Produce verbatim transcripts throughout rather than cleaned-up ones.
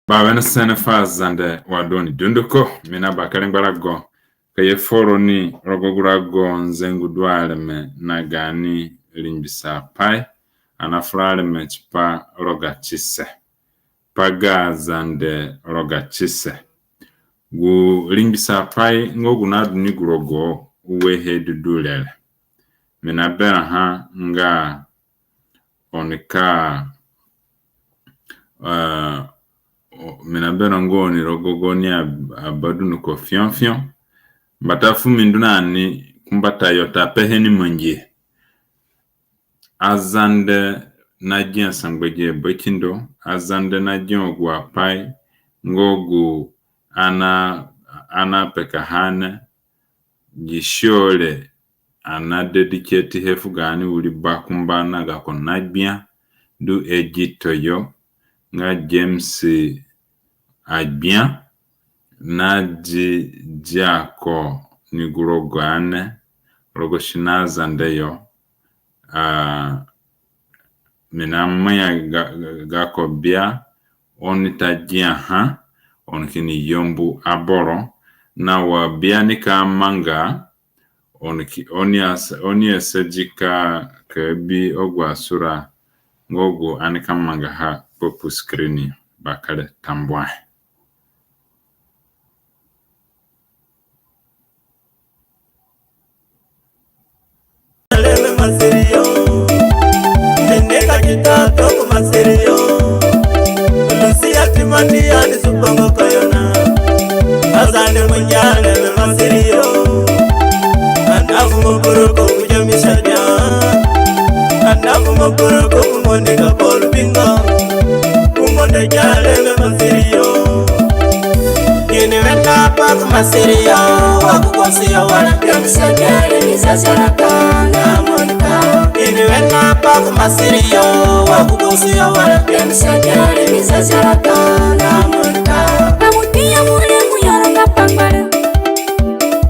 Bawene sene fu Azande wa du oni dunduko, mi na bakere ngbarago ka ye furoni rogo gu rago nzengu du areme na gaani ringbisapai, ani nafura areme tipa rogatise. Pa ga Azande rogatise. Gu ringbisapai nga gu nadu ni gu rogo uehe du du re re. Mi naberãha nga oni ka, eh, o-, mi naberã nga oni rogo gaoni ab-, aba dunduko fiõ fiõ. Mbata fu mi ndu na ni ku mbatayo, ta pehe ni mangi. Azande nagia sangba gi bakindo, Azande nagia agu apai nga gu ani, ani apekaha ni, gi show re ani na dedicate he fu gaani wiri bakumba na gako nagbia du Egito yo, nga James Agbia, na di diako ni gu rogo ane, rogo sino Azande yo, ah, mi namanya ga-, gako bia, oni ta giaha, oni kini yambu aboro, na wa bia nika manga, oni ki-, oni as-, oni asadi ka, ka bi agu asura nga gu ani ka mangaha kpakpu screen yo. Bakere tambuahe. Lele masiri yo. Nende ka kita toku masiri yo. Lusia timandi ani supongo koyona. Azande munja lele masiri yo. Anafu mukuru ko kuja misaja. Anafu mukuru ko kumonde ka polu bingo. Kumonde ja lele masiri yo. Ini wena pa ku masiri yo, wa ku kosi yo wala pia misajari ni zazara ka na monika. Ini wena pa ku masiri yo, wa ku kosi yo wala pia misajari ni zazara ka na monika. Ka mutia mure mu yoro nga pangbara.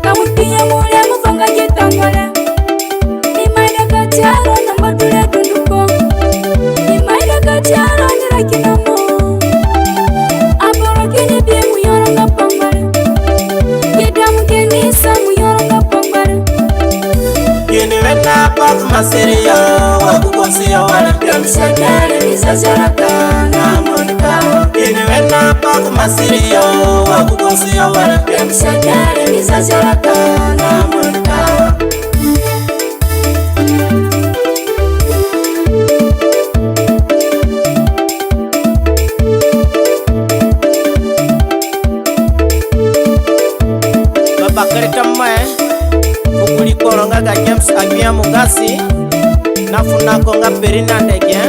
Ka mutia mure mu fanga je tangara. Ni mai da ka tiaro na madure dunduko. Ni mai da ka tiaro ni rakina mo. Aboro kini bi mu yoro nga pangbara. Kidamu kini sa mu yoro nga pangbara. Ini wena pa ku masiri yo, wa ku kosi yo wala pia misajari ni zazara ka na monika. Ini wena pa ku masiri yo, wa ku kosi yo wala pia misajari ni zazara ka na monika. Babakere tambuahe fu gu ri kporo nga ga James Agbia Mugasi, na fu nako nga Perina Ndege,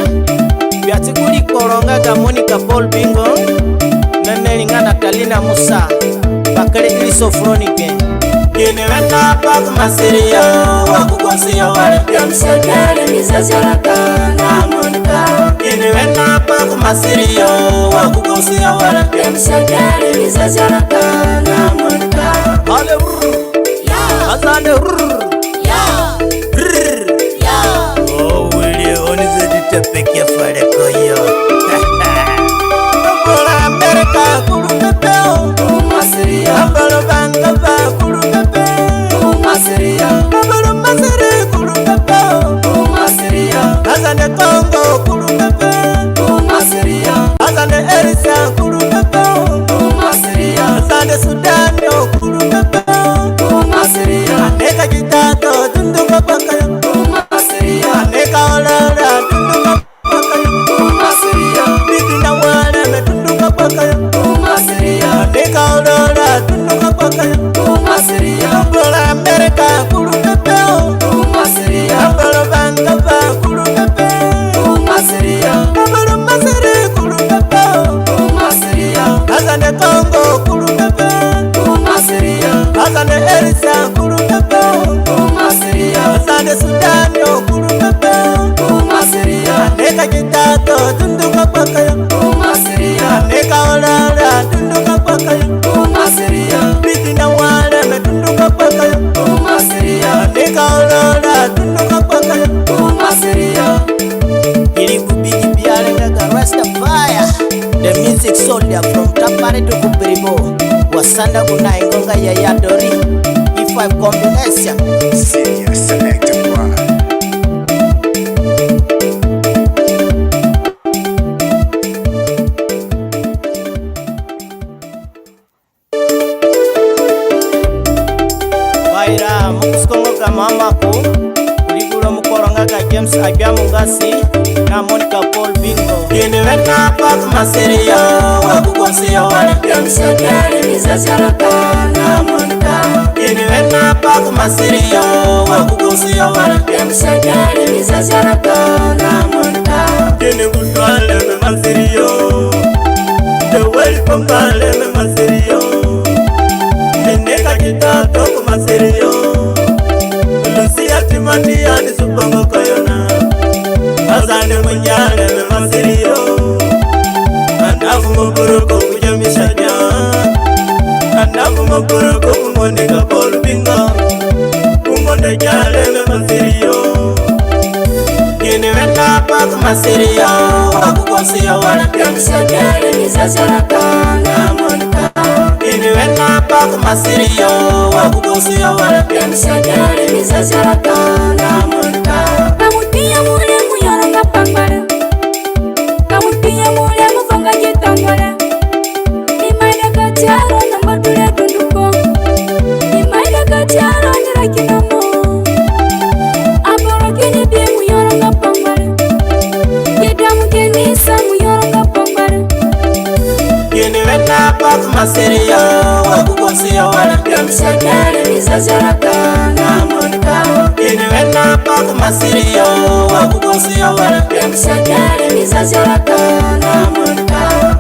bia ti gu ri kporo nga ga Monica Paul Bingo, na neri nga Natalina Musa. Bakere iriso fu roni gbe. Ini wena pa ku masiri yo, wa ku kosi yo wala pia misajari ni zazara ka na monika. Ini wena pa ku masiri yo, wa ku kosi yo wala pia misajari ni zazara ka na monika. Ale, rrr. Ya. Azande, rrr. Ya. Rrr. Ya. O wiri, oni zedi tepe ke fare koyo. Aboro Amerika kuru pepe o. Aboro Bangaba kuru pepe. Aboro Masiri kuru pepe o. Azande Kongo kuru pepe. Azande Erisa kuru pepe o. Azande Sudan. Soldier from Tapare to Kupribo. Wasanda gu na ingonga ya Yadori. E five combination. Senior selector one. Waira, mu kusikongo ga mama ko, uri gulo mu koronga ga James Abiamu Ngasi, na Monica Paul Bingo. Ini wena pak masirio, wa kukonsi yo wala James Abiamu ni zazaraka, na Monica. Ini wena pak masirio, wa kukonsi yo wala James Abiamu ni zazaraka, na Monica. Ini kutwale me masirio. The way you come by, let me see you. Nene ka kita to ku masirio. Lucia Timandi ani subongo koyona. Azande munyale me masirio. Anafu mukuru ko kuja misaja. Anafu mukuru ko kumonde ka polu bingo. Kumonde jale me masirio. Ini wena pak masirio, wa kukonsi yo wala James Abiamu ni zazaraka, na Monica. Ini wena pak masirio, wa kukonsi yo wala James Abiamu ni zazaraka, na Monica. Ka mu tinya mure mu yoronga pambara. Ka mu tinya mure mu fonga gitangwara. Ni maida ka tiaro na mbatule dunduko. Ni maida ka tiaro ni rakina mo. Aboro kini bi mu yoronga pambara. Ye damu kini sa mu yoronga pambara. Ini wena pak masirio, wa kukonsi yo wala James Abiamu ni zazaraka, na Monica. Ini wena pak masirio, wa kukonsi yo wala James Abiamu ni zazaraka, na Monica.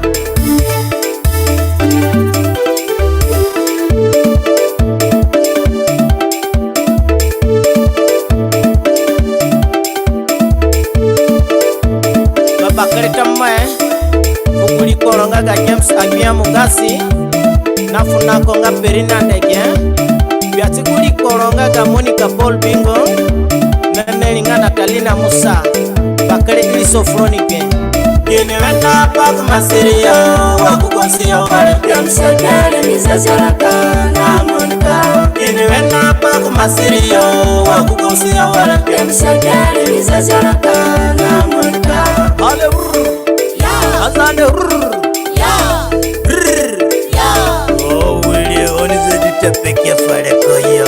Bakere tambuahe fu gu ri kporo nga ga James Abiamu Ngasi, na fu nako nga Perina Ndege. Bia ti gu ri kporo nga ga Monica Paul Bingo, na neri nga Natalina Musa. Bakere iri so fu roni gbe. Ini wena pak masirio, wa kukonsi yo wala James Abiamu ni zazaraka, na Monica. Ini wena pak masirio, wa kukonsi yo wala James Abiamu ni zazaraka, na Monica. Ale, brr. Ya. Azande, brr. Ya. Brr. Ya. Oh, wili, oni zedi tepeke fare koyo.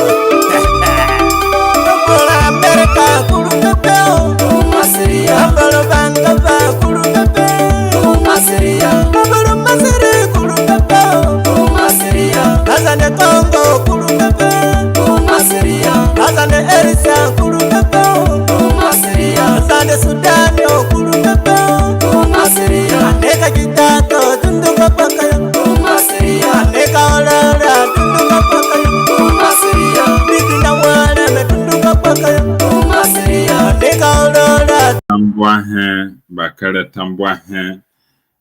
Aboro Amerika kuru pepe o. Ku masirio. Aboro Bangaba kuru pepe. Ku masirio. Aboro Masiri kuru pepe o. Ku masirio. Azande Kongo kuru pepe. Ku masirio. Azande Erisa kuru pepe o. Ku masirio. Azande Sudani o kuru pepe o. Ku masirio. Ane ka kitato dunduko pakayo. Ku masirio. Ane ka orara dunduko pakayo. Ku masirio. Bibi na wale me dunduko pakayo. Ku masirio. Ane ka orara. Tambuahe, bakere tambuahe,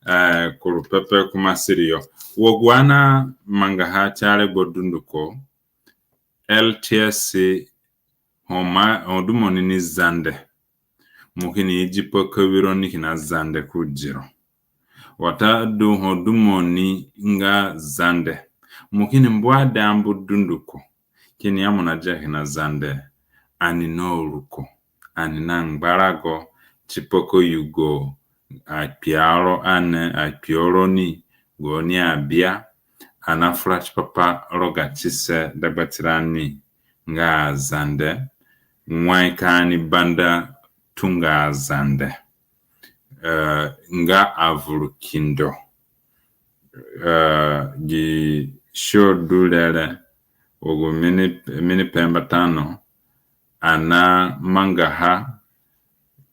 eh, kuru pepe ku masirio. Wa gu ani amangaha ti aregbo dunduko, L T S, ho ma, ho du mo ni ni Zande. Mo kini idi pa kawiro ni kina Zande ku diro. Watadu ho du mo ni nga Zande. Mo kini mbu ade ambu dunduko. Kini ya mo nadia kina Zande. Ani na ruko. Ani na ngbarago. Tipa ka yugo akpiaro ane, akpiaro ni, gaoni abia, ani nafura tipa pa rogatise dagbatirani nga Azande, wai ka ani banda tunga Azande, eh, nga avuru kindo. Eh, gi show du re re, wa gu mi ni, mi ni pe mbata no, ani namangaha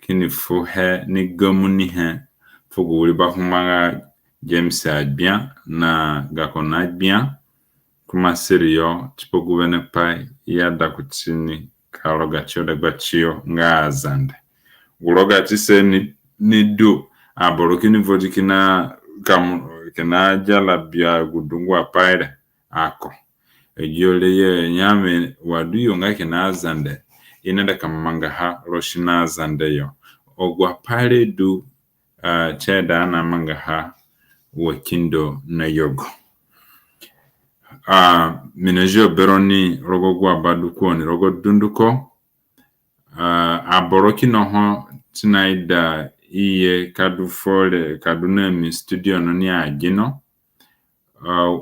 kini fuhe ni gamuni he fu gu wiri bakumba nga James Agbia na gako nagbia ku masirio tipa gu wene pai i aida kutini ka roga tiyo dagbatiyo nga Azande. Gu rogatise ni, ni du, aboro kini vodi kina kam-, kina jalabia gu dungu apai re ako. Agi yo re ye nyame wa du yo nga kina Azande, i naida ka mangaha rogo sino Azande yo. Agu apai re du, ah, si aida ani amangaha wa kindo na yogo. A, mi nazio beroni rogo agu aba du kuoni rogo dunduko. A, aboro kina ho ti naida i ye ka du fo re, ka du na mi studio no ni agino. A,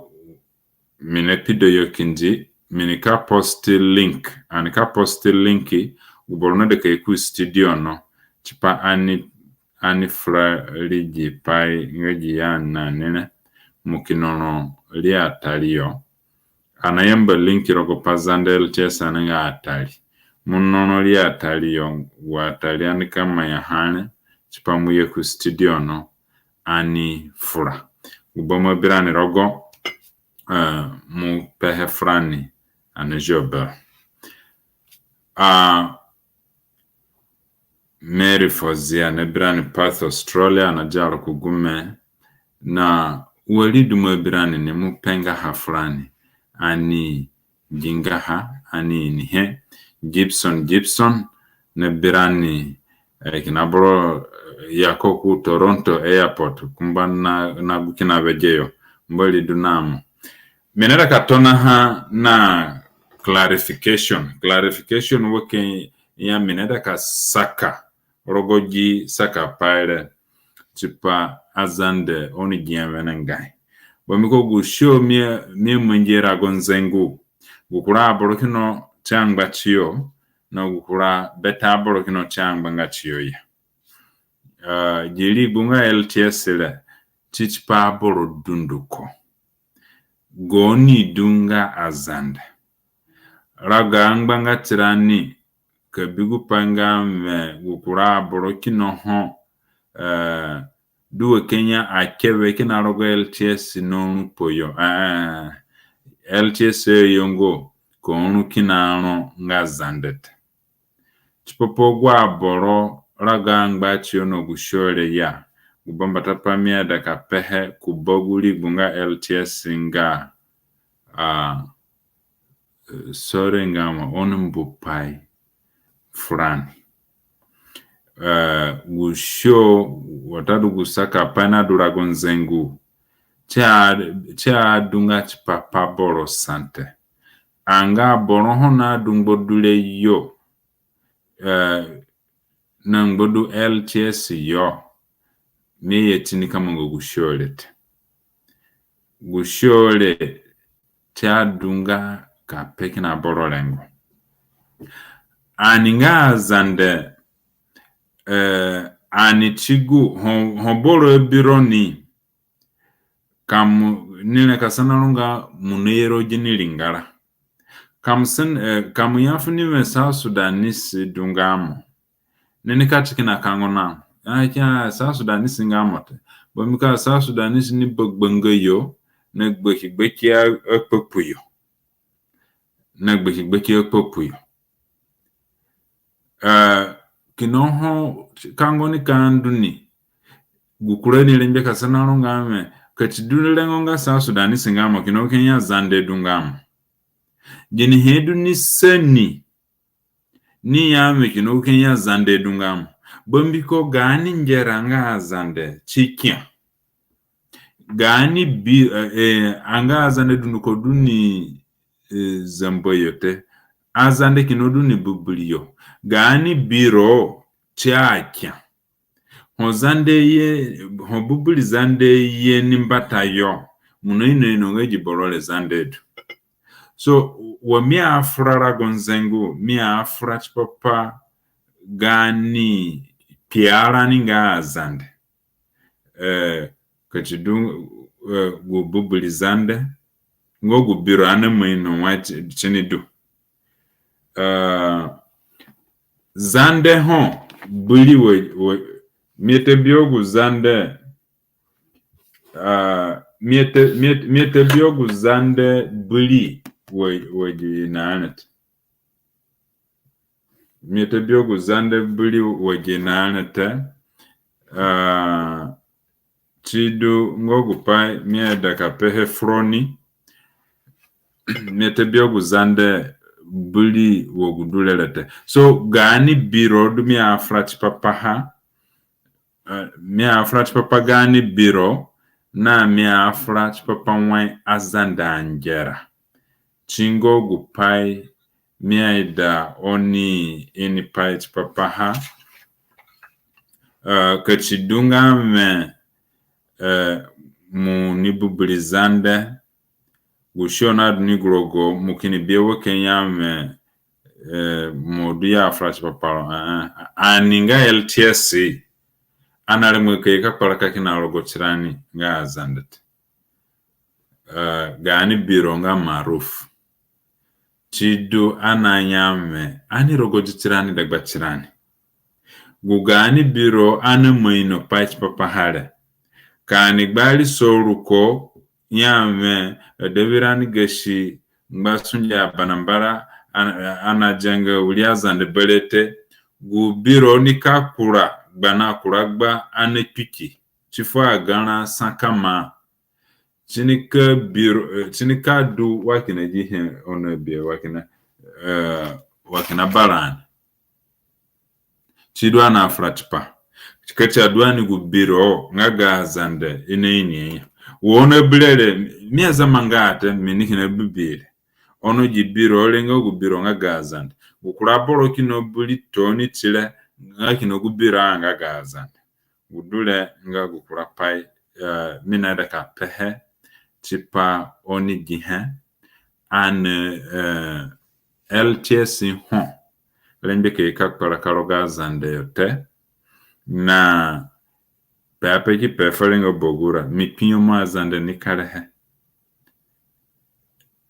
mi napido yo kindi, mi nika post link, ani ka post link, gu boro naida ka ye ku studio no, tipa ani, ani fura ri gi pai nga gi ya na ni re, mo ki nono ri atari yo. Ani nayamba link rogo Pazande L T S ani nga atari. Mo nono ri atari yo, wa atari ani ka mangaha re, tipa mo ye ku studio no, ani fura. Gu ba mo bi rani rogo, eh, mo pehe furani, ani zio bero. A, Mary Fozia nabi rani Perth, Australia, ani nadia ro ku gume, na wari du mo bi rani ni, mo pe ngaha furani, ani gi ngaha, ani inihe. Gibson, Gibson nabi rani, eh, kina boro, eh, ya ko ku Toronto Airport, kumba na, na gu kina begeyo, Mbori du na mo. Mi naida ka tonaha na clarification. Clarification wa ke ya mi naida ka saka rogo gi sakapai re, tipa aZande oni gia wenengai. Bambiko gu show mi, mi amangi rago nzengu. Gu kura aboro kino ti angbatiyo, na gu kura bete aboro kino ti angbangatiyo ya. A, gi rigbu nga L T S re, ti tipa aboro dunduko. Gaoni du nga aZande. Rago angbanga tirani, ka bi gupai nga mi, gu kura aboro kino ho, eh, du wa Kenya akewe kina rogo L T S no rupo yo. Eh, L T S yo nga ka ru kina ro nga Zande te. Tipa pa agu aboro rago angbatiyo na gu show re ya, gu bambata pai mi aida ka pehe ku ba gu rigbu nga L T S nga, a, eh, sorry nga mo, oni mbu pai furani. Eh, gu show watadu gu sakapai nadu rago nzengu, ti a, ti adunga tipa pa boro sa te. Anga boro ho nadu ngbadu re yo, eh, na ngbadu L T S yo, mi aye tini ka manga gu show re te. Gu show re ti adunga ka pe kina boro rengo. Ani nga aZande, eh, ani ti gu ho, ho boro abi roni, ka mo, ni re ka sana ro nga mo naye rogo gini ringara. Ka mo sen, eh, ka mo ya fu ni wẽ South Sudanese du nga mo, ni nika ti kina kango na mo. A, kia South Sudanese nga mo te. Bambiko South Sudanese ni bagbanga yo, na gbaki gbaki a, akpakpu yo. Na gbaki gbaki akpakpu yo. Eh, kina ho kango nika ndu ni, gu kura ni rengbe ka sana ro nga wẽ, ka ti du rengo nga South Sudanese nga mo, kina gu Kenya Zande du nga mo. Ginihe du ni sa ni, ni ya wẽ kina gu Kenya Zande du nga mo. Bambiko gaani ngera nga aZande ti kia. Gaani bi, eh, eh, anga aZande dunduko du ni, eh, Zamba yo te. AZande kina du ni buburi yo. Gaani biro ti akia. Ho Zande ye, ho buburi Zande ye ni mbata yo, mo naino ino nga gi boro re Zande du. So, wa mi afura rago nzengu, mi afura tipa pa gaani kpiarani nga aZande. Eh, ka ti du, eh, gu buburi Zande, nga gu biro ani naima ino wai ti, tini du. Eh, Zande ho, buri wa, wa, mi ata bi agu Zande, eh, mi ata, mi ata, mi ata bi agu Zande buri wa, wa gi na re te. Mi ata bi agu Zande buri wa gi na re te. Ah, ti du nga gu pai mi aida ka pehe furoni. Mi ata bi agu Zande buri wa gu du re re te. So, gaani biro du mi afura tipa paha. Eh, mi afura tipa pa gaani biro, na mi afura tipa pa wai aZande angera. Ti nga gu pai mi aida oni ini pai tipa paha. Eh, ka ti du nga mi, eh, mo ni bibiri Zande, gu sio nadu ni gu rogo, mo kini bi wa Kenya mi, eh, mo du ya fura tipa paro, eh, eh, ani nga L T S, ani arengba ka ye ka kparaka kina rogo tirani nga aZande te. Eh, gaani biro nga Maruf. Ti du ani aya mi, ani rogodi tirani dagba tirani. Gu gaani biro ani ima ino pai tipa paha re. Ka ani gbari soruko ya mi, adawirani gasi ngbasunge abanambara, an-, ani adia nga wiri aZande bere te, gu biro nika kura gba na kura gba ani kpiki. Ti fu agarã sa kama. Ti nika biro, eh, ti nika du wa kina gihe ono bi wa kina, eh, wa kina barani. Ti du ani afura tipa. Ka ti adu ani gu biro nga ga aZande i naini ya. Wa oni abi re re, mi azama nga te, mi ni kina bi bire. Ono gi biro re nga gu biro nga ga aZande. Gu kura boro kina buri tooni tire nga kina gu biro a nga ga aZande. Gu du re nga gu kura pai, eh, mi naida ka pehe tipa oni gihe. Ani, eh, L T S ho rengbe ka ye ka kparaka rogo aZande yo te. Na pe ape ki pe fere nga Bogura, mi kpinyemu aZande ni karehe.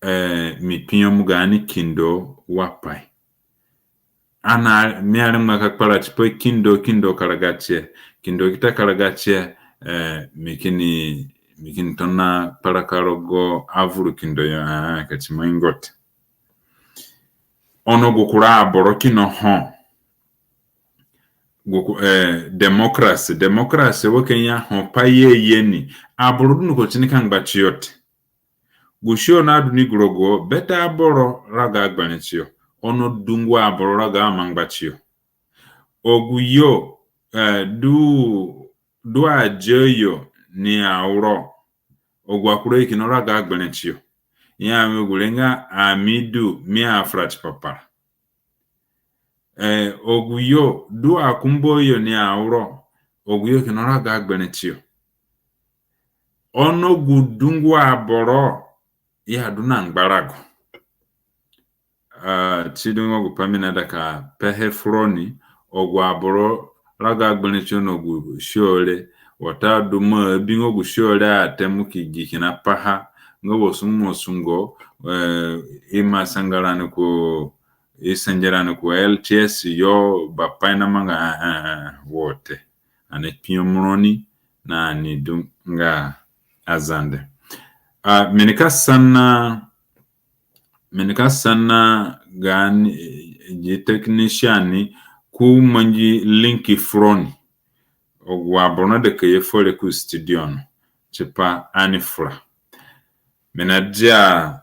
Eh, mi kpinyemu gaani kindo wa pai. Ani, mi arengba ka kpara tipa kindo, kindo karaga tie. Kindo ki ta karaga tie, eh, mi kini, mi kini tona kparaka rogo avuru kindo yo, ah, ka ti mangi nga te. Ono gu kura aboro kina ho. Gu ku-, eh, democracy, democracy wa Kenya ho pai ye ye ni. Aboro dunduko ti nika ngbatiyo te. Gu sio nadu ni gu rogo, bete aboro rago agberẽ tiyo. Ono dungu aboro rago amangbatiyo. Agu yo, eh, du, du adiayo ni auro. Agu akurayo kina rago agberẽ tiyo. Ya mi gu rengo ami du mi afura tipa pa ra. Eh, agu yo du akumbayo ni auro, agu yo kina rago agberẽ tiyo. Ono gu dungu aboro ya du na ngbarago. Ah, ti du nga gu pai mi naida ka pehe furoni, agu aboro rago agberẽ tiyo na gu sio re, watadu mo abinga gu sio re a te mo ki gi kina paha, nga wa sungu mo sungo, eh, ima sanga rani ku, i sanga rani ku L T S yo, ba pai namanga, eh, eh, eh, wo te. Ani kpinyemu roni na ani du nga aZande. Ah, mi nika sana, mi nika sana gaani, eh, gi technician ku mangi link furoni. Agu aboro naida ka ye fere ku studio no. Tipa ani fura. Mi nadia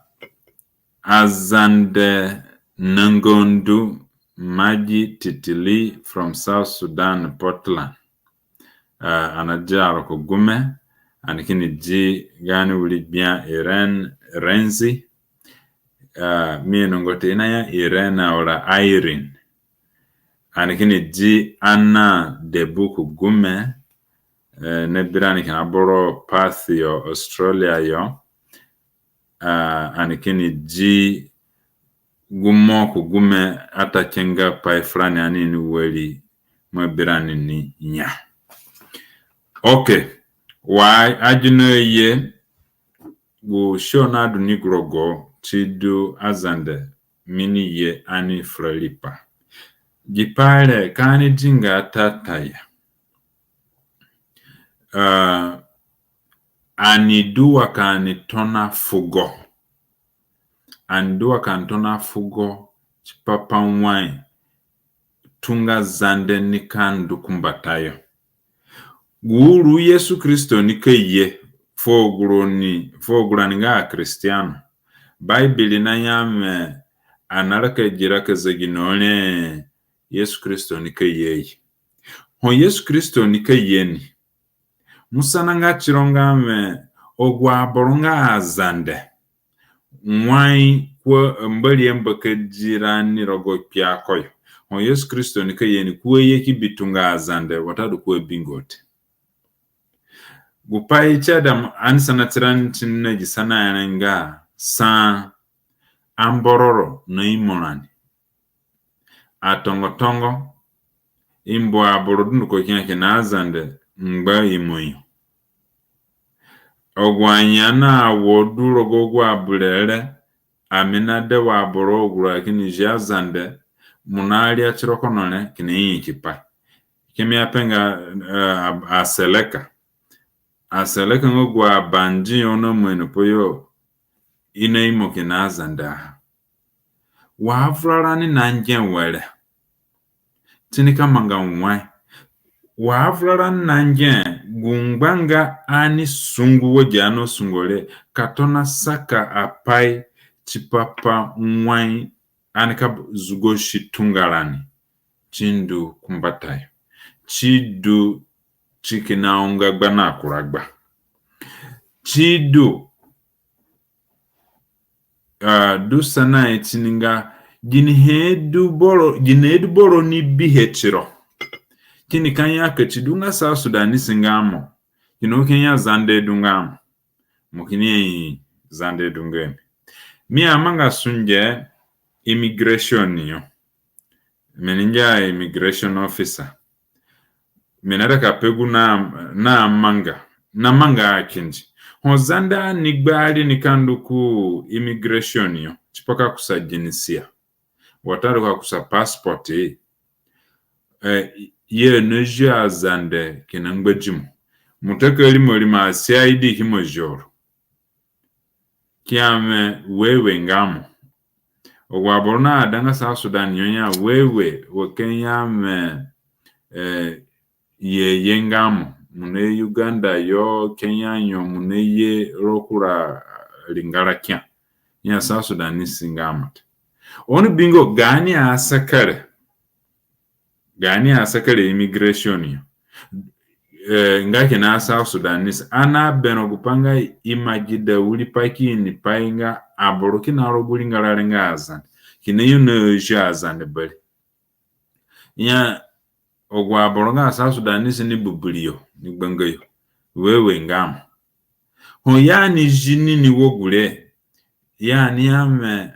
aZande Nangondu Magi Titili from South Sudan, Portland. Ah, ani nadia ro ku gume, ani kini di gaani wiri gbia Irene Renzi. Ah, mi inongo te i naya Irene ora Irene. Ani kini di Anna Debu ku gume, eh, na bi rani kina boro Perth yo, Australia yo. Ah, ani kini di gu mo ku gume ata kenga pai furani ani ini wari mo bi rani ni nya. Okay. Wa agino ye gu show nadu ni gu rogo ti du aZande mi ni ye ani fura riipa. Gi pai re ka ani dinga tata ya. Ah, ani du wa ka ani tona fugo. Ani du wa ka ani tona fugo tipa pa wai tunga Zande nika ndu ku mbatayo. Gu uru Yesu Kristo nika ye fu agu roni, fu agu rani nga aKristiano. Baibiri naya mi ani naraka gira ka zegino re Yesu Kristo nika ye. Ho Yesu Kristo nika ye ni, Mo sana nga tiro nga wẽ agu aboro nga Azande wai ko Mbori ambakadi rani rogo kpiako yo. Ho Yesu Kristo nika ye ni ko aye ki bi tunga Azande watadu ko abingo te. Gupai ti Adam ani sana tirani tini na gi sanahe re nga sa ambororo na imo rani. Atongotongo, i mbu aboro dunduko kina kina Azande ngba imo yo. Agu anya na awo du rogo agu abire re, ami na de wa aboro agu ra kini zi Azande, mo na ria tiro kono re kina i nyanyakipai. Ki mi ape nga, eh, a-, aseleka. Aseleka nga agu abandi yo na mo ino po yo, i na imo kina Azande aha. Wa avura rani na nge were. Tini ka manga wai. Wa avura rani na nge gu ngbanga ani sungu wa gi ani asungo re ka tona saka apai tipa pa wai ani ka zugosi tunga rani. Ti ndu ku mbatayo. Ti du ti kina unga gba na kura gba. Ti du Ah, du sanahe tini nga, ginihe du boro, ginihe du boro ni bihe tiro. Kini ka ya ka ti du nga South Sudanese nga mo. Kini u ki ya Zande du nga mo. Mo kini ya i Zande du nga mi. Mi amanga sunge immigration yo. Mi ni ngia immigration officer. Mi naida ka pe gu na, na manga, na manga akindi. Ho Zande ani gbari ni ka ndu ku immigration yo tipa ka kusa jinsia watadu ka kusa passport, eh, i anazio Azande kina ngbadimo. Mo ta ka rimo rimo a C I D ki mo zio ro. Ki ya wẽ wewe nga mo. Agu aboro na adanga South Sudan yo ya wewe, wa Kenya wẽ, eh, ye ye nga mo. Mo na ye Uganda yo, Kenya yo, mo na ye ro kura ringara kia. Ya South Sudanese nga mo te. Oni bingo gaani asekere. Gaani asekere immigration yo. Eh, nga kina South Sudanese. Ani aberã gupai nga i ima gida wiri pai ki ini pai nga aboro kina rogo gu ringara re nga Azande. Kina yo na zi Azande bari. Ya agu aboro nga South Sudanese ni buburi yo, ni gbanga yo. Wewe nga mo. Ho ya ni zi ni ni wa gure. Ya ni ya wẽ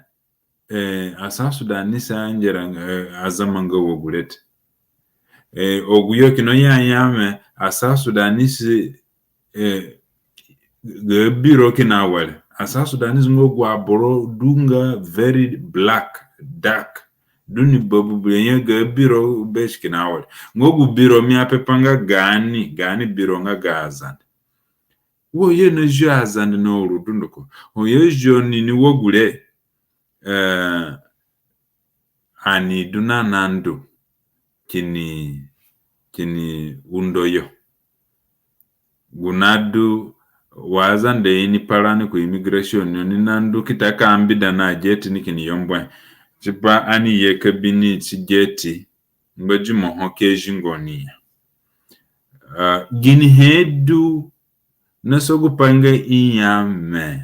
eh, a South Sudanese angera, eh, azamanga wa gure te. Eh, agu yo kina ya ya wẽ, a South Sudanese, eh, ga biro kina were. A South Sudanese nga agu aboro du nga very black, dark. Du ni babubure ya ga biro be si kina were. Nga agu biro mi apepa nga gaani, gaani biro nga ga Azande. Wo ye na zio Azande na uru dunduko. Ho ye zio ni ni wa gure. Eh, ani du na nandu kini, kini undo yo. Gu nadu wa Azande ini pa rani ku immigration yo ni nandu ki ta ka mbida na gate ni kini yombo. Tipa ani ye ka bi ni ti gate ngbadimo ho ke zingo ni ya. Ah, ginihe du na so gupai nga i ya wẽ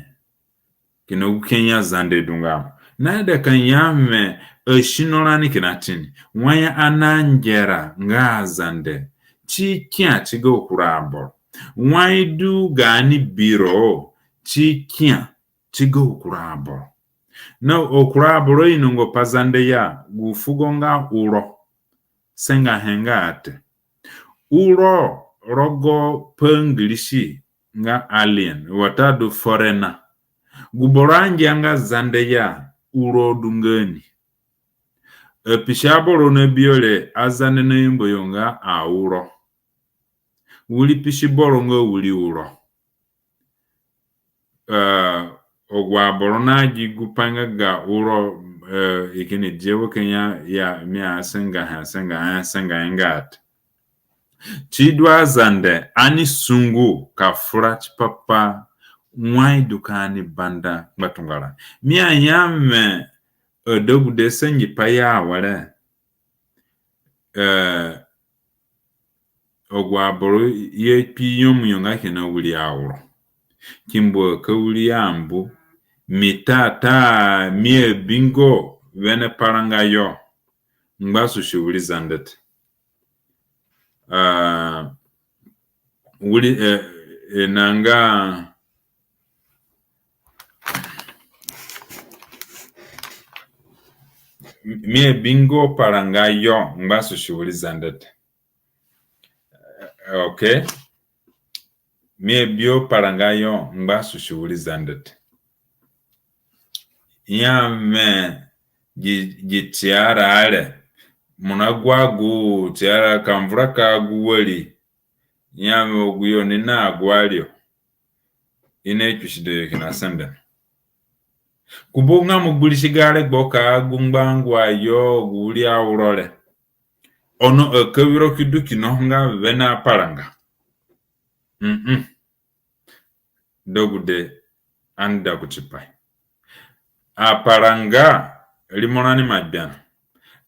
kina gu Kenya Zande du nga mo. Naida ka ya wẽ asino rani kina tini. Wai ani angera nga Azande ti kia ti ga kura aboro. Wai du gaani biro ti kia ti ga kura aboro. Na kura aboro inongo pa Zande ya gu fugo nga uro. Sengahe nga te. Uro rogo pa Ngirisi nga alien, watadu foreigner. Gu boro angia nga Zande ya, uro du nga ni. Apisi aboro na bi yo re, Azande na yamba yo nga auro. Wiri pisi boro nga wiri uro. Eh, agu aboro na gi gupai nga ga uro, eh, i kini die wa Kenya ya mi asengahe, asengahe, asengahe nga te. Ti du Azande ani sungu ka fura tipa pa wai du ka ani banda ngbatunga rani. Mi aya wẽ adegude sangipai awere. Eh, agu aboro i akpi nyemu yo nga kina wiri auro. Ki mbu ka wiri ambu, mi tata mi abingo wene paranga yo ngba susi wiri Zande te. Ah, wiri, eh, eh, nanga mi abingo paranga yo ngba susi wiri Zande te. Eh, okay. Mi abingo paranga yo ngba susi wiri Zande te. Ya mi gi, gi tiara are. Mo na gu agu tiara ka vura ka gu wari. Ya mi agu yo ni na agu ario. I na kpisi de yo kina sende. Kubo nga mo gbirisi gare gbo ka gu ngbangua yo gu wiri auro re. Ono, eh, akawiro ki du kina ho nga wene aparanga. Mm-mm. Degude ani da kuti pai. Aparanga rimo rani ima gbiana.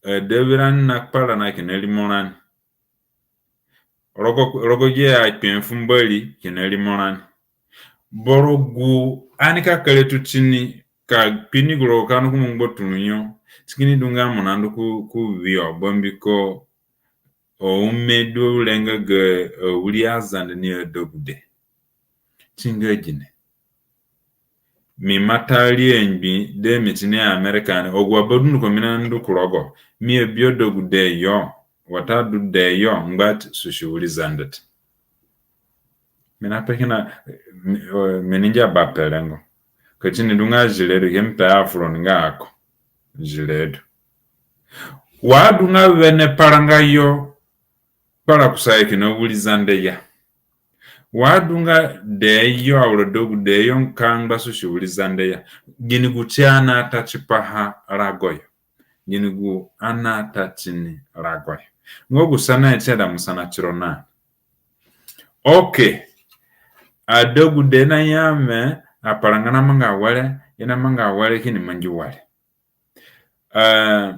Eh, adawirani na kpara na kina rimo rani. Rogo, rogo gi akpe fu Mbori kina rimo rani. Boro gu ani ka kere tu tini ka kpi ni gu rogo ka ndu ku mo ngbaturũ yo. Si kini du nga mo na ndu ku, ku wio bambiko o ume du re nga ga, eh, wiri Azande ni adegude. Ti nga gine? Mi mata ri angbi de mi tini America ni, agu aba dunduko mi na ndu ku rogo, mi abi adegude yo, watadu de yo ngba susi wiri Zande te. Mi na pe kina, mi, eh, mi ni ngia ba pe rengo. Ka tini du nga zire du, ki mi pe a fu roni nga ako. Zire du. Wa du nga wene paranga yo, kpara kusayo kina wiri Zande ya. Wa du nga de yo, auro degude yo ka ngba susi wiri Zande ya. Gini gu ti ani ata tipaha rago yo? Gini gu ani ata tini rago yo? Nga gu sanahe ti ada mo sana tiro na. Okay. Adegude na ya mi, aparanga na manga were, i na manga were kini mangi were. Eh,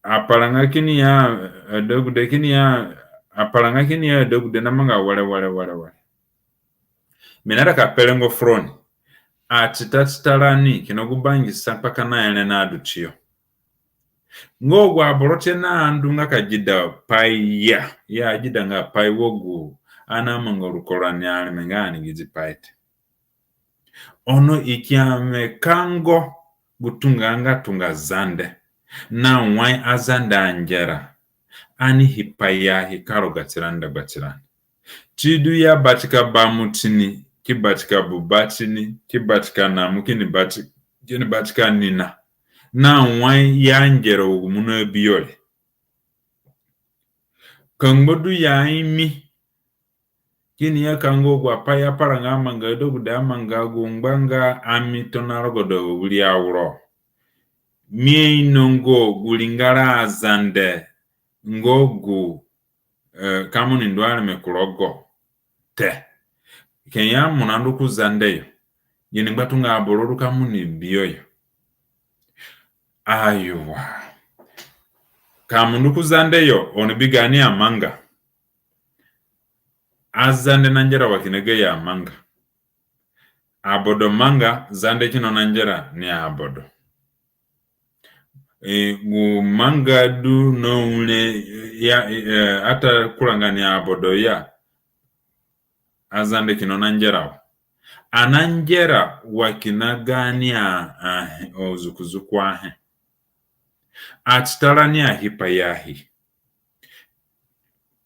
aparanga kini ya, eh, adegude kini ya, aparanga kini ya, adegude na manga were, were, were, were. Mi na ida ka pe rengo fu roni. Atita tita rani, kina gu bangisa kpakana ere na du tiyo. Nga agu aboro tie na ndu nga ka gida pai ya, ya gida nga pai wa gu ani amanga ruko rani areme nga ani gidi pai te. Ono i ki ya mi kango gu tunga nga tunga Zande na wai Azande angera, ani hipai ya hi ka roga tirani dagba tirani. Ti du ya batika bamu tini, ki batika buba tini, ki batika namu, kini bati-, kini batika nina. Na wai ya ngera wa gu mo na bi yo re. Ka ngba du ya imi, kini ya kango agu apai aparanga amanga, adegude amanga, gu ngbanga ami tona rogodo wiri auro. Mi ainongo gu ringara Azande nga gu, eh, ka mo ni ndu areme ku rogo te. Ka ya mo na ndu ku Zande yo, gini ngbatunga aboro du ka mo ni bi yo yo? Aywa. Ka mo ndu ku Zande yo, oni bi gaani amanga. Azande nangera wa kina gayo amanga. Abodo manga, Zande kina nangera ni abodo. E, gu manga du na wire ya, e, ata kuranga ni abodo ya, Azande kina nangera wa. Anangera wa kina gaani a, a, azukuzuku ahe. Atita rani ahipai ya hi.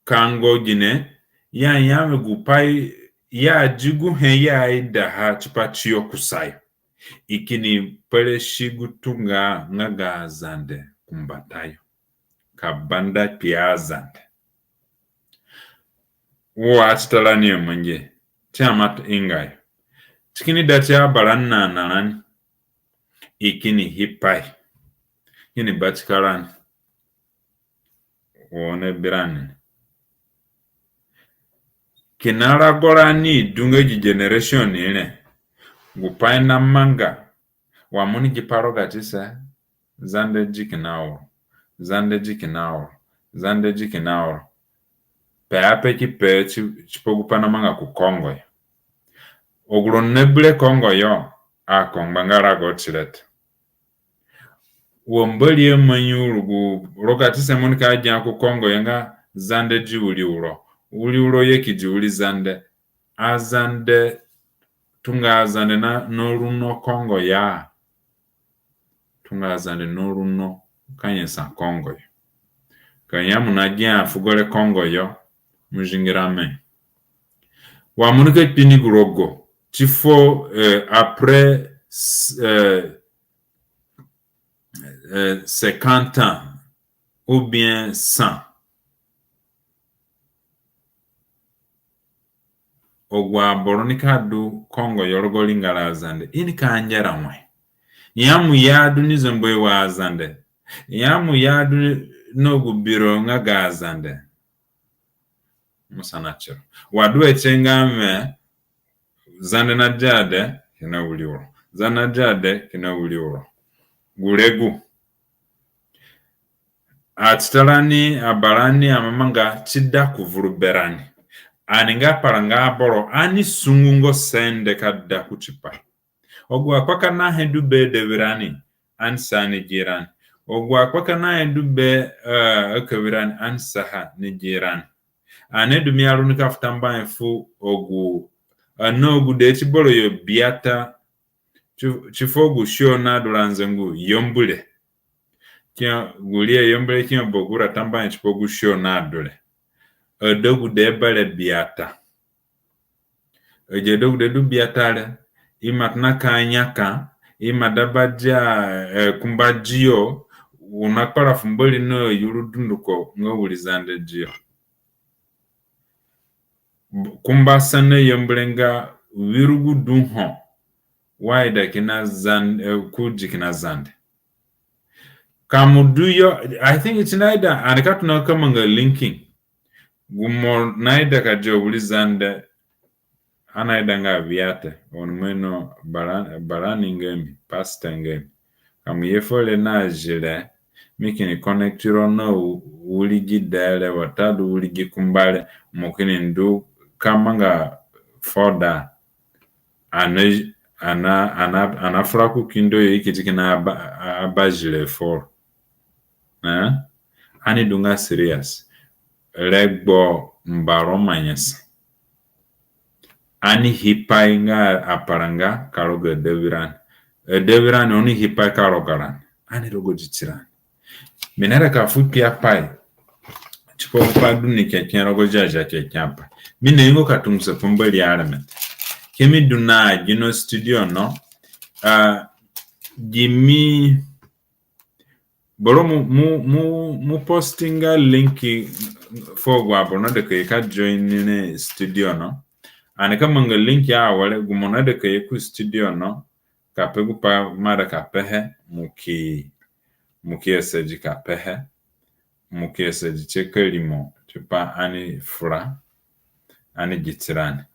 Kango gine, ya ya mi gu pai ya di guhe ya idaha tipa tiyo kusayo. I kini peresi gu tunga nga ga Azande ku mbatayo. Ka banda kpia Azande. Wo atita rani amangi, ti ama ingayo. Ti kini da ti abarani na anarani. I kini hipai. Kini batika rani. Wo na bi rani. Kina rago rani du nga gi generation re. Gu pai namanga wa mo ni gi pa rogatise, Zande di kina oro, Zande di kina oro, Zande di kina oro. Pe ape ki pe ti, tipa gu pai namanga ku Kongo yo. Agu roni nabi re Kongo yo, ako ngbanga rago ti re te. Wa Mbori amangi uru gu rogatise mo nika gia ku Kongo yo nga Zande di wiri uro. Wiri uro ye ki di wiri Zande. Azande, tunga Azande na, na runo Kongo ya. Tunga Azande na runo ka nyasa Kongo yo. Ka ya mo nagia fugo re Kongo yo, mo zingi rame. Wa mo nika kpi ni gu rogo. Ti fuo, eh, après, eh, eh, cinquante ans ou bien cent. Agu aboro nika du Kongo yo rogo ringara Azande, i nika ngera wai? Ya mo ya du ni zombo wa Azande. Ya mo ya du ni na gu biro nga ga Azande. Mo sana tiro. Wa du e tie nga mi, Zande nadia de, kina wiri uro. Zande nadia de, kina wiri uro. Gu re gu. Atitarani, abarani, amamanga, ti da ku vuru berani. Ani nga paranga aboro, ani sungu ngo sende ka da ku tipa. Agu akpakanahe du be adawirani, ani sa ni gi rani. Agu akpakanahe du be, eh, akawirani, ani saha ni gi rani. Ani du mi aru nika fu tambuahe fu agu, eh, na agude ti boro yo biata, ti, ti fu agu sio nadu ra nzengu yambu re. Kina gu rie yambu re kina bagura tambuahe tipa gu sio nadu re. Adegude bere biata. Agi adegude du biata re, i ima tona ka nyaka, i ima da badia, eh, kumba dio, u nakpara fu Mbori na yuru dunduko nga wiri Zande dio. Kumba sa na yambu re nga wiri gu du ho, wa ida kina Zande, eh, ku di kina Zande. Ka mo du yo, I think it's na ida, ani ka tona ka manga linking. Gu mo naida ka dia wiri Zande, ani aidanga bia te, oni ima ino bara, barani nga mi, pastor nga mi. Ka mo ye fuo re na zire, mi kini connect ro na wu-, wiri gi dee re, watadu wiri gi kumba re, mo kini ndu ka manga foda. Ani, ani, ani, ani afura ku kindo yo i ki ti kina aba, aba zire fuo ro. Eh? Ani du nga serious. Regbo mbaro manyasa. Ani hipai nga aparanga ka roga adawirani. Adawirani oni hipai ka roga rani. Ani rogo di tirani. Mi naida ka fu kpiapai tipa gu pai du ni kekeẽ rogo Ziazia Kekeapai. Mi naingo ka tungusa pa Mbori areme te. Ki mi du na gino studio no, ah, gi mi boro mo, mo, mo, mo postinga link fu agu aboro naida ka ye ka join ni studio no. Ani ka manga link ya awere, gu mo naida ka ye ku studio no, ka pe gu pai mo aida ka pehe, mo ki, mo ki asadi ka pehe, mo ki asadi tie ka rimo tipa ani fura, ani gi tirani.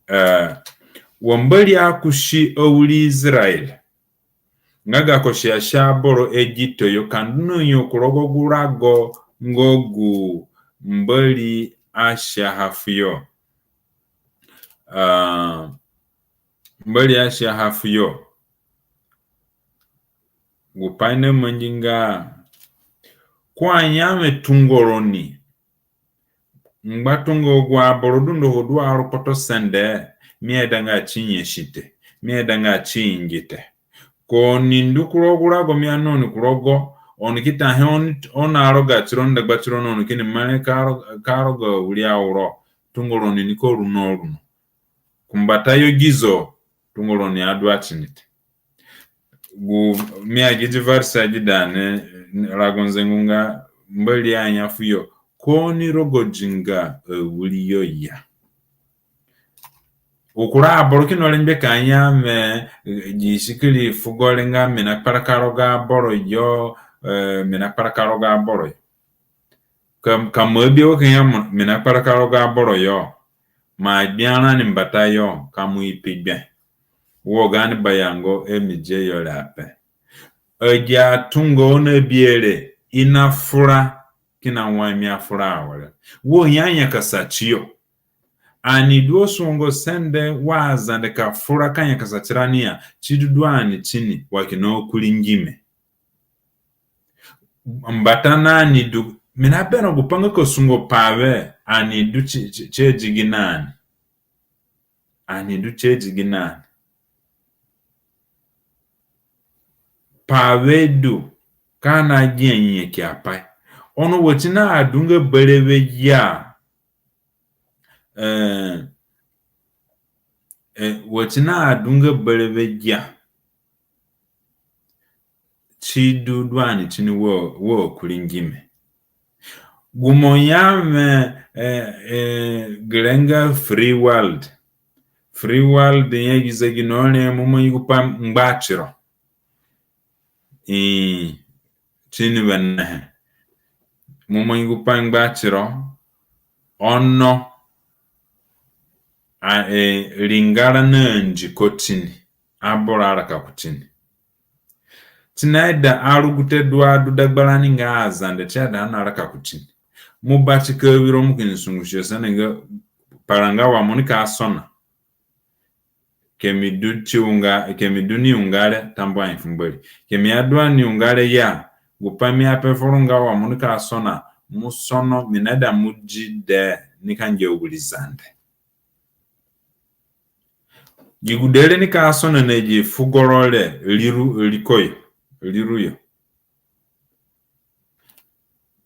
Eh, wa Mbori akusi awiri Israel nga gako siasia aboro Egipto yo, ka ndu na yo ku rogo gu rago nga gu Mbori asiaha fuyo. Ah, Mbori asiaha fuyo. Gu pai namangi nga ko aya mi tungoroni. Ngbatunga agu aboro dunduko du aru kpotosende, mi aidanga ti nyasi te, mi aidanga ti ingi te. Ka oni ndu ku rogo gu rago mi ana oni ku rogo, oni ki ta he oni, oni aroga tironi dagba tironi, oni kini mare ka ro-, ka roga wiri auro, tungoroni nika ru na ru no. Ku mbatayo gizo, tungoroni adua ti ni te. Gu mi agidi varsa gidane, rago nzengu nga Mbori aya fuyo, ko ni rogo dinga, eh, wiri yo ya. U kura aboro kini rengbe ka ya mi, eh, gi sikiri fugo re nga mi nakparaka rogo aboro yo, eh, mi nakparaka rogo aboro yo. Ka, ka mo bi wo ka ya mo, mi nakparaka rogo aboro yo. Ma gbia rani mbatayo, ka mo ipi gbe. Wo gaani bayango, e mi die yo re ape. Agi atunga oni abi re, i nafura kina wai mi afura awere. Wo ya nyakasa tiyo. Ani du sungu sende wa Azande ka fura ka nyakasa tirani ya, si du du ani tini wa kina kuringime. Mbata na ani du, mi naberã gu pa nga ka sungu pawe, ani du ti, ti, ti adigi na ani. Ani du ti adigi na ani. Pawe du, ka ani agia nyanyaki apai. Ono wa si naadu nga berewe ya, eh, eh, wa si naadu nga berewe ya, si du du ani tini wa, wa kuringime. Gu mo ya mi, eh, eh, gi re nga free world. Free world ya gi zegino re, mo mangi gu pa ngba tiro. I, tini wenehe. Mo mangi gu pa ngba tiro. Ono, a, eh, ringara na ndiko tini. Aboro araka kutini. Si naida arugute du adu dagbarani nga Azande, si aida ani araka kutini. Mo batika wiro mo kini sungusi sene nga paranga wa mo nika sona. Ke mi du ti unga, ke mi du ni unga re, tambuahe fu Mbori. Ke mi adua ni unga re ya, gu pa mi ape foro nga wa mo nika sona, mo sono, mi naida mo di dee nika ngia wiri Zande. Gi gude re nika sona na gi fugoro re, riru, riko yo, riru yo.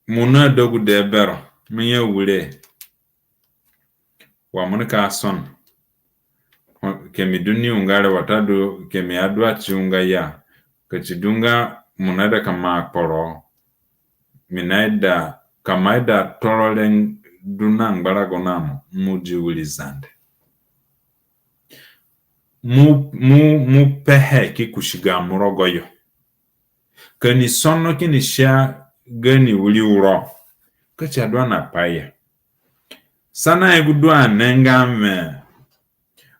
Mo naida gude bero, mi ya wire. Wa mo nika sona. Ke mi du ni unga re watadu ke mi adua ti unga ya. Ka si du nga mo naida ka maa kporo, mi naida ka mo aida toro re du na ngbarago na mo, mo di wiri Zande. Mo, mo, mo pehe ki kusi gamo rogoyo. Ka ni sono kini sia gani wiri uro. Ka si adua na pai ya. Sanahe gu du ane nga mi.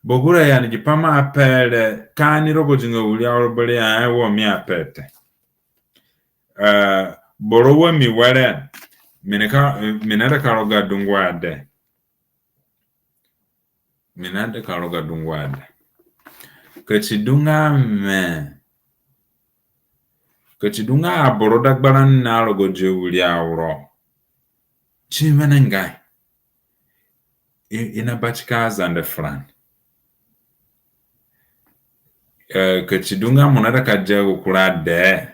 Bogura ya ni gi pa mo ape re, ka ani rogo dinga wiri auro bere ya, eh, wo mi ape te. Eh, boro wa mi were, mi nika, eh, mi naida ka roga dungu ade. Mi naida ka roga dungu ade. Ka si du nga mi, ka si du nga aboro dagbarani na rogo di wiri auro, si wenengai. I, i nabatika Azande furani. Eh, ka si du nga mo naida ka dia gu kura dee,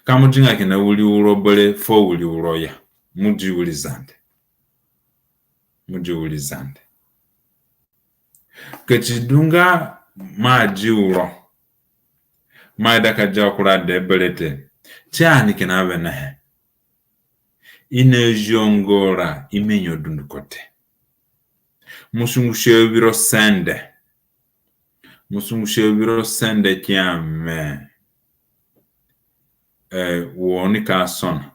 ka mo dinga kina wiri uro bere fuo wiri uro ya, mo di wiri Zande. Mo di wiri Zande. Ka si du nga mo adi uro, mo aida ka dia kura dee bere te, si ani kina wenehe. I nazionga ra, i menyo dunduko te. Mo sungusi wiro sende. Mo sungusi wiro sende ki ya mi, eh, wo nika sona.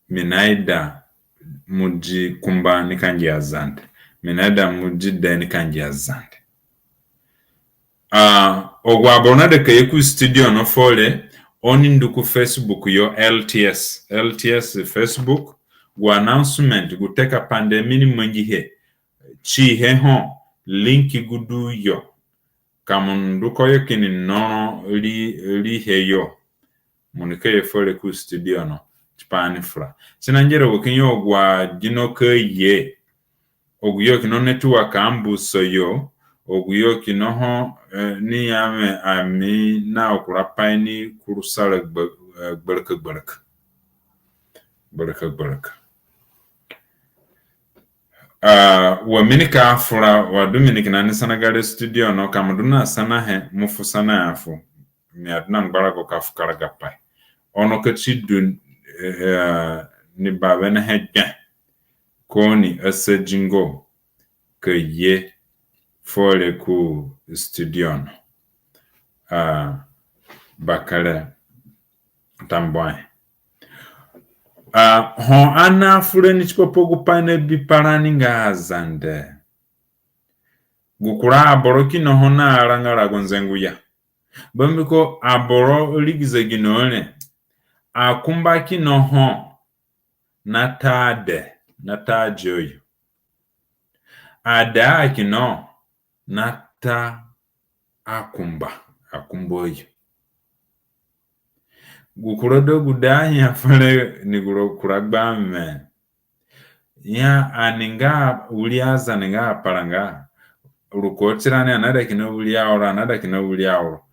Mi naida mo di kumba nika ngia Zande. Mi naida mo di dee nika ngia Zande. Ah, agu aboro naida ka ye ku studio no fuo re, oni ndu ku Facebook yo, L T S, L T S Facebook, gu announcement, gu teka pande mi ni mangihe. Sihe ho, link gu du yo. Ka mo ndu koyo kini noro ri, rihe yo. Mo nika ye fuo re ku studio no tipa ani fura. Si nangera wa kina agu agino ka ye. Agu yo kina network ambuso yo. Agu yo kina ho, eh, ni ya mi ami na kura pai ni kuru sara gbe-, eh, gbereka gbereka. Gbereka gbereka. Ah, wa mi nika fura, wa du mi ni kina ni sana gare studio no, ka mo du na sanahe, mo fu sanahe fu. Mi adu na ngbarago ka fu karagapai. Ono ka si du, eh, ni bawenehe gbe, ka oni asadi nga ka ye fuo re ku studio no. Ah, bakere tambuahe. Ah, ho ani afura ni tipa pa gu pai nabipa rani nga Azande. Gu kura aboro kina ho na aranga rago nzengu ya. Bambiko aboro ri gi zegino re, akumba kina ho na ta ade, na ta ade yo. Ade a kina na ta akumba, akumba yo. Gu kura degude aya fere ni gu kura gba me. Ya ani nga wiri Azande nga aparanga. Ruko tirani anada kina wiri auro, anada kina wiri auro.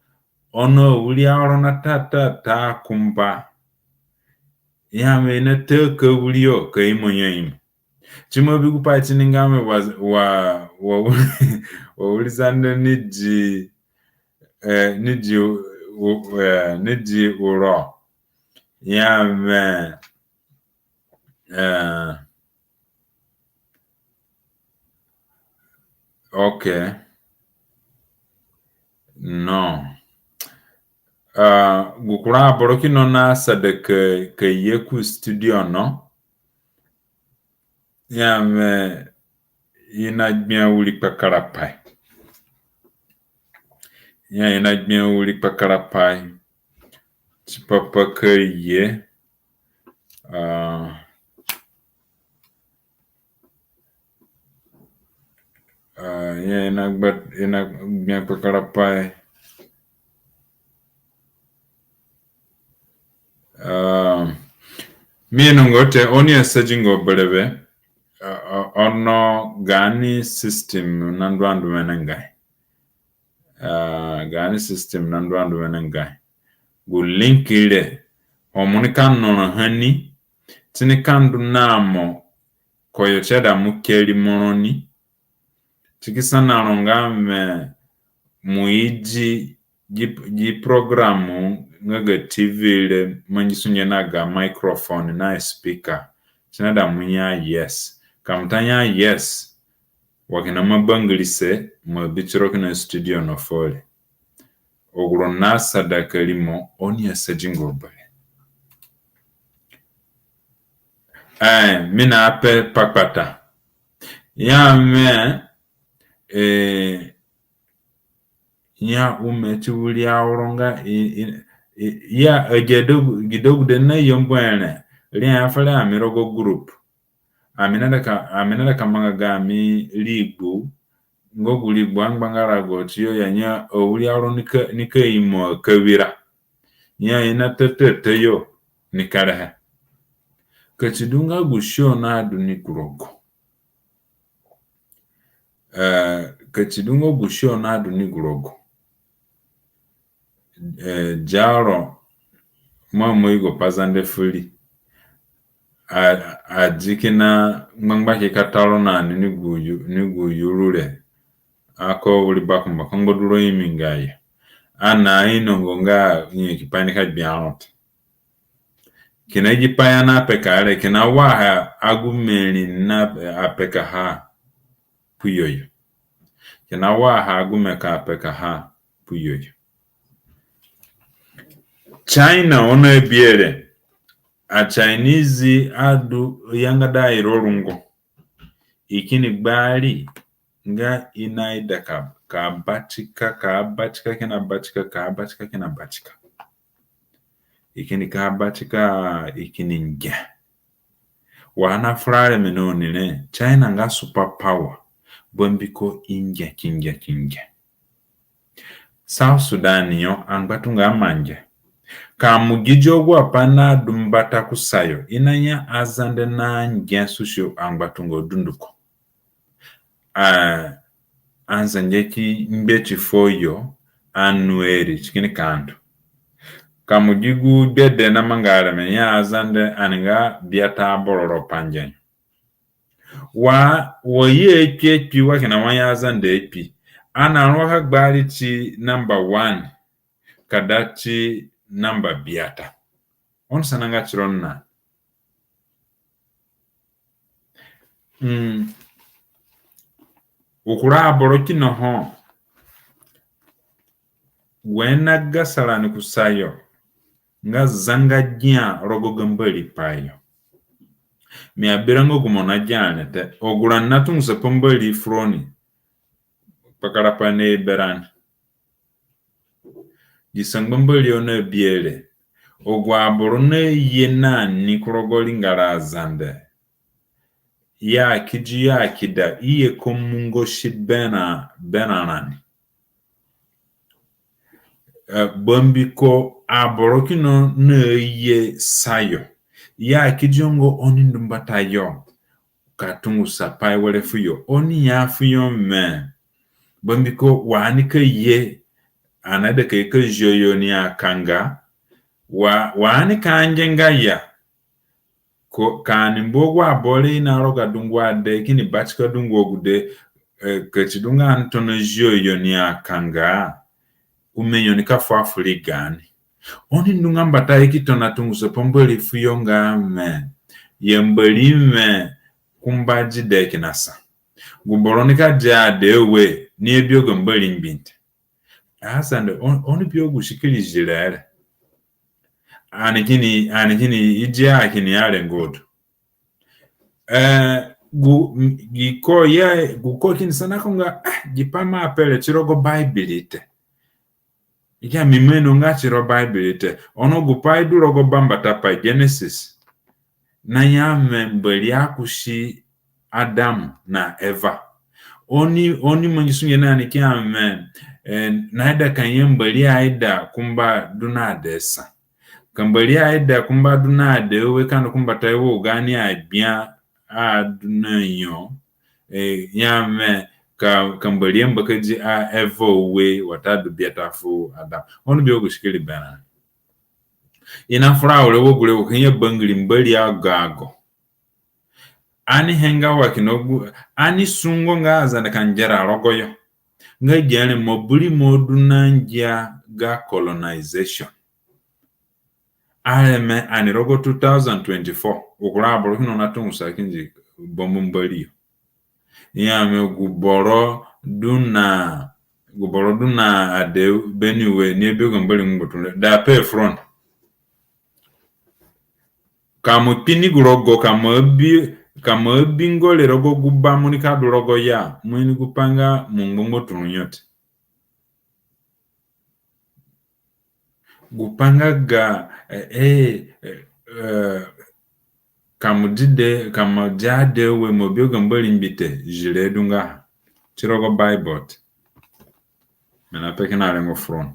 Ono wiri auro na ta ta ta akumba. Ya mi na ta ka wiri yo ka imo ya imo. Ti mo bi gu pai ti ni nga me wa, wa, wa, wa wiri Zande ni di, eh, ni di, u-, eh, ni di uro. Ya me, eh, okay. No. Ah, gu kura aboro kina na asada ka, ka ye ku studio no. Ya me, i na gbia wiri kpakarapai. Ya i na gbia wiri kpakarapai. Tipa pa ka ye. Ah, ah, ya i na gba, i na gbia kpakarapai. Ah, mi inonga te, oni asadi nga berewe, ah, ah, ono gaani system na ndu andu wenengai. Ah, gaani system na ndu andu wenengai. Gu link re, ho mo nika nora ha ni, ti nika ndu na mo, koyo ti ada mo keri mo roni, ti ki sana ro nga me mo idi gi, gi program nga ga T V re mangisunge na ga microphone na speaker. Ti na da mo ya yes. Ka mo ta ya yes, wa kina mo bangirise, mo bi tiro kina studio no fore. Agu ro na asada ka rimo, oni asadi nga berewe. Eh, mi na pe pa kpata. Ya me, eh, ya u me ti wiri auro nga, i, i, i, ya, eh, gi degude na yambu ere, ri a ya fere ami rogo group. Ami na da ka, ami na da ka manga gaami rigbu, nga gu rigbu angbanga rago tiyo ya, ya awiri auro nika, nika imo akawira. Ya i na ta ta ta yo ni kerehe. Ka ti du nga gu show na du ni ku rogo. Eh, ka ti du nga gu show na du ni ku rogo. Eh, diaro, mo a mo yugo Pazande fu ri. A, a di kina ngbangba ki ka ta ro na ni ni gu yu-, ni gu yuru re. Ako wiri bakumba ka ngbaduro imi nga ya. Ana inonga nga inyo ki pa ni ka gbia ro te. Kina gi pai ana peka re, kina wa ha agume ri na apeka ha ku yo yo. Kina wa ha agume ka peka ha ku yo yo. China ono ebiere, a Chinese adu yangada iro rungo. I kini gbari nga i na ida ka, ka batika, ka batika, kina batika, ka batika, kina batika. I kini ka batika, i kini nge. Wa ana fura areme na oni re, China nga super power. Bambiko i nge, ki nge, ki nge. South Sudan yo angbatunga amange. Ka mo gidi agu apai na du mbata kusayo, i na ya Azande na nge susi angbatunga dunduko. A, anzenge ki ngbe ti fuo yo, anu eri ti kini ka ndu. Ka mo gi gu gbede na manga areme, ya Azande ani nga biata aboro ro pange. Wa, wa ye ekpi ekpi wa kina wa ya Azande ekpi. Ana rua ka gbari ti number one, ka da ti number biata. Oni sana nga tiro na. Mm. Gu kura aboro kina ho. Wẽ na gasa rani kusayo nga zanga gia rogo ga Mbori pai yo. Mi abira nga gu mo na gia re te. Agu rani na tungusa pa Mbori fu roni. Kpakarapai na iberani. Gi sangba Mbori yo na biere. Agu aboro naye na ni ku rogo ringara Azande, ya kidi ya kida, i ye ka mungosi berã, berã rani. Eh, bambiko aboro kina naye sayo, ya kidi yo nga oni ndu mbatayo ka tungusa pai were fuyo, oni ya fuyo me. Bambiko wa ani ka ye, ani aida ka ye ka zio yo ni akanga, wa, wa ani ka nge nga ya. Ko, ka ani mbu agu aboro i naroga dungu ade, kini batika dungu agude, eh, ka si du nga ani tona zio yo ni akanga, ome yo nika fu afuri gaani. Oni ndu nga mbata i ki tona tungusa pa Mbori fuyo nga me, ya Mbori me, kumba di de kina sa. Gu boro nika dia de we, ni abi ga Mbori ngbi te. Azande, on, oni bi gu sikiri ziree re. Ani kini, ani kini idi a kini ya rengo du. Eh, gu, m-, gi ko ye, gu ko kini sana ko nga, ah, gi pai mo ape re ti rogo Baibiri te. I ki ya mi ima ino nga ti rogo Baibiri te. Ono gu pai du rogo Bambata Pai, Genesis, naya me Mbori akusi Adamu na Eva. Oni, oni mangi sunge na ni ki ya me, eh, naida ka nye Mbori aida kumba du na de sa. Ka Mbori aida kumba du na de we ka ndu ku mbatayo wa gaani agbia adu na yo, eh, ya me ka, ka Mbori ambakadi a Eva we watadu biata fu Adamu. Oni bi gu sikiri berã. I nafura awere wa gure wa ka nye bangiri Mbori ago ago. Ani he nga wa kina gu, ani sungo nga Azande ka ngera rogoyo. Nga gere mo buri mo du na ngia ga colonization. Areme ani rogo two thousand twenty-four. Gu kura aboro kina natungusa kindi bambu Mbori yo. Ya me gu boro du na, gu boro du na ade Benue ni abi ga Mbori ngbatunga re. Da pe front. Ka mo kpi ni gu rogo, ka mo abi, ka mo abi ngore rogo gu ba mo nika du rogo ya, mo ini gu pai nga mo ngba ngbatunga yo te. Gu pai nga ga, eh, eh, eh, ka mo di de, ka mo dia de we mo bi ga Mbori ngbi te, ziree du nga ha. Ti rogo Bible te. Mi nape kina rengo front.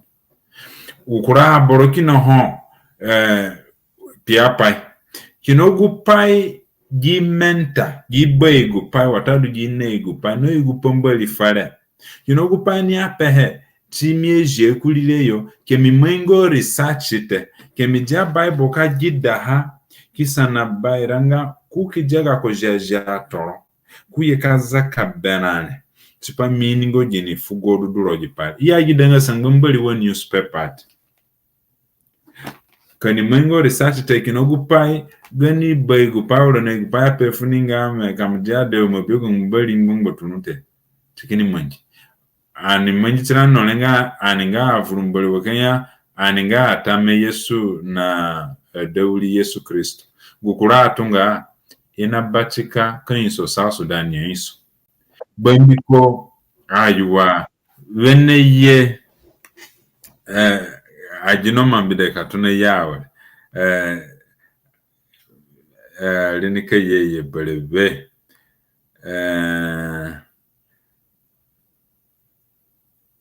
Gu kura aboro kina ho, eh, kpiapai. Kina gu pai gi menta, gi baigu pai, watadu gi naigu pai, no yugu pa Mbori fere. Kina gu pai ni apehe, ti mi azi kurii re yo, ke mi mangi research te, ke mi dia Bible ka gedaha, ki sana baira nga ko ki dia gako Ziazia Toro, ko ye ka zaka berã re tipa mi ini nga gini fugo du du rogo gi pai re. I agedanga sangba Mbori wa newspaper te. Ka ni mangi research te, kina gu pai, gaani baigu pai, wala naigu pai ape fu ni nga me, ka mo dia de we mo bi ga Mbori ngbatunga te. Ti kini mangi. Ani mangi tirani no re nga, ani nga avuru Mbori wa ka ya, ani nga atame Yesu na, eh, dawiri Yesu Kristo. Gu kura atunga, i nabatika ka iso South Sudan ni iso. Bambiko, ayuwa, wene ye, eh, agino mambide ka tona ye awere. Eh, eh, ri nika ye ye berewe. Eh,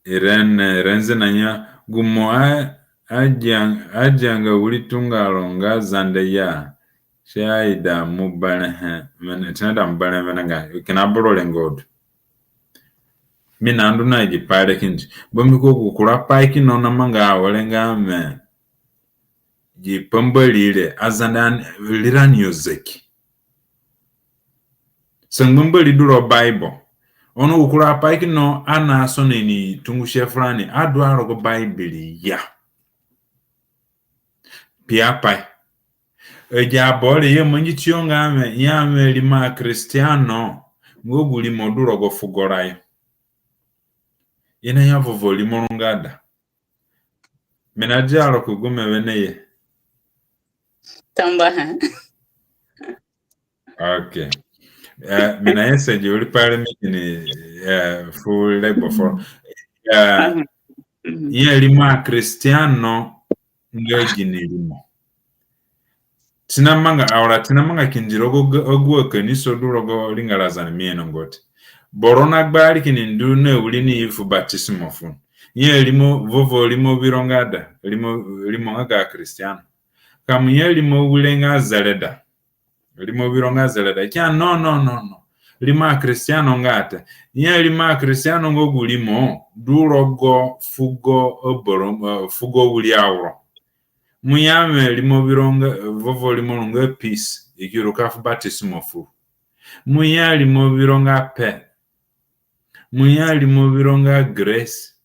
Irene, Renzi naya, gu mo a, adia, adianga wiri tungaro nga Zande ya, si aida mo berehe, wene, si aida mo berehe wenengai, kina boro rengo du. Mi nandu na gi pai re kindi. Bambiko gu kura pai kina namanga awere nga me, gi pa Mbori re, Azande ani, rirani yo zaki. Sangba Mbori du rogo Bible. Ono gu kura pai kina ani asona ni tungusihe furani, adu a rogo Baibiri ya. Kpiapai. Agi aboro i amangi tiyo nga me, ya me rimo aKristiano nga gu rimo du rogo fugoro yo. I naya vovo rimo ro nga da. Mi nadia ro ku gume wene ye. Tambuahe. Okay. Eh, mi nayasadi wiri pai re mi kini, eh, fu regbo foro. Eh, mhm. Mhm. I ya rimo aKristiano nga gini rimo? Ti na manga awara, ti na manga kindi rogo agu akanisa du rogo ringara Azande mi ainonga te. Boro na gbari kini ndu na wiri ni fu batisimo fu. I ya rimo vovo, rimo wiro nga da, rimo, rimo nga ga Kristiano. Ka mo ya rimo wire nga zereda. Rimo wiro nga zereda. I ki ya no, no, no, no. Rimo aKristiano nga te. I ya rimo aKristiano nga gu rimo du rogo fugo aboro, eh, fugo wiri auro. Mo ya wẽ rimo wiro nga, eh, vovo rimo ru nga peace, i ki ru ka fu batisimo fu. Mo ya rimo wiro nga pe. Mo ya rimo wiro nga grace.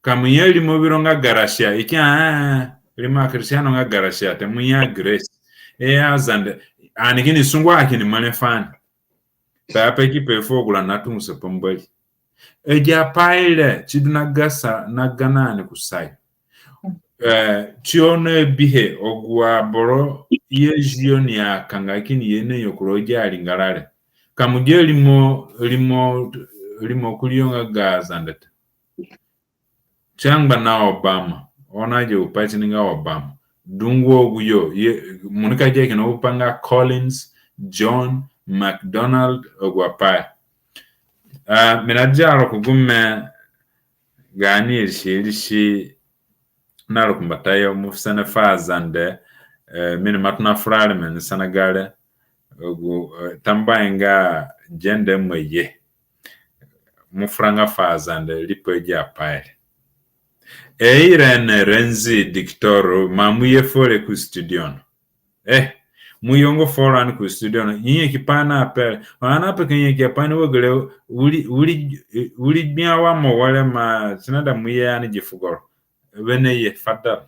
Ka mo ya rimo wiro nga garasia, i ki ya, eh, eh, rimo aKristiano nga garasia te, mo ya grace. E ya Azande, ani kini sungu, a kini mere fani. Pe ape ki pe fu agu rani na tungusa pa Mbori. Agi apai re, si du na gasa, na ga na ani kusayo. Eh, si oni bihe agu aboro ye zio ni akanga kini ye na yo kura agi aringara re. Ka mo gi rimo, rimo, rimo kuriyo nga ga Azande te. Si angba na Obama, oni agi gu pai ti ni nga Obama. Dungu agu yo, ye, mo nika gi kina gu pai nga Collins, John, McDonald, agu apai. Ah, mi na dia ro ku gume gaani irisi irisi na ru kumbatayo, mo fu sene fu Azande, eh, mi ni ima tona fura areme ni sana gare, agu, eh, tambuahe nga Gender Maye. Mo furanga fu Azande riipa agi apai re. E, Irene Renzi Diktor, ma mo ye fere ku studio no. Eh, mo yongo foro ani ku studio no. Nyanyaki pai na pe re. Wa ani ape ka nyanyaki apai ni wa gere wiri, wiri, wiri gbia wa mo were ma si naida mo ye ani gi fugo ro. Wene ye, fadal.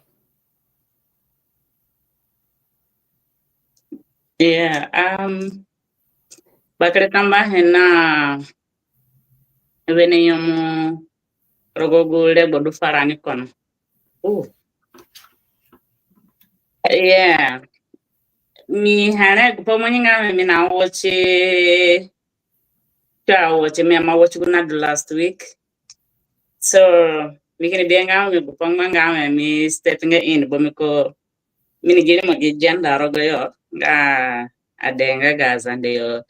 Yeah, um, bakere tambuahe na wene nyemu rogo gu regbo du furani kono. Uh. Yeah. Mi here gu pai mo ni nga mi na watch, ka watch, mi ima watch gu na the last week. So, mi kini bi nga mi gu pai nga mi step nga in, mbiko mi ni gi rimo gi gender rogo yo, nga ade nga ga Azande yo.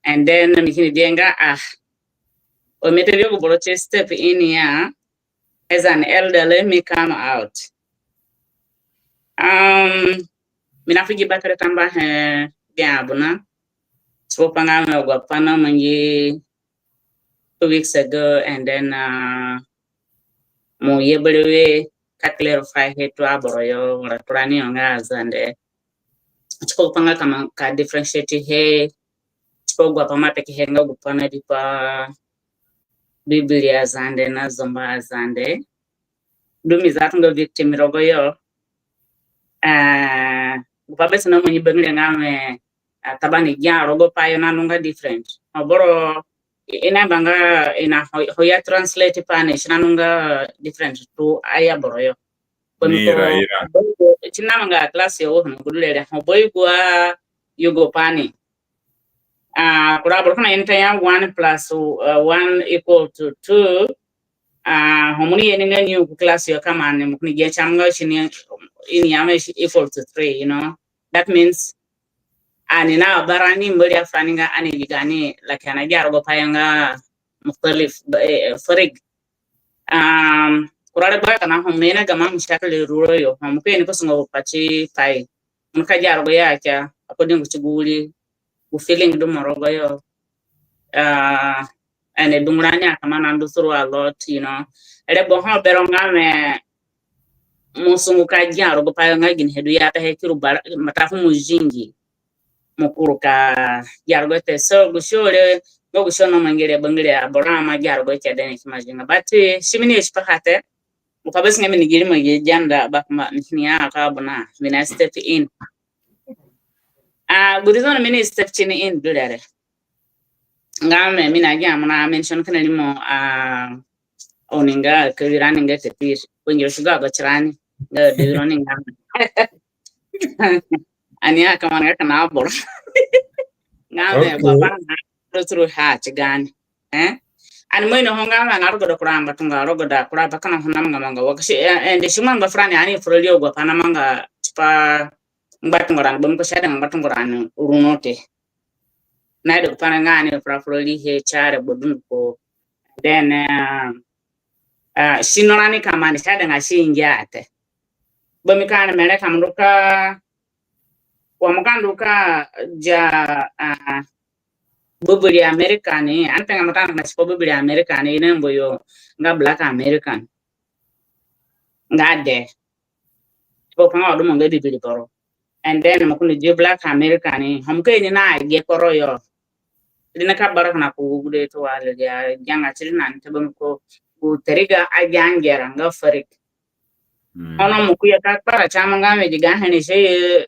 And then mi kini bi nga, ah, o mi te bi gu boro ti step in ya, as an elder, let me come out. Um, mi na fu gi bakere tambuahe, eh, gi abuna. Tipa gu pai nga mi agu apai na mangi two weeks ago, and then, uh, mo ye berewe ka clarify he to aboro yo, wala to rani yo nga Azande. Tipa gu pai nga ka mo ka differentiate he, tipa gu pai mo apeke he nga gu pai na bipa Biblia Azande na zomba Azande. Du mi zatu nga victim rogo yo. Ah, gu pai bes na mo ni bangire nga mi, ah, tabani gia rogo pai yo na nunga different. Ho boro i, i na banga i na ho, ho ya translate pai ni, si na nunga different to aya boro yo. Ira, ira. Ti na manga class yo wo hunu gudu rere. Ho boro i gua yugo pai ni. Ah, kura boro kina enta ya one plus, uh, one equal to two. Ah, ho mo ni ye ni nga ni ku class yo ka mo ni, mo kini ye cham nga si ni, i ni ya mi equal to three, you know. That means, ani na barani Mbori afurani nga ani gi gaani, like, ani na gia rogo pai yo nga mukhtalif, eh, farig. Um, kura re ba kina ho mi na gama mushakil ruru yo, ho mo ki ye ni ka sungo pati pai. Mo ka gia rogo yo akia, according kuti gu wiri gu feeling du mo rogo yo. Ah, and dungu rani aka mo na ndu through a lot, you know. Regbo ho bero nga mi mo sungu ka gia rogo pai yo nga ginihe du ya ta he kiru bara, mbata fu mo zingi. Mo kuru ka gia rogo te. So, gu show re, nga gu show na mangi re, bangire aboro ima gia rogo te dene ki ma zinga. But, eh, si mi ni expect ha te, gu pai bes nga mi ni gi rimo gi gender, ba kuma mi ni ya ka buna, mi na step in. Ah, gu reason mi ni step ti ni in du rere. Nga mi, mi na gia mo na mention kina rimo, ah, oni nga ka wira ni nga tepir. Ko ngiro shuga go tirani. Nga de wiro ni nga. Ani aka mo nga kina aboro. Nga mi, okay, gu pai na through, through ha ti gaani. Eh? Ani mo ino ho nga mi na rogoda kura ngbatunga, rogoda kura pai kina ho na manga manga wa ka si, eh, and si manga furani ani fura ri gu pai na manga tipa ngbatunga rani, bambiko si aidanga ngbatunga rani runo te. Na ido gu pai re nga ani fura fura rihe care gbadunduko. Then, uh, uh, sino rani ka mani si aidanga si ngia te. Bambiko ani mere ka mo ndu ka, wa mo ka ndu ka dia, uh, bibiri America ni, ani pe nga mo ta na si ko bibiri America ni, i na mbu yo nga black American. Nga de. Tipa gu pai nga wa du mo nga bibiri boro. And then mo kini di black American ni, ho mo ka ini na agi kporo yo. Ri na ka bara kina ku gude to wa le ya, gianga tiri na ni te bambiko gu teriga agi angera nga farik. Mm. Ono mo ku ya ka kpara ti mo nga mi di ga hene se ye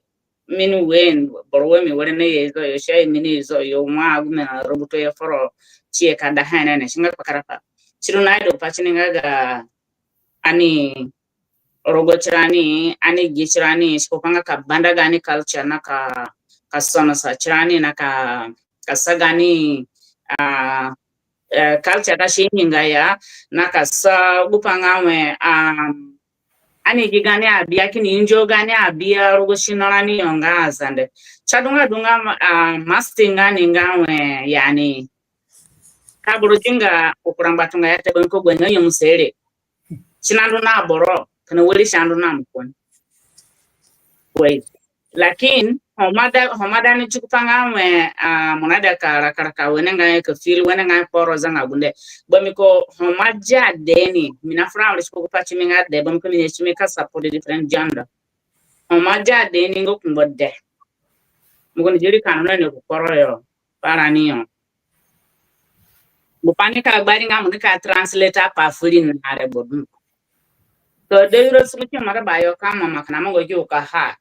mini wen, boro we mi were na ye zo yo, se mini zo yo, wa agu mi na rubuto ye foro ti ye ka da hene ne, si nga kpakara pa. Tiru na ido pai ti ni nga ga ani rogo tirani, ani gi tirani, si ko ka nga ka banda gaani culture na ka, ka sonosa tirani na ka, ka sa gaani, ah, eh, culture ka si inga ya, na ka sa gu pai nga we, um, ani gi gaani abia kini njo gaani abia rogo sino rani yo nga Azande. Si adunga dunga, ah, must nga ni nga we, yani, ka boro dinga kura ngbatunga ya te bambiko gu nga nyemuse re. Si na ndu na boro, kina wari si andu na mo koni. Wai. Lakin, ho mo ada, ho mo ada ni ti gu pai nga we, ah, mo na da ka raka raka wenengai, ka feel wenengai kporo zanga gunde. Bambiko ho mo dia dee ni, mi na fura wari si ko gu pai ti mi nga dee, bambiko mi ni ti mi ka support different gender. Ho mo dia dee ni nga kungbo dee. Mo kini di ri ka ndu na ni ku kporo yo, pa rani yo. Gu pai ni ka gbari nga mo ni ka translate apai fu ri na re gbadunduko. So, dee iro suku ti mo re ba yo ka mama kina mo go gi u ka ha.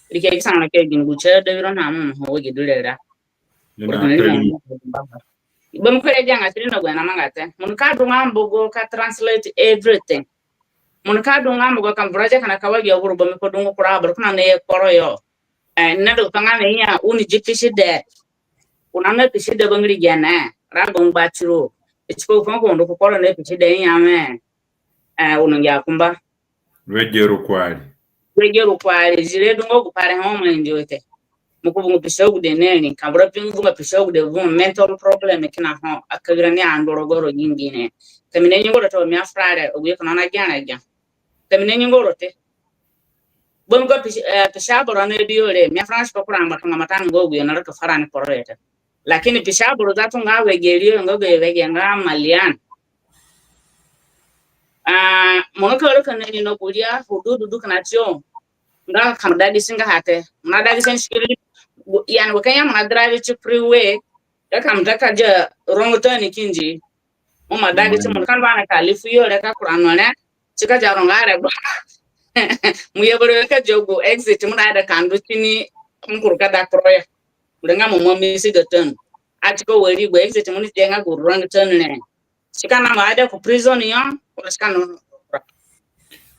Ri ke gi sangba ke gi ngu che dee iro na mo ho gi du re ra. Bambiko re gianga tiri na gu na manga te. Mo ni ka du nga mbu go ka translate everything. Mo ni ka du nga mbu go ka vura dia kina ka wa gi aboro bambiko dungu kura aboro kina na ye kporo yo. Eh, na du pai nga na ya u ni di pisi dee. U na na pisi dee bangiri gene. Ra go ngba tiro. Tipa gu pai ko ndu ku kporo na pisi dee ya we, eh, u ni ngia kumba. Wege ru kuari. Wege ru kuari. Zire du nga gu pai re ho mo indi o te. Mo ku bungu pisi agude na ni. Ka boro bungu pisi agude, bungu mental problem kina ho. Akabira ni andu rogo ro gingine. Ka mi na nyingo ro te mi afura re, agu yo kina na gia na gia. Ka mi na nyingo ro te. Bambiko pisi, eh, pisi aboro na di yo re, mi afura si ko kura ngbatunga matanga agu yo na raka fara ni kporo yo te. Lakini pisi aboro za tu nga wege ri yo nga gu wege nga Malian. Ah, mo na ka raka na ni na guria, hududu du kina tiyo. Nga ka mo dagisi nga ha te. Mo na dagisi ni sikiri, yani, wa ka ya mo na drive ti freeway, ya ka mo ta ka dia wrong turn kindi. Mo ma dagisi, mo ka ndu na ka lifu yo re ka kura no re. Si ka dia wrong are gba. Mo ye boro ka dia gu exit, mo na ida ka ndu tini, mo kuru ka da kporo ya. Mo nga mo mo miss ga turn. A si ko wari gu exit, mo ni dia nga gu wrong turn re. Si ka na mo ida ku prison yo, ko si ka no.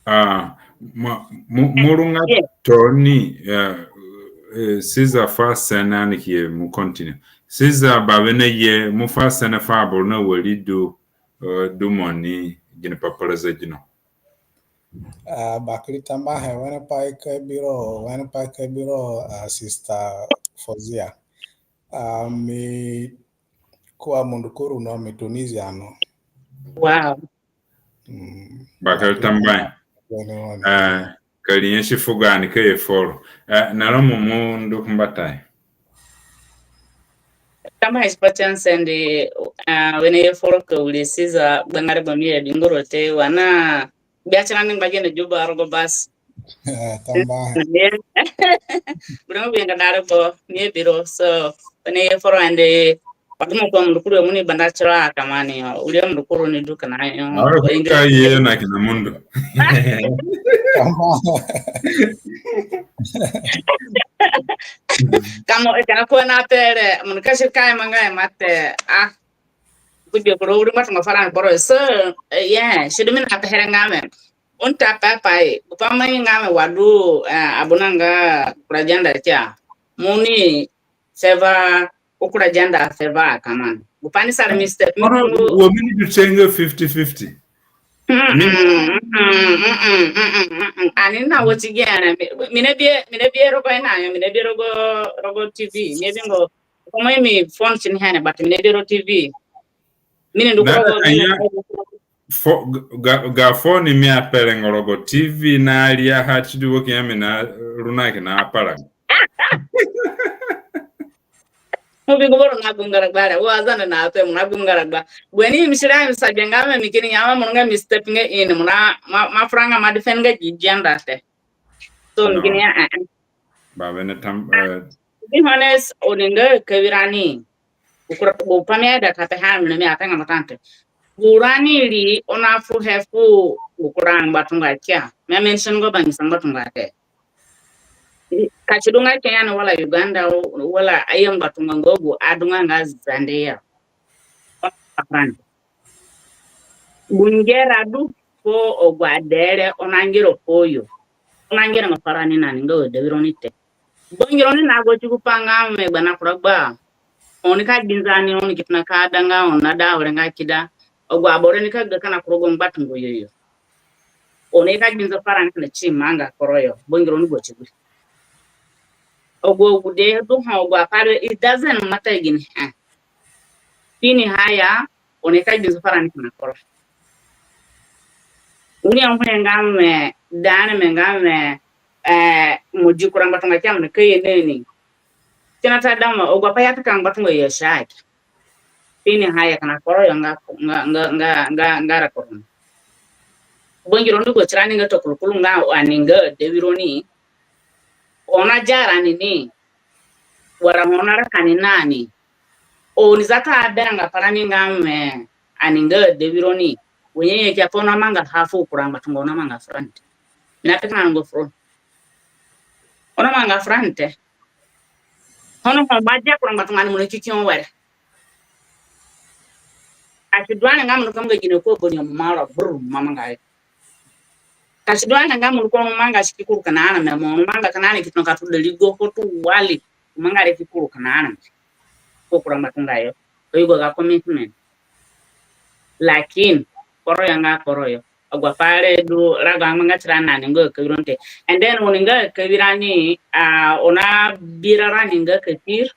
Ah, mo, mo, mo runga tooni, eh, eh, Caesar fu sene ani ki ye mo continue. Caesar, ba wene ye mo fu sene fu aboro na wari du, eh, du mo ni gini papara zegino. Ah, bakere tambuahe, wene pai ka bi ro, wene pai ka bi ro, ah, Sister Fozia. Ah, mi kua mundu kuru no, mi Tunisia no. Wow. Mm. Bakere tambuahe. Wene, wene. Ah, ka ri nyasi fugo ani ka ye foro. Ah, na ro mo mo ndu ku mbatayo. Tambuahe tipa ti ni sende, ah, wene ye foro ka wiri Caesar, gbanga regbo mi ye bi ngoro te, wa na gbia tirani ngba gene Juba rogo bus. Eh, tambuahe. Bro, bi nga dare bo, mi e biro. So, wene ye foro ande, wa du mo ko mundu kuru mo ni banda tiro a kamani yo. Uri mundu kuru ni du kina yo. Aro ka ye na kina mundu. Tambuahe. Kamo, e kana ko na pere, mo ni ka si ka manga e mate. Ah. Ku bi kuru uri matu nga fara ni boro. So, eh, yeah, si du mi na pehere nga mi. Unta papai, gu pai mangi nga mi wa du, eh, abuna nga kura gender kia. Mo ni favor, u kura gender favor kamani. Gu pai ni sara mistake. Ono, wo mi ni du tenga fifty fifty. Ani na watch gi ane. Mi na bi, mi na bi rogo ina yo, mi na bi rogo, rogo T V. Mi bi ngo, komo mi phone si ni hene, but mi na bi rogo T V. Mi ni ndu ko rogo, ga, ga phone mi ape re ngo rogo T V na ria ha ti du wo ki ya mi na runa ki na apara. Mo bi gu boro na gu ngara gba re, wa Zande na ape mo na gu ngara gba. Gu ni mi sira mi sa bi nga mi kini ya mo nga mi step nga in mo na ma, ma fura nga ma defend nga gi gender te. So mi kini ya, eh, eh. Ba wene tam, eh. To be honest, oni nga kawirani. Gu kura, gu pa mi aida ka pe ha mi na mi ape nga matante. Gu rani ri oni afu he fu gu kura ngbatunga kia. Mi a mention go bangisa ngbatunga te. Ka si du nga Kenya ni wala Uganda wala ayo ngbatunga nga gu adunga nga Zande ya. Gu ngera du fu agu adee re oni angera fuo yo. Oni angera nga fu rani nani nga adawironi te. Bangironi na go ti gu pa nga mi gba na kura gba. Oni ka gbinza ni, oni ki tona ka da nga oni na da awere nga kida. Agu aboro ni ka ga kina kura gu ngbatunga yo yo. Oni ka gbinza fu rani kina si manga kporo yo. Bangironi go ti gu. Agu agude du ho agu apai re, it doesn't matter gini ha. Fi ni ha ya, oni ka gbinza fu rani kina kporo. Oni a hu re nga mi, da ni mi nga mi, eh, mo di kura ngbatunga kia mo ni ka ye na ni. Kina ta da mo, agu apai ya ta ka ngbatunga yo si aki. Fi ni ha ya kina kporo yo nga, nga, nga, nga, nga, nga ra kporo. Bangironi go ti rani nga ta kulukulu nga ani nga adawironi. Oni a dia rani ni. Wara ho oni a raka ni nani. Oni za ka berã nga pa rani nga mi ani nga adawironi. Wenye ye kia pa oni a manga ha fu kura ngbatunga oni a manga fu rani te. Mi na pe kina ngo fu roni. Oni a manga fu rani te. Ono ho ba dia kura ngbatunga ni mo ni ki ki ho were. Ka si du ani nga mo ni ka manga gine ko boni mo mara buru mo manga yo. Ka si du ani nga mo ni ko manga si ki kuru kina areme mo manga kina ni ki tona ka tu darigo ko tu wali manga re ki kuru kina areme. Ko kura ngbatunga yo. Ko yugo ga commitment. Lakin kporo yo nga kporo yo. Agu apai re du rago amanga ti rani nani nga kawironi te. And then oni nga kawirani, ah, oni a bi rani nga katir.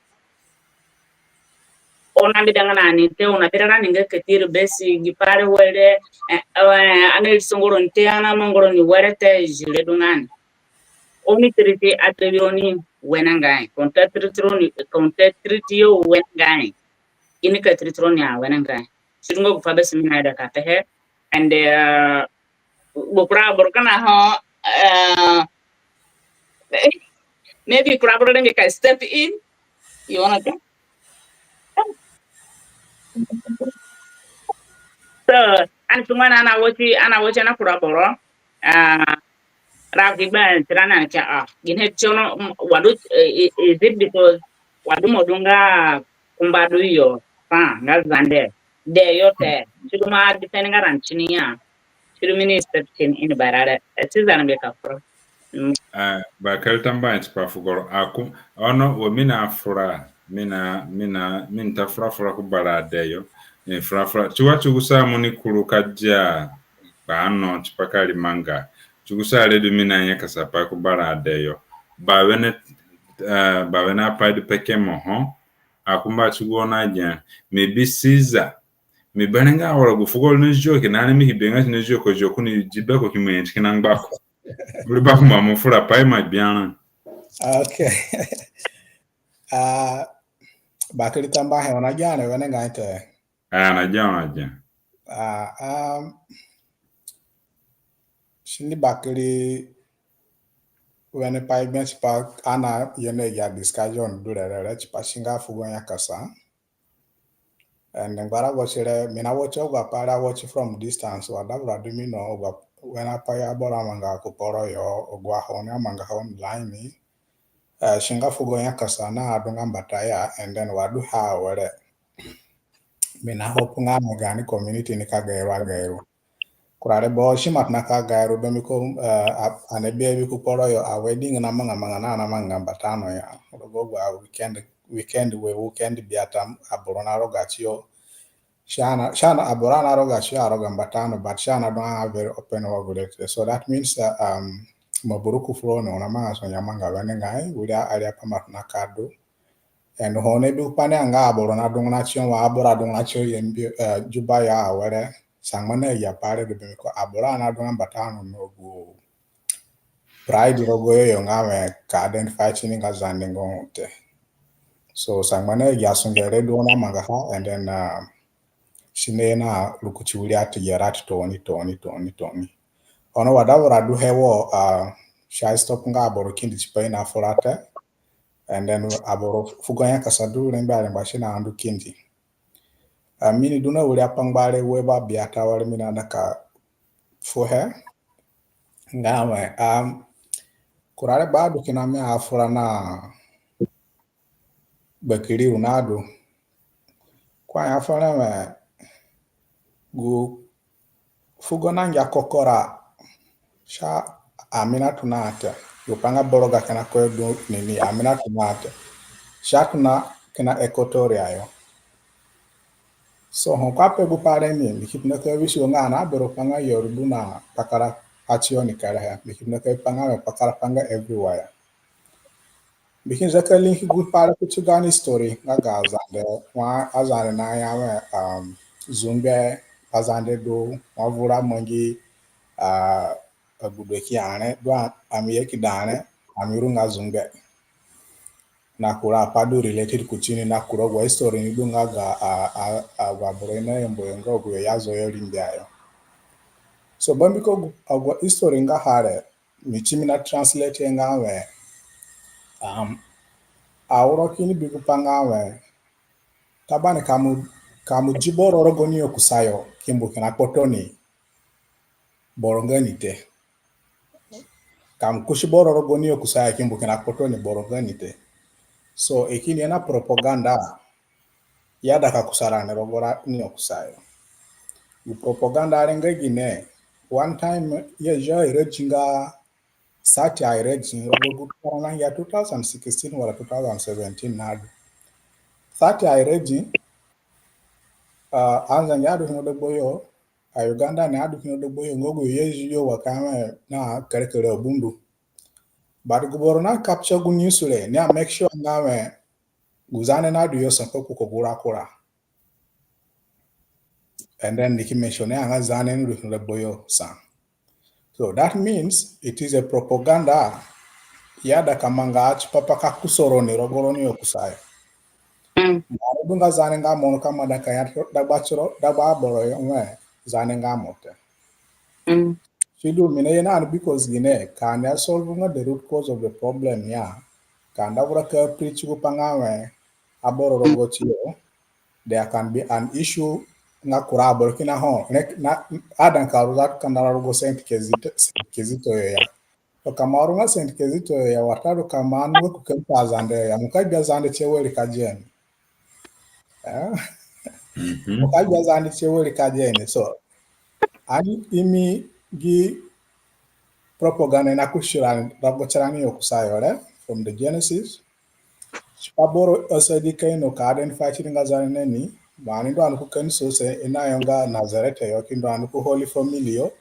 Oni a bi danga nani te, oni a bi rani nga katir besi gi pai re were, eh, eh, ani a iriso nga roni te, ani a manga roni were te, zire du nga ni. Oni treat adawironi wenengai. Ka oni ta treat roni, ka oni ta treat yo wenengai. I ni ka treat roni a wenengai. Si du nga gu pai besi mi na ida ka pehe. And, uh, gu kura aboro kina ho, uh, maybe kura aboro rengbe ka step in, you wanna go? So, ani tunga na, ani a watch, ani a watch na kura aboro, uh, ra ki gba tirani ani kia, ah, gine ti ono, mm, wa du, eh, eh, is it because wa du mo du nga kumba du yo, pa, nga Zande, de yo te, si du mo a defend nga rani ti ni ya, si du mi ni step ti ni ini bara re, eh, si Zande ka fura. Mm. Eh, bakere tambuahe tipa fu goro, aku, ono wa mi na fura, mi na, mi na, mi nta fura fura ku bara ade yo, eh, fura fura, ti wa ti gu sa mo ni kuru ka dia, kpa no, tipa ka ri manga. Ti gu sa re du mi na nyakasa pai ku bara ade yo. Bawene, eh, bawene apai du peke mo ho. Akumba ti gu oni a gia. Mi bi Caesar. Mi berẽ nga wara gu fugo na zio kina ni mi ki bi nga si na zio ko zio ku ni di be ko ki mo ye ti kina ngba ko. Uri ba ku ma mo fura pai ma gbiara. Okay. Ah, bakere tambuahe, oni a gia ni wenengai te. Ah, na gia, na gia. Ah, um, si ni bakere wene pai gbe tipa ani a ye na agi a discussion du re re re tipa si nga fugo nyakasa. And ngbarago ti re, mi na watch agu apai re, watch from distance, wa da bura du mi no, agu a, wene apai aboro a manga ku kporo yo, agu aho oni a manga ha online ni. Eh, si nga fugo nyakasa na adunga mbata ya, and then wa du ha awere. Mi na hope nga na gaani community ni ka gairu agairu. Kura re bo si ima tona ka gairu, bambiko, eh, a, ani bi abi ku kporo yo, a wedding na manga manga na, na manga mbata no ya. Rogo agu a weekend, weekend we, weekend biata aboro na roga tiyo. Si ana, si ana, aboro anaroga, si aroga mbata no, but si anadunga very open wa gure te. So that means that, um, mo buru ku fu roni, oni namanga sunge amanga wenengai, wiri ariapai ima tona ka du. And ho oni bi gu pai ni nga aboro nadunga na tiyo wa, aboro adunga na tiyo Yambio, eh, Juba yo awere. Sangba na agi apai re du, mbiko aboro anadunga mbata no no gu pride rogoyo yo nga wẽ ka identify tini nga Zande nga ho te. So sangba na agi asunge re du oni amangaha, and then, uh, si naye na rukutu wiri ati gerati tooni, tooni, tooni, tooni. Ono wa da vura du he wo, uh, si a stop nga aboro kindi tipa i nafura te. And then aboro fugo nyakasa du rengbe arengba si nandu kindi. Uh, mi ni du na wiri apai ngba re we ba biata wari mi naida ka fuhe. Nga wẽ, um, kura regbo adu kina mi afura na bakere ru nadu. Ko aya fere wẽ gu fugo nangia kokora, si amina tona te. Gu pai nga boro ga kina ko du nini, amina tona te. Si atona kina Equatoria yo. So ho ko ape gu pai re ni, mi ki tona ka wisigo nga ani aboro pai nga yo du na kpakara atiyo ni kerehe, mi ki tona ka pai nga wẽ kpakara pai nga everywhere. Mi ki nza ka link gu pai re kuti gaani story nga ga Azande, wa Azande naya wẽ, um, Zungbe, Azande du, wa vura mangi, uh, Agudo ki are, du a, ami ye ki da re, ami ru nga Zungbe. Na kura apai du related kutini, na kura agu history ni du nga ga, a, a, agu aboro i nayambu yo nga agu yo i azo yo ri mbia yo. So bambiko agu, agu history nga ha re, mi ti mi na translate nga wẽ, um, auro kini bi gu pai nga wẽ, tabani ka mo, ka mo di boro rogo ni yo kusayo, ki mbu kina kpotoni boro nga ni te. Ka mo kusi boro rogo ni yo kusayo, ki mbu kina kpotoni boro nga ni te. So i kini ye na propaganda, i aida ka kusa rani rogo rani yo kusayo. Gu propaganda re nga gine, one time i azi iradi nga Sati iradi rogo gu kura nangia two thousand sixteen wala two thousand seventeen nadu. Sati iradi, uh, aZande adu kina dagba yo, aUganda ni adu kina dagba yo, nga gu yo i azi yo wa ka wẽ na kerekere abundu. But gu boro na capture gu news re, ni a make sure nga wẽ gu Zande nadu yo sa ka kuko gu ra kura. And then ni ki mention ya nga Zande ni du kina dagba yo sa. So that means it is a propaganda i aida ka manga tipa pa ka kusa roni rogo roni yo kusayo. Mm. Mo du nga Zande nga mo, ka mo aida ka ya dagba tiro, dagba aboro yo wẽ Zande nga mo te. Mm. Si du mi naye na ni because gine, ka ani a solve nga the root cause of the problem ya. Ka ani da vura ka preach gu pai nga wẽ aboro rogo tiyo, there can be an issue nga kura aboro kina ho. Ne, na, aida ka ru that kandara rogo Saint Kizito, Saint Kizito yo ya. To ka mo ru nga Saint Kizito yo ya, watadu ka mo anu ku kempa Zande yo ya, mo ka gbia Zande tie wari ka dia ni. Eh? Mhm. Mo ka gbia Zande tie wari ka dia ni. So ani imi gi propaganda na kusi rani rogo tirani yo kusayo re, from the genesis. Tipa boro asadi ka ino ka identify tini nga Zande ni, mo ni ndu ani ku kanisa se i nayo nga Nazareth yo, ki ndu ani ku Holy Family yo,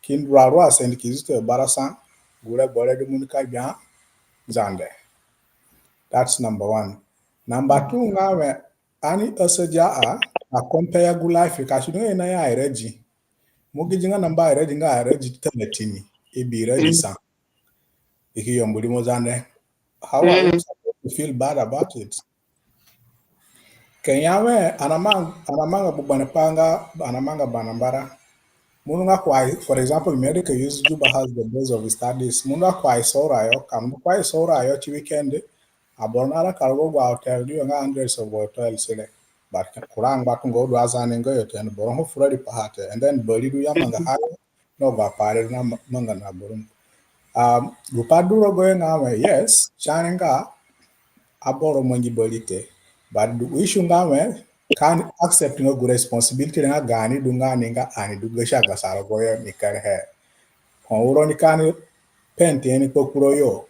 ki ndu ru a Saint Kizito yo bara sa, gure boro du mo ni ka gbia Zande. That's number one. Number two nga wẽ ani asadi a, a compare gu life ka si du nga i naya iradi. Mo gi di nga namba iradi nga iradi thirteen, i bi iradi sa. I ki yambu rimo Zande. How are you supposed to feel bad about it? Kenya wẽ, ani amanga, ani amanga gbegberẽ pai nga, ani amanga bana mbara. Mo ndu nga ku, for example, mi aida ka use Juba as the base of studies. Mo ndu nga ku Isoro yo, ka mo ndu ku Isoro yo ti weekend, aboro naraka rogo agu hotel du yo nga hundreds of hotels re. But kura angbatunga du Azande nga yo te, boro ho fura riipaha te. And then bari du i amangaha yo, no gu apai re na ma-, manga na boro. Um, gu pai du rogoyo nga wẽ, yes, si are nga aboro mangi bari te. But the issue nga wẽ, ka ani accept nga gu responsibility re nga gaani du nga ani nga ani du gasi agasa rogoyo ni kerehe. Ho uru ni ka ani paint ni kpakpuro yo,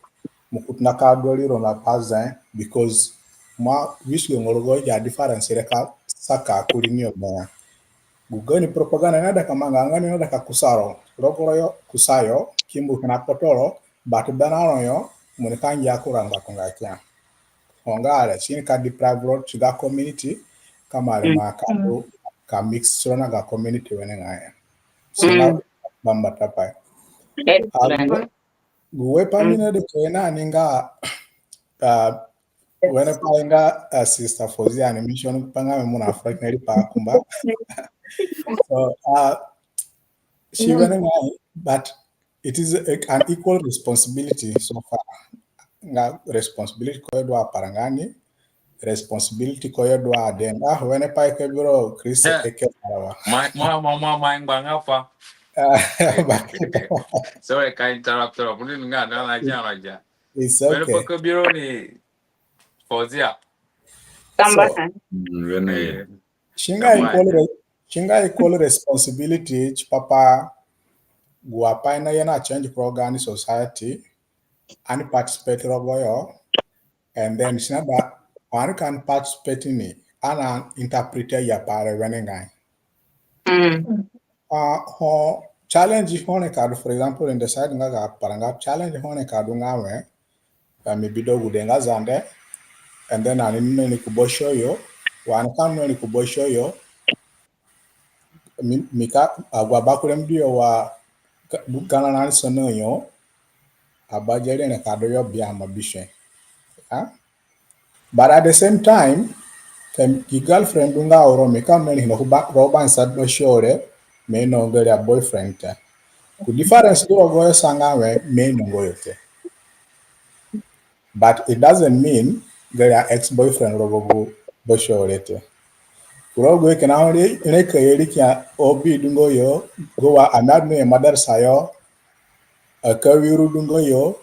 mo ki tona ka du riro na pa Zande, because mo awisigo nga rogo agi a difference re ka saka kurii ni yo mo ya. Gu gani propaganda naida ka manga nga ni naida ka kusa ro, rogoro yo kusayo, ki mbu kina kpotoro, but berã ro yo, mo nika ngia kura ngbatunga kia. Ho nga re, si nika deprive ro ti ga community, ka mo re ma ka du, ka mix ro na ga community wenengai. So na bambata pai. Gu we pai mi naida ka ye na ni nga, uh, wene pai nga, uh, Sister Fozia ni mission pai nga mi mo na fura kina riipa kumba. So, uh, si wenengai, but it is a, an equal responsibility so far. Nga responsibility ko yo du aparanga ni, responsibility ko yo du aden. Ah, wene pai ke biro Chris eke arawa. Ma, ma, ma, ma, ma, ngba nga pa. Sorry, ka interrupt ro. Muni nga na na ja na ja. It's okay. Wene pai ke biro ni Fozia. Tamba. So, si nga equal re-, si nga equal responsibility ti papa gu apai naye na change program ni society, ani participate rogoyo, and then si naida ani ka participate ni, ani interpret ya pai re wenengai. Ah, ho challenge ho ni ka du, for example, in the side nga ga paranga, challenge ho ni ka du nga we, uh, mi bi du gude nga Zande, and then ani nino ni ku bosho yo, wa ani ka nino ni ku bosho yo, mi, mi ka, agu abakure mi du yo wa, ka, du kana na ni sono yo, abajere ni ka du yo bia ma bishe. Ah? But at the same time, ki girlfriend du nga oro mi ka meni no ku ba, ro ba nsa do shore, mi no ngere a boyfriend te. Ku difference du rogoyo sa nga we, mi no ngo yo te. But it doesn't mean ngere a ex-boyfriend rogo gu do shore te. Ku rogo kina ho re, re ka ye ri kia obi du ngo yo, gu wa ami adu no ye madarasa yo, a ka wiru du ngo yo,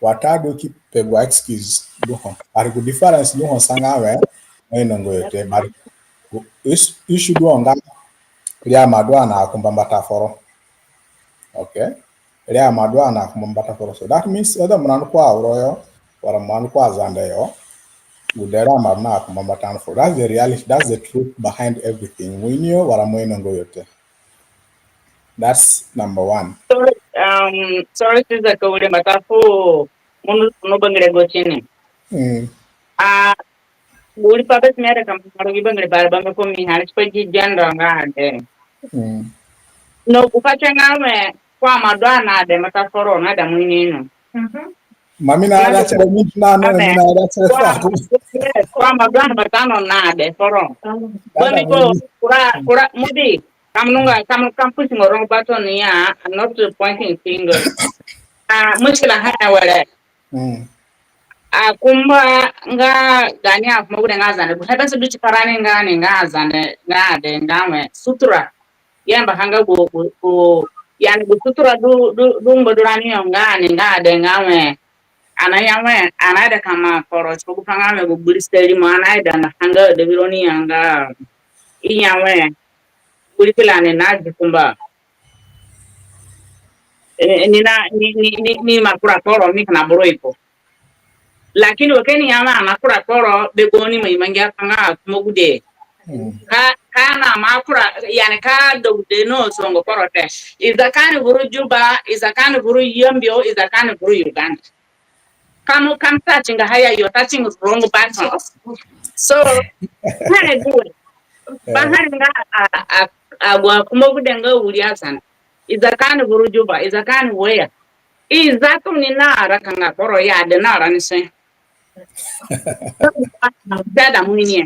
watadu ki pe gu excuse du ho. Ari gu difference du ho sa nga we, mi no ngo yo te, but gu is-, issue du ho nga, ri ima du na akumba mbata foro. Okay? Ri ima du na akumba mbata foro. So that means, whether mo na ndu ku Auro yo, wala mo na ndu ku Azande yo, gude ri ima du na akumba mbata foro. That's the reality, that's the truth behind everything. Mo ini yo, wala mo ino ngo yo te. That's number one. Sorry, um, sorry, Sister Kawire, mbata fu mo ndu no bangire go tini. Mm. Ah, gu riipa bes mi aida ka manga rogo gi bangire Bara bambe ko mi ha ni tipa gi gender nga ade. Mm. No, gu pa tie nga we, ko ima du na ade mbata foro, na da mo ini no. Mhm. Ma mi naida tie re, mi na no, mi naida tie re fu ko. Ko ima du na mbata no na ade foro. Bambiko kura, kura, mo bi, ka mo nunga, ka mo, ka mo pushing wrong button ya, I'm not pointing fingers. Ah, mushkila ha ni were. Mm. Akumba nga gaani akumba gude nga Azande, gu he bes du tipa rani nga ni nga Azande, nga ade, nga we, sutura. Yamba ha nga gu, gu, gu, yani gu sutura du, du, du ngba du rani yo nga ni nga ade nga we. Ani aya we, ani aida ka maa kporo, tipa gu pa nga we gu gbiri seri mo, ani aida nga ha nga ade biro ni ya nga. I ya we, gbiri kila ni na di kumba. Eh, ni na, ni, ni, ni, ni ma kura kporo mi kina boro ipo. Lakini wa keni ya ma, ma kura kporo, be goni ma i mangi a pa nga akumba gude. Mm. Ka, ka na ma kura, yani ka do gude no songo kporo te. I za ka ni vuru Juba, i za ka ni vuru Yambio, i za ka ni vuru Uganda. Ka mo, ka mo touching ha ya, you're touching wrong button. So, ha ni du we. Ba ha ni nga a, a, a, agu akumba gude nga wiri Azande. I za ka ni vuru Juba, i za ka ni where. I za tu ni na ara ka nga kporo ya de na ara ni se. Dada mo ini e.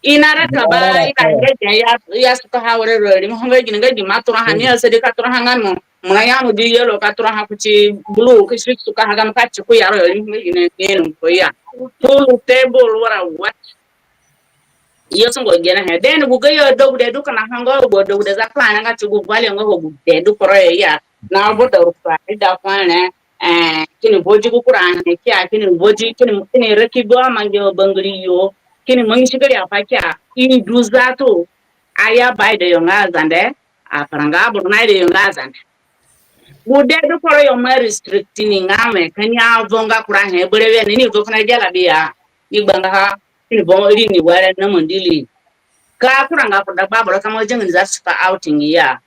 I na raka ba, i na nga ya, ya suka ha were ro ri mo nga gini nga gi ma turaha ni asadi ka turaha nga mo. Mo ya mo di yellow ka turaha kuti blue, ki si suka ha ga mo ka ti ku ya ro ri mo nga gini ni no ko ya. Pool table wara what? Yo sungo gene he. Then gu ga yo do gude du kina ha nga gu do gude za pa nga ti gu vale nga gu de du kporo ya. Na bo do ru pa da kwa ne. Eh, kini voji gu kura ni kia, kini voji, kini, kini raki gu amangi bangiriyo, kini mangi sigari apai kia, i du zatu, aya ba ide yo nga Azande, aparanga aboro na ide yo nga Azande. Gude du kporo yo ma restrict ni nga we, ka ni avo nga kura he, berewe ni, ni vo kina jalabiya, ni gbanga ha, kini vo ri ni were na mandili. Ka kura nga ku dagba aboro ka mo zanga ni za tipa outing ya.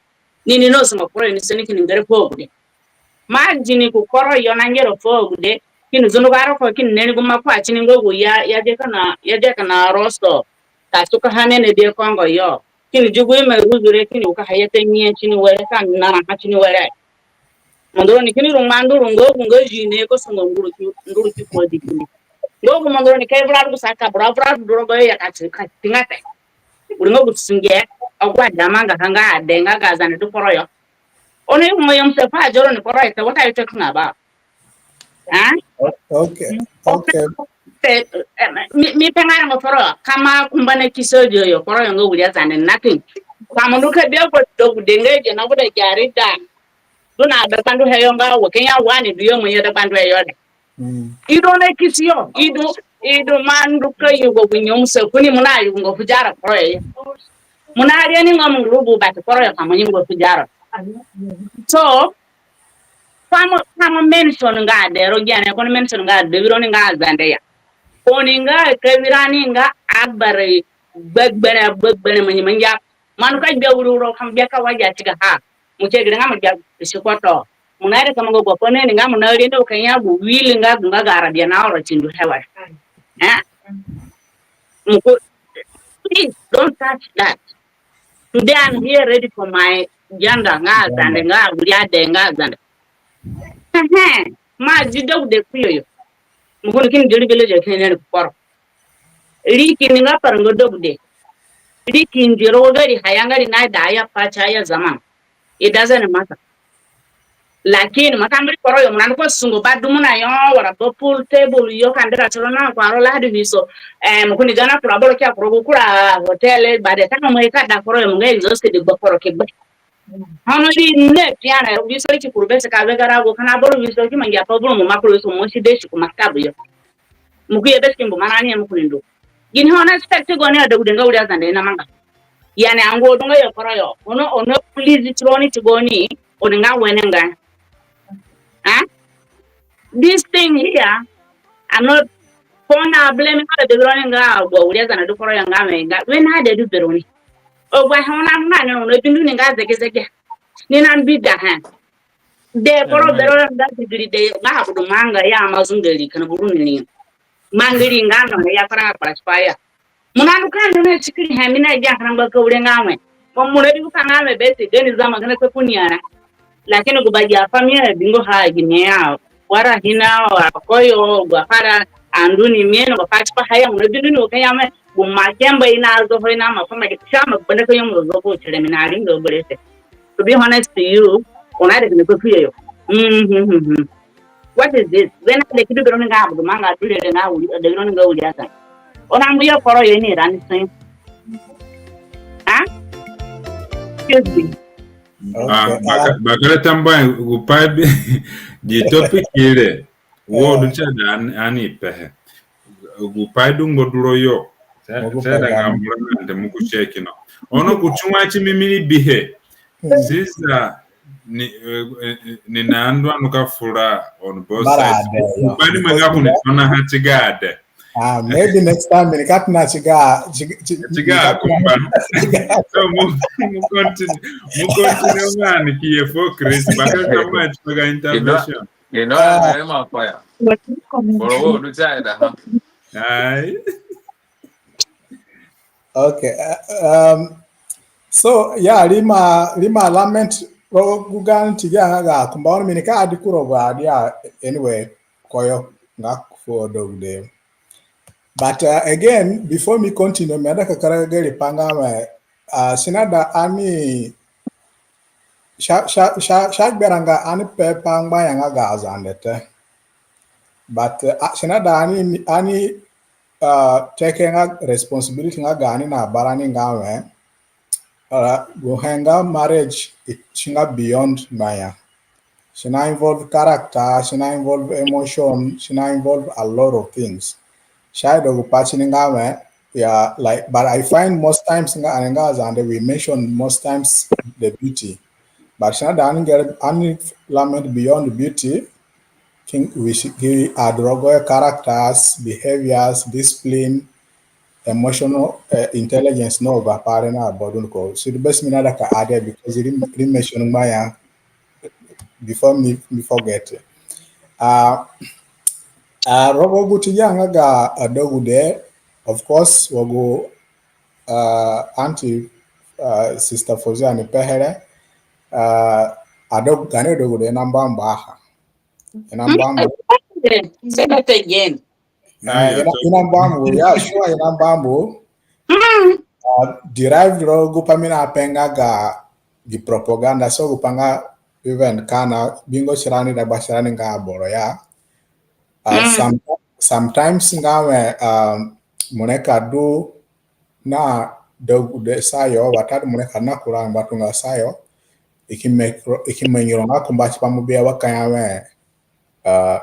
Ni ni no sungo kporo yo ni seni kini ngere fuo agude. Ma zini ku kporo yo na ngere fuo agude. Kini zundu garo ko kini neni gu ma kua tini ngo gu ya, ya de kana, ya de kana rosto. Ka suka ha nene de kongo yo. Kini zugu ime ruzu re kini uka ha ya te nye tini were ka nara ha tini were. Mo ndu roni kini ru ngba nduru ngo gu nga zini ko sungo nduru ki, nduru ki ko di kini. Ngo gu mo ndu roni ka vura du sa ka vura vura du rogo yo ya ka ti, ka tinga te. Uri nga gu sunge, agu ade amanga ha nga ade nga ga Zande du kporo yo. Ono i mo yom se pa zoro ni kporo yo te, what are you talking about? Huh? Okay. Okay. Te, eh, mi, mi pe nga rengo kporo yo, ka mo kumba na kiso yo, yo kporo yo nga wiri Azande, nothing. Ka mo ndu ka bia gu dogude nga je na gu da gari da. Du na dagbandu he yo nga wo Kenya wani du yo mo ya dagbandu he yo de. Mm. I du na kisi yo, i du, i du mo ndu ka yugo gu nyemuse kuni mo na yugo fu zara kporo yo. Mo na ri ni nga mo ndu gu bati kporo yo ka mo yugo fu zara. So, ka mo, ka mo mention nga ade ro gene, ko ni mention nga ade biro ni nga Azande ya. Ko ni nga ka bira ni nga agbare gbegbere, gbegbere manyi manya. Mo ndu ka gbia wuru ro ka mo gbia ka wa ya tiga ha. Mo ke gere nga mo gbia isi koto. Mo na ere ka mo go gu pa ni nga mo na ri ndo ka ya gu will nga gu nga ga Arabia na oro tindu hewa. Eh? Mo ko, please don't touch that. Today I'm here ready for my gender nga Azande, nga wiri ade nga Azande. Ehe, ma zi dogude ku yo yo. Mo ko ni kini diri village kini neni ku kporo. Ri kini nga par nga dogude. Ri kini diro gari haya nga ri na da ya pa cha ya zaman. It doesn't matter. Lakini mo ka mbiri kporo yo mo na ndu ko sungo ba du mo na yo wara ba pool table yo ka ndira tiro na ko aro la hadi hiso. Eh, mo kuni gana kura boro kia kura gu kura hotel ba de ta mo ka da kporo yo mo nga exhausted gba kporo ke gba. Hono ri ne piana yo, wiso ri ki kuru bese ka be gara gu kana boro wiso ki mangi apa boro mo makuru so mo si de si ku maktabu yo. Mo ku ye bese ki mbu marani ya mo kuni ndu. Gini hono expect go ni adogude nga wiri Azande na manga. Yani ango du nga yo kporo yo. Ono, ono please tiro ni ti go ni, oni nga wene nga. Huh? This thing here, I'm not, ko na blame nga de biro ni nga agu awiri Azande du kporo yo nga me nga, we na de du bero ni. Agu ahe oni na nga ni, oni bi ndu ni nga zege zege. Ni na bi da ha. De kporo bero nga digiri de nga ha budu manga ya ma zungeri kana buru ni. Mangiri nga no ya fara kpara spaya. Mo na ndu ka ndu na sikiri ha mi na ya ha ngba ka wure nga we. Mo mo re du ka nga we bese gani zama gana ka kuni ara. Lakini gu ba ya famia bingo ha gine ya. Wara hina wa koyo gu fara andu ni mi no pati pa haya mo re du ni ka ya me. Gu ma kemba ina zo ho ina ma pa ma ke cha ma bana ka yo mo zo ko chere mi na ri ngo bere se. To be honest to you, ona de ni ko fiye yo. Mm-hmm. What is this? When I de ki du bero ni nga abudu manga du re nga wiri, de bero ni nga wiri Azande. Ona mbu yo kporo yo ni rani sin. Huh? Excuse me. Ah, baka-, bakere tambuahe, gu pai bi, gi topic re, wo du tie da ani, ani pehe. Gu pai du ngba du ro yo. Te, te da nga mura na nde mo ku check no. Ono ku tunga ti mi mi ni bihe. Sister, ni, eh, eh, eh, ni na ndu anu ka fura on both sides. Gu pai ni manga ku ni tona ha tiga de. Ah, maybe next time ni ka tona tiga, tiga, tiga kumba. So mo, mo continue, mo continue nga ni ki ye fo Chris, bakere tambuahe tipa ga intervention. You know, I am a fire. Boro wo du tie da ha. Ai. Okay. Uh, um, so yeah, rima, rima lament ro gu gani tiga nga ga kumba ono mi ni ka adi kuro ga adi a, anyway, koyo nga fu adogude. But, uh, again, before mi continue, mi ada ka karaga gari pa nga me, uh, si na da ani, sha, sha, sha, sha gbera nga ani pe pa ngba ya nga ga Azande te. But, uh, si na da ani, ani, uh, take nga responsibility nga ga ani na bara ni nga we, uh, gu he nga marriage, it, si nga beyond ngba ya. Si na involve character, si na involve emotion, si na involve a lot of things. Si aida gu pai ni nga we, yeah, like, but I find most times nga, ani nga Azande we mention most times the beauty. But si na da ani ngere, ani lament beyond beauty, ki, we si, ki add rogo characters, behaviors, discipline, emotional, eh, intelligence no ba pare na bodu ko. So the best mi na da ka add because ri, ri mention ngba ya before me, me forget. Uh, uh, rogo gu ti ya nga ga adegude, of course, wa gu, uh, auntie, uh, sister Fozia ni pehe re, uh, adeg-, gaani adegude na mbamba ha. I na mbamba. Say that again. Uh, i na, i na mbamba, yeah, sure, i na mbamba. Uh, derived rogo gu pa mi na pe nga ga gi propaganda, so gu pa nga even ka na bingo tirani dagba tirani nga aboro ya. Uh, some-, sometimes nga we, um, mo nika du na degude sayo, watadu mo nika du na kura ngbatunga sayo, i ki me-, i ki mangi ro nga kumba tipa mo bi ya wa ka ya we, uh,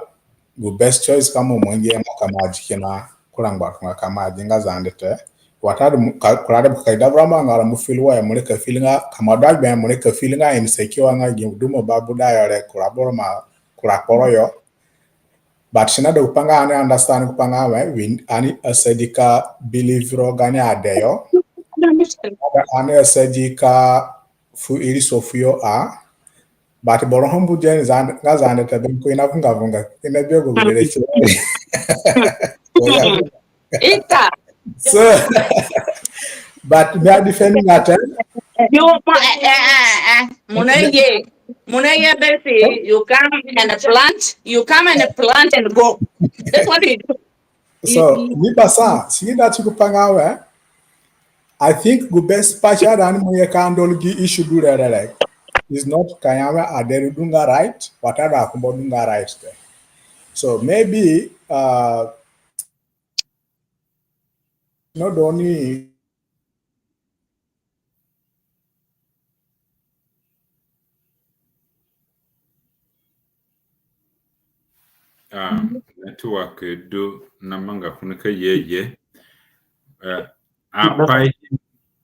gu best choice ka mo mangi nga ka mo adi kina kura ngbatunga ka mo adi nga Zande te. Watadu mo ka, kura de ka ida vura mo nga mo feel wa ya mo nika feel nga ka mo du agbe mo nika feel nga insecure nga gi du mo ba buda yo re kura boro ma kura kporo yo. But si na du gu pa nga ani understand gu pa nga we, we, ani asadi ka believe rogo gaani ade yo. Ani asadi ka fu iriso fuyo a. But boro ho mbu je ni Zande, nga Zande te, be ko i na vunga vunga, i na bi agu gure re. Ita. So, but me a defending that, eh? You, eh, eh, eh, eh. Mo na ye, mo na ye, Bessie, you come and plant, you come and plant and go. That's what you do. So, mi basa, si da ti gu pa nga we, I think gu best pa si aida ani mo ye ka handle gi issue du re re re is not ka ya we ade du nga right, watadu akumba du nga right te. So, maybe, uh, no do ni Ah, network du na manga funi ka ye ye. Eh, apai,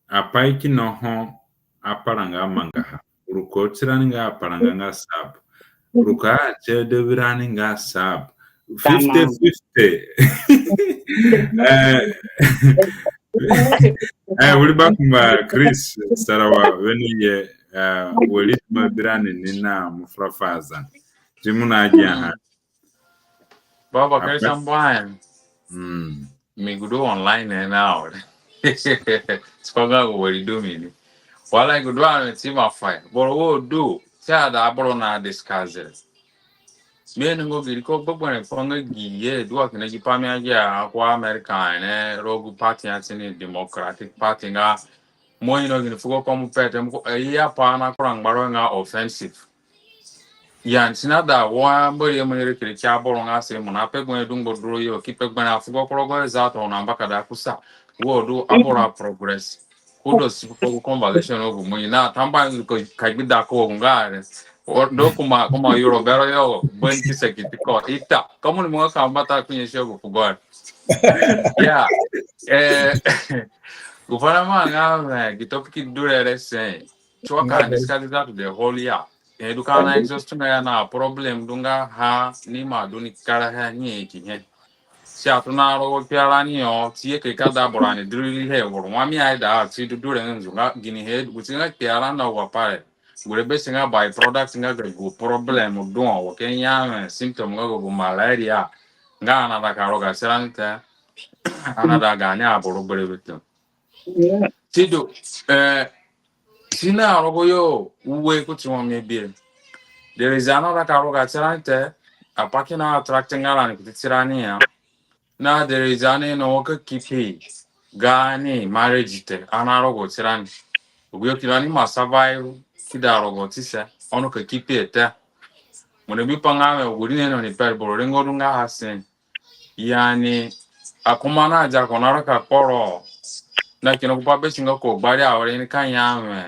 apai kina ho aparanga amangaha. Ruko tirani nga aparanga nga sab. Ruko a tie debirani nga sab. Fifty fifty. Eh, eh, wiri bakumba Chris Sarawa wene ye, eh, wari ti mo bi rani ni na mo fura fu Azande. Ti mo na gia ha. Baba, kere sambu ahe. Mm. Mi gu du online ni na ore. Tipa nga gu wari du mi ni. Wala gu du ani ti ma fire. Boro wo du. Ti ada boro na discuss. Mi ni ngo giri ko gbegberẽ pa nga gi ye du wa kina gi pa mi agia ku America ni rogo gu party ya ti ni Democratic Party nga mo ino gini fugo ko mo pete mo ko, eh, ya pa na kura ngbaro nga offensive. Yani si na da wa Mbori mo ni rikiri ki aboro nga si mo na pe gbegberẽ du ngbo duro yo ki pe gbegberẽ afugo ku rogo eza to na mbakada kusa. Wo du aboro a progress. Kudos for conversation of mo na tamba ko ka gbida ko nga re. O do kuma, kuma yuro bero yo ben ki se ki ti ko ita. Kamu ni mo ka mbata ku nyesi yo fugo. Yeah. Eh, gu pa na manga, eh, gi topic du re re se. Ti wa ka discuss that the whole year. Eh, du ka na exhaust nga ya na problem du nga ha ni ma du ni karaha ni ki he. Si atona rogo kpiarani yo, ti ye ke ka da boro ni diri he woro. Wa mi aida ti du du re nzu nga gini he, gu ti nga kpiarani na wa pare. Gure be si nga by-product nga ga gu problem du wo ke ya, eh, symptom nga ga gu malaria. Nga ani ada ka roga tirani te. Ani ada gaani aboro berewe te. Ti du, eh, si na rogo yo, ue kuti wa mi bi. There is another ka roga tirani te, apai kina attract nga rani kuti tirani ya. Na there is ani no ka keep gaani marriage te, ani arogo tirani. Agu yo ki rani ma survive, ki da rogo tise, ono ka keep e te. Mo ni bi pa nga we, agu ri ni no ni per boro rengo du nga ha si. Yani, akumba na dia ko na raka kporo. Na kina gu pa be si nga ko gbari awere ni ka ya we.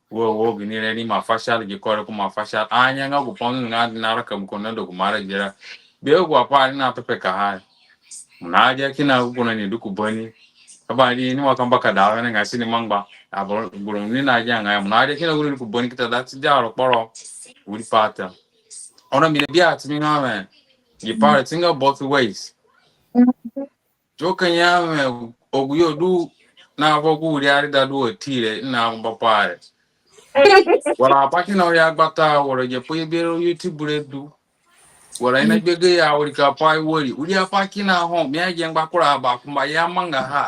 Wo, wo, gini re ni ma fashal gi kore ku ma fashal. Anya nga gu pa nga na raka ko na do gu mara gira. Be gu apa ni na pepe ka ha. Mo na dia kina gu na ni du ku bani. Aba ni ni wa ka mbakada we nga si ni mangba. Aboro guru ni na dia nga ya. Mo na dia kina gu ni ku bani kita da ti dia ro kporo. Wiri pata. Ono mi ni bi a ti mi nga we. Gi pa re ti nga both ways. Ti o ka ya we agu yo du na vo gu wiri arida du wa ti re na ngba pa re. Wala apai kina ya gbata, wala gi pai i bi ro YouTube re du. Wala i na gbege ya wiri ka pai wari. Wiri apai kina ho, mi agia ngba kura abakumba ya mangaha.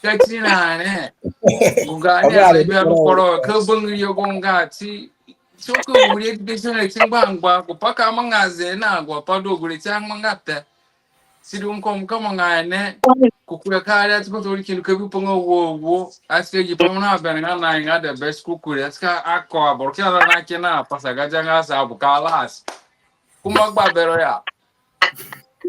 Ka ti na re. Gu gaani ya sa gbia du kporo, ka bangiri yo gu nga ti. So ka wiri education re ti ngba ngba, gu pai ka manga ze na gu pai du gu re ti amanga te. Si du nko mo ka manga ene. Kukure ka ari ati ko tori kinu ka bi pongo wo wo. Asika gi pai mo na bere nga na nga the best kukure. Asika ako aboro kina na kina pasa gaja nga sa abu kalas. Kumba gba bero ya.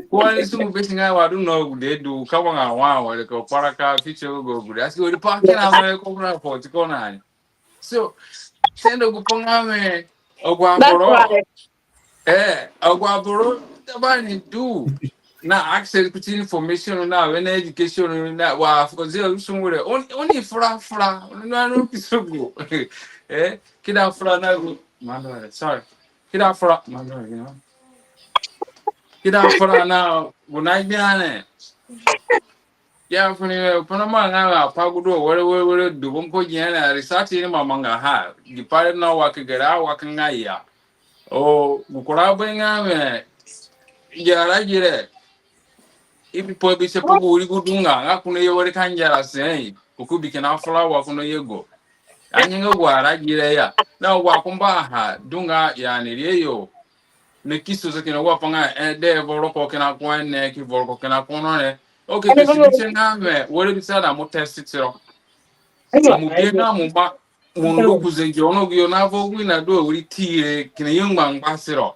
Ko ani sungu besi nga wa du no gude du ka manga wa wa le ko para ka fiche go gude. Asika wiri pai kina no ko na fo ti ko na ni. So, sendo gu pai nga me, agu aboro. Eh, agu aboro, tabani du. Na access kuti information na, wene education na, wa, for the sungure. On, oni fura, fura. Oni na no kisugu. Eh, kida fura na gu, mando, sorry. Kida fura, mando, you know. Kida fura na, gu na gbia ne. Ya funi, eh, pana manga nga pa gu du were, were, were, du bom ko gi na research ni ma mangaha. Gi pai re na wa ke gere, wa ke nga ya. O, gu kura bai nga me, gi ara gi re. I bi pa bi se pa gu wiri gu du nga, nga kuno ye were ka ngera se, eh. Ku ku bi kina fura wa kuno ye go. Ani nga gu ara gi re ya. Na wa kumba ha, du nga ya ni ri yo. Ne kiso se kina wa pa nga, eh, de voro ko kina ko ne, ki voro ko kina ko no ne. Okay, ke si bi se nga me, were bi sa da mo test tiro. Mo bi nga mo ma, mo ndu ku zegi ono gu yo na vo gu na du wiri ti re, kina yo ngba ngba tiro.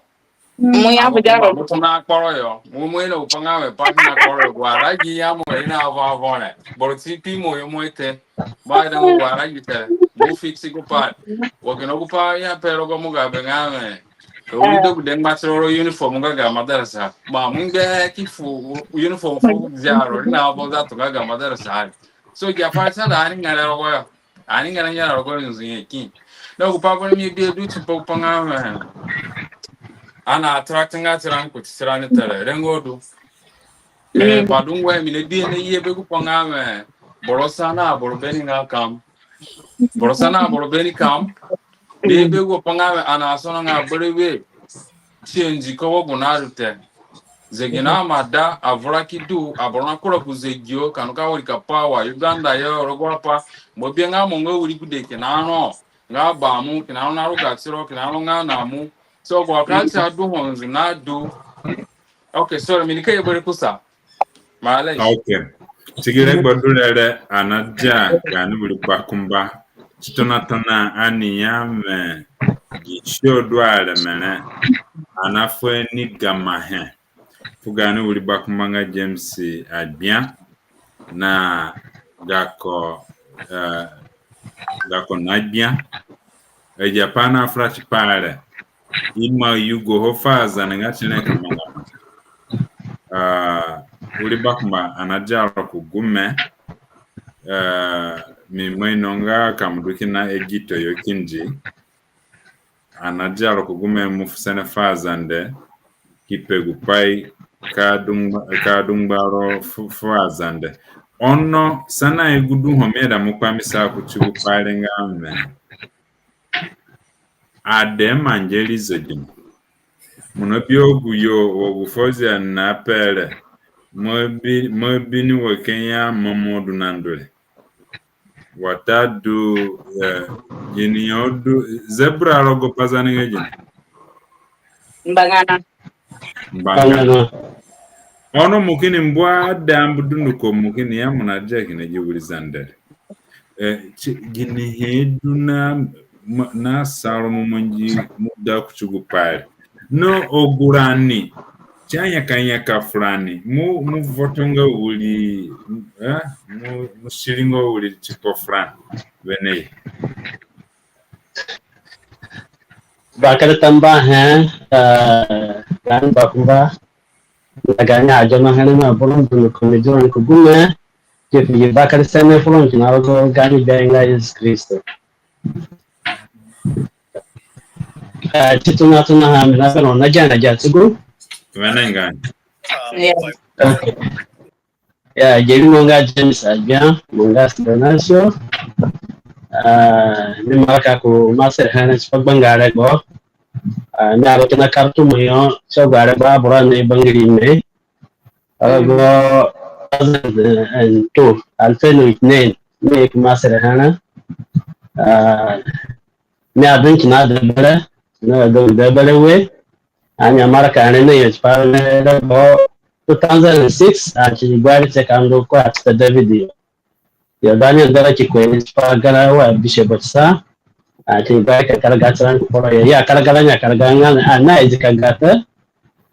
Mo ya bu jaro. Mo tona kporo yo. Mo mo ina upanga me pa kina kporo yo. Wa ra gi ya mo ina avo avo ne. Boro ti pi mo yo mo ite. Ba da mo wa ra gi te. Mo fix gu pai. Wa kina gu pai ya pe rogo mo ga be nga me. Ka wiri do gude ngba tiro uniform nga ga madarasa. Ma mo ngbe ki fu uniform fu jaro na avo za to nga ga madarasa. So gi apai sa da ani ngare rogo yo. Ani ngana nyara rogo nzu ye ki. Na gu pai vo ni mi bi du tipa gu pai nga me. Ana attract nga tira nkuti tira ni tere rengo du. Eh, pa du ngba mi ne bi ne ye be gu pai nga me. Boro sa na boro be ni nga kam. Boro sa na boro be ni kam. Ni be gu pai nga me ana sono nga boro be. Tienzi ko wo gu na du te. Zegi na mada, avura ki du, aboro na kura ku zegi yo, kanu ka wiri ka pa wa Uganda yo, rogo apai, mo bi nga mo nga wiri gude kina no, nga ba mu, kina no na ruga tiro, kina no nga na mu. So, gu ka ti adu ho nzu na du. Okay, sorry, mi ni ka ye bere kusa. Male. Okay. Ti gi regbo du re re, ana dia, gaani wiri bakumba. Ti tona tona ani ya me, gi show du areme re, ana fu ni gamahe. Fu gaani wiri bakumba nga James Agbia na gako, eh, gako na Agbia. Agi apai na fura tipa re. I ma yugo ho fu Azande nga ti ni ka manga. Ah, wiri bakumba ana dia ro ku gume. Ah, mi ima ino nga ka mo du kina Egito yo kindi. Ana dia ro ku gume mo fu sene fu Azande. Ki pe gu pai ka du ngba, ka du ngba ro fu, fu Azande. Ono sanahe gu du ho mi aida mo kpamisa kuti gu pai re nga me. Ade mangi rizo gini. Mo na bi agu yo wa gu fozia na pe re. Mo bi, mo bi ni wa Kenya, mo mo du na ndu re. Watadu, eh, gini yo du, zebra rogo Pazande nga gini. Mbangana. Mbangana. Ono mo kini mbu ada mbu dunduko mo kini ya mo na dia kina gi wiri Zande. Eh, ti, ginihe du na, ma, na sa ro mo mangi mo da kuti gu pai re. No, agu rani, ti anyakanyaka furani, mo, mo voto nga wiri, eh, mo, mo siri nga wiri tipa furani, wene ye. Bakere tambuahe, eh, gaani bakumba, na gaani ajono here na boro dunduko ni du rani ku gume, ki fu gi bakere sene fu roni kina rogo gaani gbe nga Yesu Kristo. Eh, ti tona tona ha mi na feno na gana gatigu. Wene nga. Yeah. Okay. Ya, gi rimo nga James Agbia, mo nga Silencio. Ah, mi maraka ku Masiri here tipa gbanga regbo. Ah, mi aru kina Khartoum yo, so gu regbo aboro ni bangiri me. Agu two thousand and two, alfein wa itnain, mi ku Masiri here. Ah, mi adu kina Debere, na du Debere we. Ani amaraka re na yo tipa regbo two thousand and six, ani gbari te ka ndu ku Arteta David yo. Ya, da ani dara ki kwe ni tipa gara wa bishop sa. Ani gbari ka karaga tiran ku kporo yo. Ya, karaga rani akaraga nga, ani aidi ka ga te.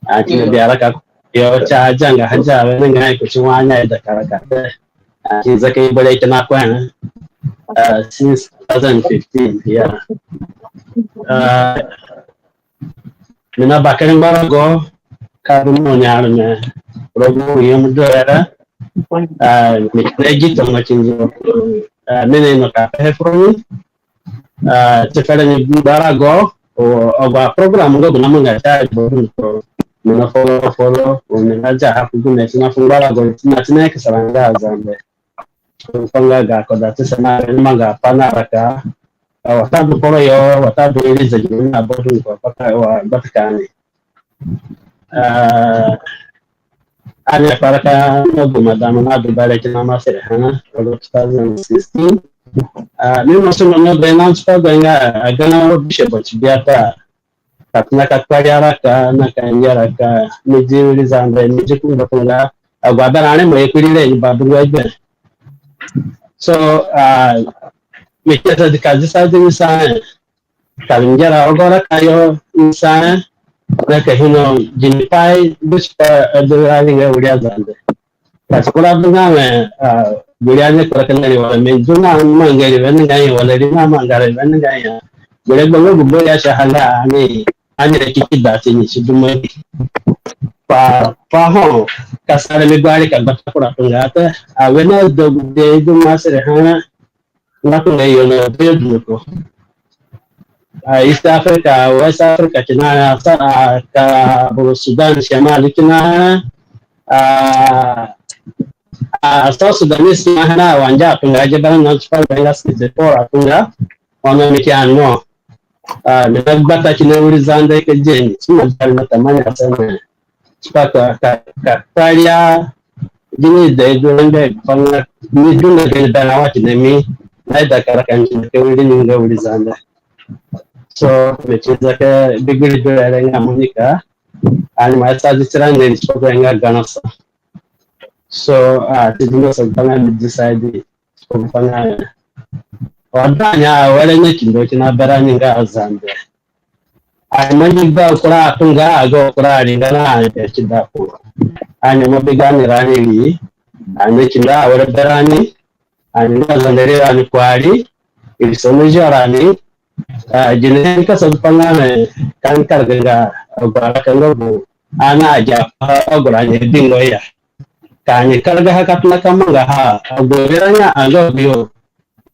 Ani bi araka yo, si azanga haja wenengai kuti wa ani aida karaga te. Ani zaka i bere kina kwe, ah, since two thousand fifteen, ya. Ah, mi na bakere ngbarago ka du mo ni areme rogo gu yo mo du re. Ah, mi kina gi tongo kindi. Ah, mi na ino ka pehe furoni. Ah, ti fere ni ngbarago, o, agu program nga gu namanga ti a bodu ko. Mi na follow, follow, o, mi na zaha ku gu me ti na fu ngbarago, ti na, ti na ki saranga Azande. Fu nga ga koda ti sa na ni manga pa na raka. Ah, watadu kporo yo, watadu irize gi na bodu ko, paka wa batakani. Ah, ani akparaka na gu madam na du bare kina Masiri here, rogo two thousand sixteen. Ah, mi mo sungo na be na tipa gbe nga, ah, agana wo bishop ti biata. Ka tona ka kpari araka, na ka ngia raka, mi di wiri Zande, mi di ku ngbatunga, agu abara re mo ye kuri re ni badungu egbe. So, ah, mi kesa di ka di sa di mi sa, eh, ka ngera rogo raka yo ni sa, eh, na ka ino ginipai du tipa, eh, du rani nga wiri Azande. Ka si kura du nga we, ah, gure ani kura ka ngari wala mi du nga manga ri wenengai ya, wala ri na manga ri wenengai ya. Gure gbanga gu boro ya si ha nga ani, ani re ki ki da ti ni si du mo ni. Pa, pa ho, ka sa re mi gbari ka gbata kura tunga te, a we na du gu de du Masiri here, na tunga yo na du yo du ko. Ah, East Africa, West Africa kina, sa, ah, ka boro Sudan Shamal kina, ah, ah, South Sudanese kina, na wanja atunga, je bana na tipa benga state four atunga, ono mi ki ano. Ah, mi na gbata kina wiri Zande ke jeni, sima jari na tamani aseme. Tipa ka, ka, ka kparia gini ida i du rengbe, pa nga mi du na gini bana wa kina mi, na ida kara ka ngi ke wiri ni nga wiri Zande. So, mi ki zaka bigiri du re nga Monica, ani ma sa di tirani ni tipa nga gana sa. So, ah, ti du nga sa pa nga mi decide, tipa nga, wa da nya were na kindo kina berani nga Azande. Ani mangi gba kura atunga, ago kura aringara ani pe kida ku. Ani mo bi gani rani ri, ani kinda awere berani, ani nga Zande ri rani kuari, iri sono jo rani, ah, gine ka sa du pa nga me kan karga nga agu araka nga gu, ana aja pa agu rani dingo ya. Ka ani karga ha ka tona ka manga ha, agu rani anga bio.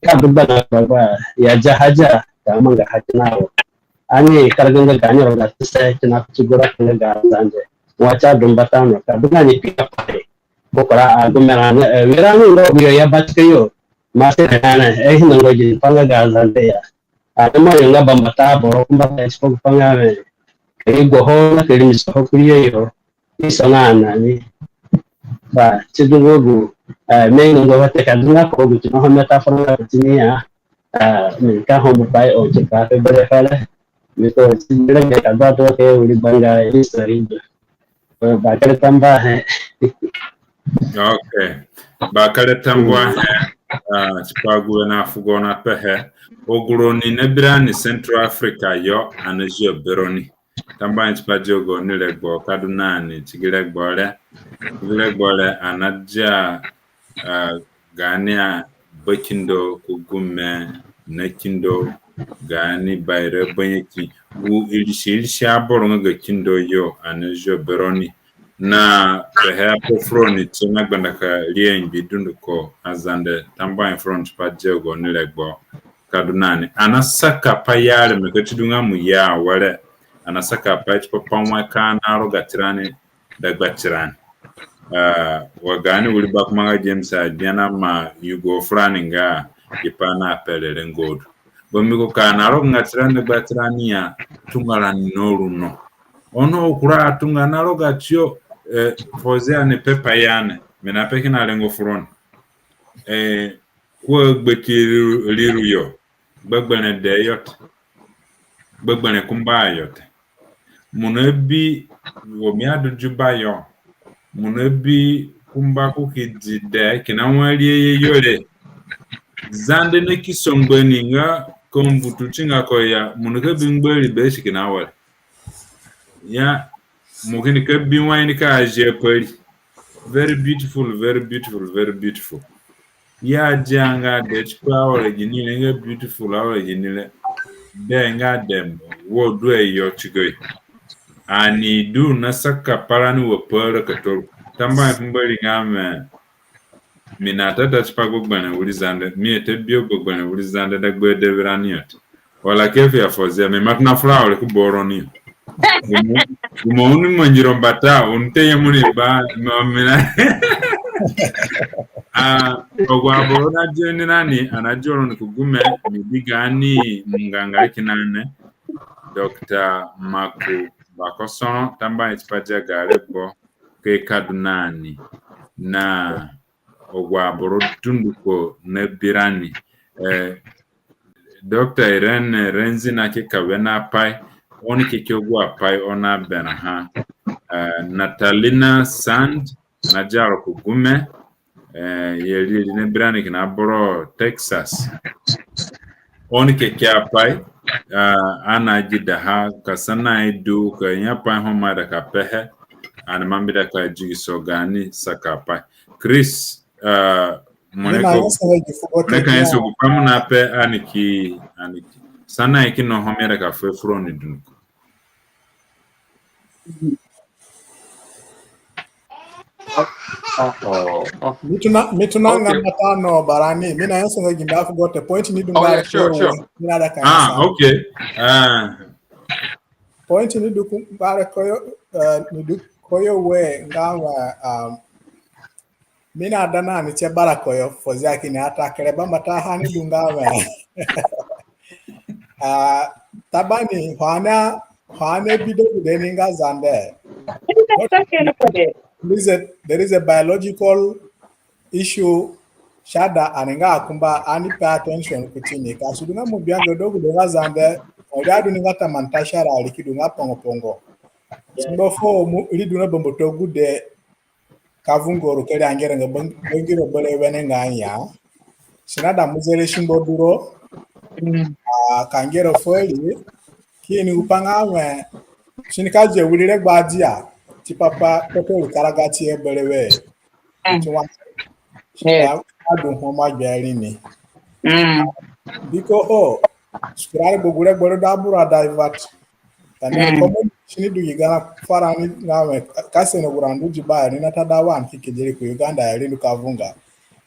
Ka du gbana gbagba ya ja haja ka manga ha kina wo. Ani karga nga gani rogatise kina kuti gu raka nga ga Zande. Wa ti a du mbata no, ka du gani kpia pai. Ko kura agu merani, eh, wirani ngo bio ya batika yo. Masiri nane, eh, hina ngo gi pa nga ga Zande ya. Ani mo yo nga bambata aboro ku mbata tipa gu pa nga me. Ka i go ho na ka i rimisi ho kuri yo yo. Isa na nani. Ba, ti du ngo gu, eh, mi ni ngo wa te ka du nga ko gu ti no ho mi ta fura na ti ni ya. Eh, mi ka ho mo pai o ti ka pe bere fere. Mi ko ti bere mi ka gba to ke wiri gbanga history du. Eh, bakere tambuahe. Okay. Bakere tambuahe. Ah, tipa gu na fugo na pehe. Agu roni na bi rani Central Africa yo, ani na zio be roni. Tambuahe tipa dia gaoni regbo ka du na ni ti gi regbo re. Ti gi regbo re ani na dia, ah, gaani abakindo ku gume na kindo, gaani baira banyaki, gu irisi irisi aboro nga ga kindo yo, ani na zio be roni. Na pehe ape fu roni ti na gbanda ka ri angbi dunduko Azande. Tambuahe fu roni tipa dia gaoni regbo ka du na ni. Ani na saka pai areme ka ti du nga mo ye awere. Ani na saka pai tipa pa wai ka ani na roga tirani dagba tirani. Ah, wa gaani wiri bakumba nga James agbia na ma yugo furani nga gi pai na pe re rengo du. Bambiko ka na rogo nga tirani gba tirani ya tunga rani no ru no. Ono kura atunga na roga tiyo, eh, Fozia ni pepa ya ni. Mi na pe kina rengo furoni. Eh, ko gbe ki riru, riru yo. Gbegberẽ de yo te. Gbegberẽ kumba yo te. Mo na bi wo mi adu Juba yo. Mo na bi kumba ko ki di de kina wa ri ye yo re. Zande na ki songbe ni nga ko mbutu ti nga ko ya, mo na ka bi ngba ri be si kina were. Ya, mo kini ka bi wa ini ka aje pari. Very beautiful, very beautiful, very beautiful. Ya dia nga de tipa awere gini re nga beautiful awere gini re. De nga de wo du e yo tigo yo. Ani du na saka parani wa pa raka toru. Tambuahe fu Mbori nga mi, mi na tata tipa gbegberẽ wiri Zande. Mi ata bi o gbegberẽ wiri Zande dagba de wirani yo te. Wala kefi ya Fozia, mi ima tona fura awere ku boro ni. Gu mo, gu mo oni mangi ro mbata, oni ta ye mo ni ba, no mi na. Ah, agu aboro na dia ni rani, ani na dia roni ku gume, mi bi gaani munganga kina ni. Doctor Maku Bakosoro, tambuahe tipa dia ga regbo, ke Kaduna ni. Na agu aboro dunduko na bi rani. Eh, Doctor Irene Renzi na ke ka wene apai, oni ke ke agu apai oni aberãha. Eh, Natalina Sand na dia ro ku gume, eh, ye ri ri na bi rani kina boro Texas. Oni ke ke apai, ah, ani agidaha ka sanahe du ka ya pai ho mo aida ka pehe, ani ima mbeda ka digiso gaani saka apai. Chris, ah, mo ni ka nyasa gu pai mo na pe ani ki, ani ki sanahe kina ho mo aida ka fuhe furoni dunduko. Oh, oh, oh. Mi tona, mi tona nga mbata no barani, mi na nyasa nga gi nda fugo te point ni du nga. Oh, yeah, sure, sure. Mi na da ka. Ah, okay. Ah. Point ni du ku mbare koyo, eh, ni du koyo we nga wa, um, mi na da na ni tie bara koyo Fozia kini atakere bambata ha ni du nga wa. Ah, tabani hwana, hwana bi do gude ni nga Zande. There is a, there is a biological issue, si aida ani nga akumba ani pay attention kuti ni. Ka si du nga mo bi anga do gude nga Zande, o ri adu ni nga tamanta sara, ri ki du nga pongo pongo. Si mbu fu mo ri du na bamboto gude ka vungo ro ka ri angera nga bang-, bangiro berewe ni nga ya. Si naida mo zere si mbu du ro, ah, ka ngera fuo ri, kini gupai nga we, si nika dia wiri regbo adia tipa pa kpotoro karaga tie berewe. Mm. Ti wa. Yes. Ka, ka du ho mo agbia ri ni. Mm. Biko ho, sukura re gbogbo re gboro da bura divert. Ane, mm, komo si ni du gi gana fara ni nga we, ka sene gu ra ndu di ba ni na ta da wa ni ki kedi ri ku Uganda ya ri ndu ka vunga.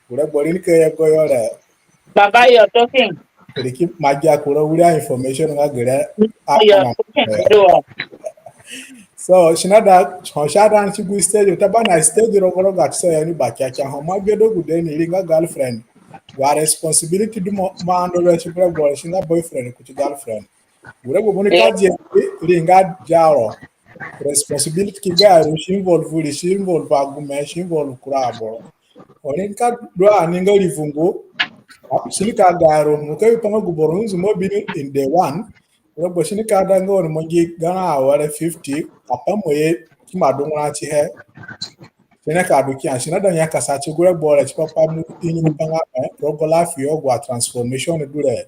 Gu re gboro ni ka ye goyo re. Baba, you're talking. Ri ki ma gia kura wiri a information nga gere. You're talking. So, si naida, ho si aida ni ti gu stage, tabani stage rogo rogo ati sa ya ni ba kiakia ho mo agbia do gude ni ri nga girlfriend. Wa responsibility du mo, mo ando re ti gu re gboro si nga boyfriend kuti girlfriend. Gu re gbogbo ni ka dia ri nga diaro. Responsibility ki gayo, si involve ri, si involve agume, si involve kura aboro. Oni ka du ani nga ri vungu, si nika gayo, mo ka bi pa nga gu boro nzunzu mo bi ni in day one, gu re gbogbo si nika da nga oni mangi gana awere fifty, apai mo ye ki ma dungura tihe. Si nika du kia, si naida nyakasa ti gu re gbogbo re tipa pa mo ini pa nga, eh, rogo life yo gu a transformation du re.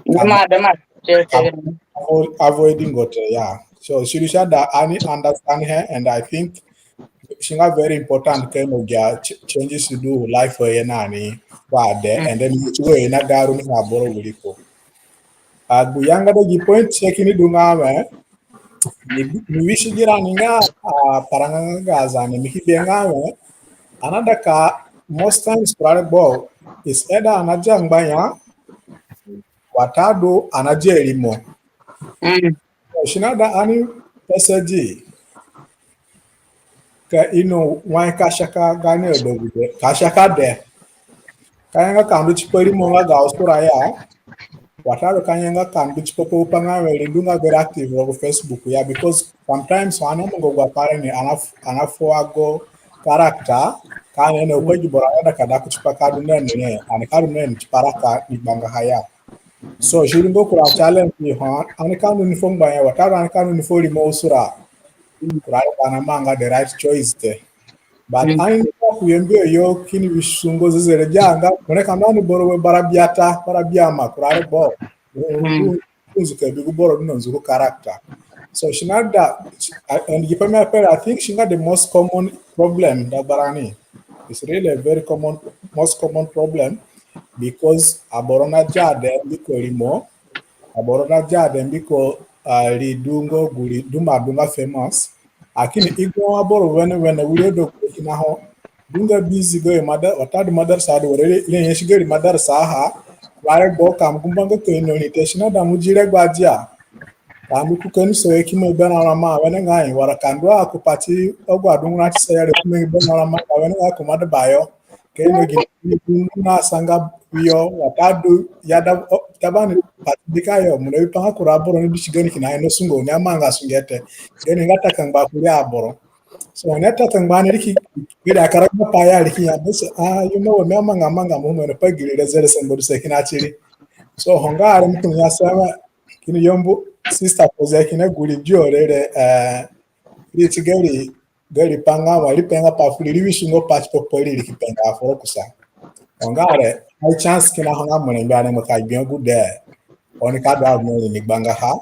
Dama, dama. Avo-, avoiding got, yeah. So, si du si aida ani understand he, and I think si nga very important ka mo gia ch-, changes du life ye na ni wa de, mm, and then si we na garu ni na boro wiri ko. Agu yanga da gi point si kini du nga we, mi, mi wisi gi ra ni nga, ah, paranga nga Zande mi ki bi nga we, ani aida ka most times kura regbo is either ani adia ngbanya, watadu ani adia rimo. Mm. Si naida ani pese di. ka ino wai ka saka gaani adegude, ka saka de. Ka nyenga ka ndu tipa rimo nga ga usura ya. Watadu ka nyenga ka ndu tipa pa gupai nga wẽ ri du nga very active rogo Facebook ya, because sometimes ani amangaha gu apai re ni ani af-, ani afu agu character, ka ani ino pa gi boro aida ka da kuti pa ka du na ni re, ani ka du na ni tipa raka ni gbangaha ya. So, si ringo kura challenge ho, ani ka ndu ni fu ngbanya, watadu ani ka ndu ni fu rimo usura. Kura re ani amanga the right choice te. But ani ka ku yembe yo kini wisungo zezere dia nga, mo ne ka ndu ani boro we bara biata, bara biama, kura re bo. Nzu ka bi gu boro du na nzu gu character. So si naida, and gi pai mi ape re, I think si nga the most common problem dagbarani. It's really a very common, most common problem because aboro nadia de mbiko rimo, aboro nadia de mbiko, ah, ri du nga gu ri du ma du nga famous. Lakini i gu aboro wene wene wiri odo ku kina ho du nga busy go yo mada-, watadu madarasa du were re, re nyasi gari madarasa ha. Ware gbo ka mo gumba nga ka ino ni te, si naida mo di regbo adia. Ka ndu ku kanisa yo ki mangi berã rama wenengai, wara ka ndu a ku pati agu adungura ti sa yare ki mangi berã rama wenengai ku mada bayo. Ka ino gini na sanga yo, watadu ya da, o, tabani pati bika yo, mo na bi pa nga kura aboro ni bisi gani kina ino sungo, ni amanga sunge te. Gani nga takangba kuri aboro. So, ni atakangba ni riki, gari akara gba pa ya riki ya, bese, ah, you know, mi amanga manga mo mo na pa giri re zere sembo du se kina tiri. So, ho nga are mo tun ya sa wa, kini yambu, sister Fozia kina guri dio re re, eh, ri ti gari, gari pa nga wa, ri pe nga pa fu ri, ri wisungo pati pa pa ri, ri ki pe nga foro kusa. Ho nga are, high chance kina ho nga mo rengbe ani mo ka gbia gu de. Oni ka du ani ni gbangaha.